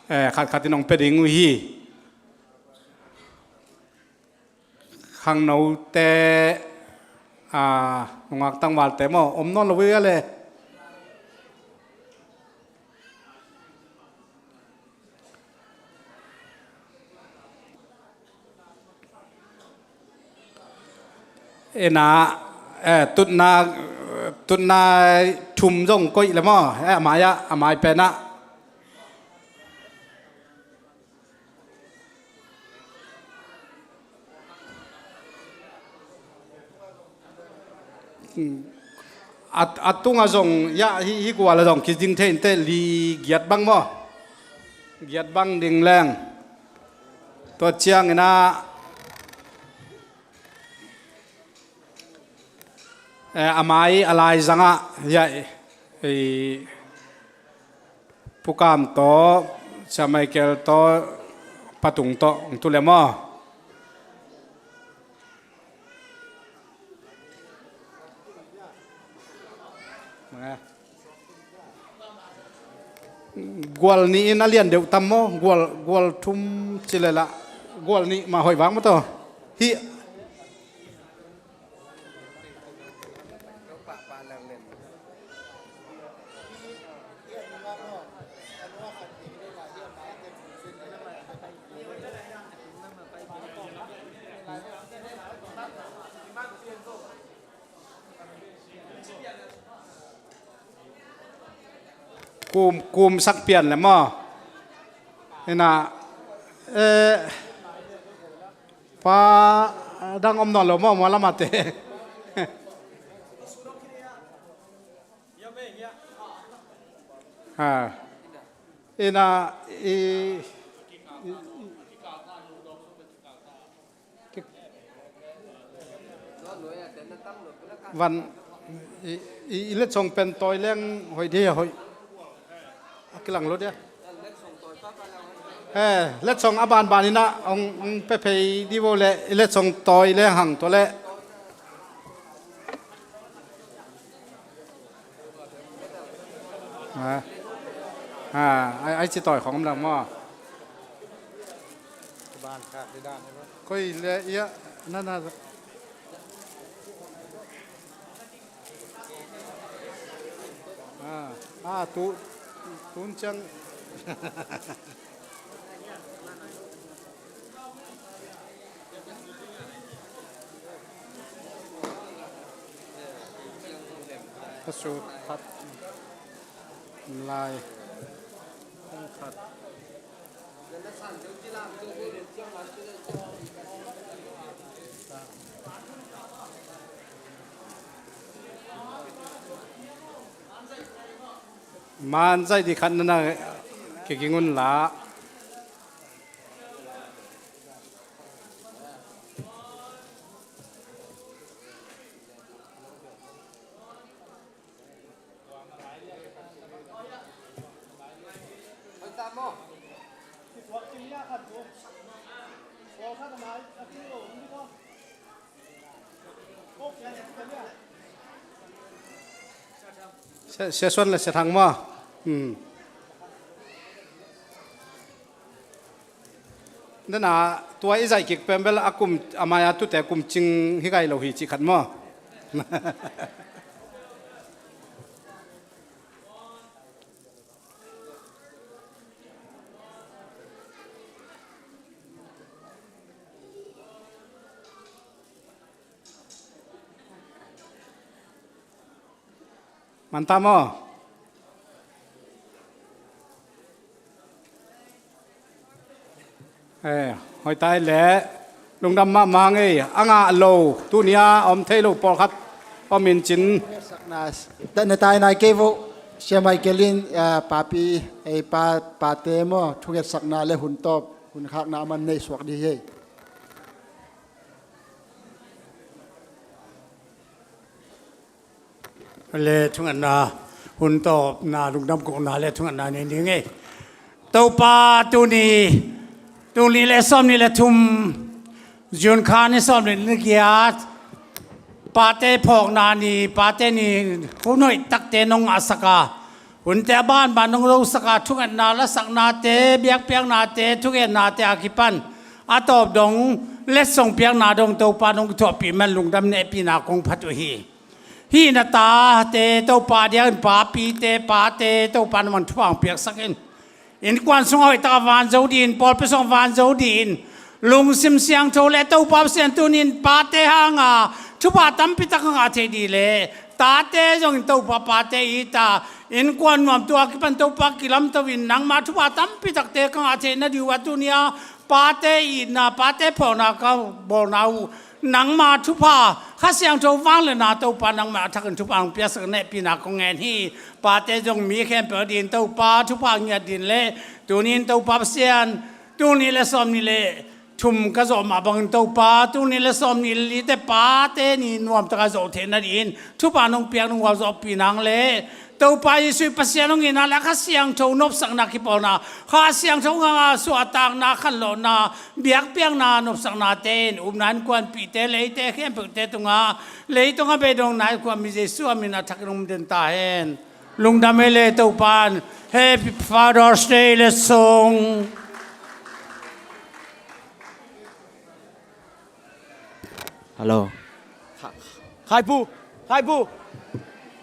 eh, khatkhat in hong pia ding uh hi. Khangnote, ah, nungak tangvalte maw, om nawn lo uh hi a le. Ena, eh, tutna, tutna thum zong koih le maw, eh, a mai ah, a mai penah. A, a tungah zong, hiah, hih, hih kuala zong kiding thei inteh, li giat bang maw? Giat bang ding leng. Tua cianginah, eh, a mai a laizangah, hiah, eh, Pu Kam tawh, Sia Michael tawh, Pa Tung tawh hong tu le maw? Gual nih in a lian deuh tam maw? Gual, gual thum ci lel a, gual nih mah hoih vak maw taw? Hih Kum, kum sak pian le maw? Ina, eh, pa dang om nawn lo maw, maw lamate? Ha. Ina, i, i, Van, i, i, i letsong pen tawi leng hoih dia hoih. A kilang lo dia. Eh, letsong a banban ina hong, hong pe phei di vo le, i letsong tawi leng hang tua le. Ah, ah, ai, ai ci tawi khong om lang maw? Koi le ia, na, na. Ah, ah, tu, tun ciang. Ka sut khat lai khat. Man zaih di khat na na kiging un la. Sia, Sia Suan le Sia Thang maw? Hmm. Nana, tua i zaih kik pen bel a kum, a mai-a tute kum cing hi gai lo hi cih khat maw? Man ta maw? Eh, hoih ta le, lungdam mahmah ngei, a ngah lo, tuni-a om thei lo pawlkhat om in cin. Na tai nai kei vo, Sia Michael in, ah, papi, ei pa, pate maw, thungetsakna le hun tawp, hun khakna a man nei suak di hi. Le thungetna, hun tawpna, lungdam kohna le thungetna nei ding e. Topa tuni, tuni le sawm ni le thum, June kha ni sawm le ni giat, pate phawkna ni, pate ni hun hoih takte nong ngahsak a, hunte a banban nong zosaka thungetna lasaknate, biakpiaknate, thugennate a kipan a tawp dong letsong piakna dong Topa nong thuahpih man lungdam nehpihna kong phat uh hi. Hih na tate Topa diakin papite pate Topa na man thupha hong piaksak in. Innkuan sungah hoih taka van zo dih in, pawlpi sungah van zo dih in, lungsim siangtho le Topa Pasian tunin pate hanga thupha tampi tak a ngah thei dih le tate zongin Topa pate ita, innkuan nuamtu a kipan Topa kilamto in nangma thupha tampi takte ka ngah theih nadih uh a tunia pate itna, pate phawkna ka bawlna uh nangma thupha, Kha Siangtho vangliatna Topa nangma a thakin thupha hong piaksak nehpihna kong ngen hi. Pate zong mi khempeuh adingin Topa thupha ngiat ding le tunin Topa Pasian, tul nih le sawm nih le thum ka zawh mah bangin Topa, tul nih le sawm nih le lite pate ni nuamtaka zawh theih nadingin thupha nong piak nong gualzawhpih nang le Topa Jesuh Pasian hong itna le Kha Siangtho nopsakna kipawlna, Kha Siangtho nganga suahtakna, khanlawhna, biakpiakna, nopsaknate in upna innkuanpihte, leite khempeuhte tungah, leitungah beidongna innkuanpih Jesuh a min a thakin hong den ta hen. Lungdam ei le Topa in Happy Father's Day, let's song. Hello. Khai pu, khai pu.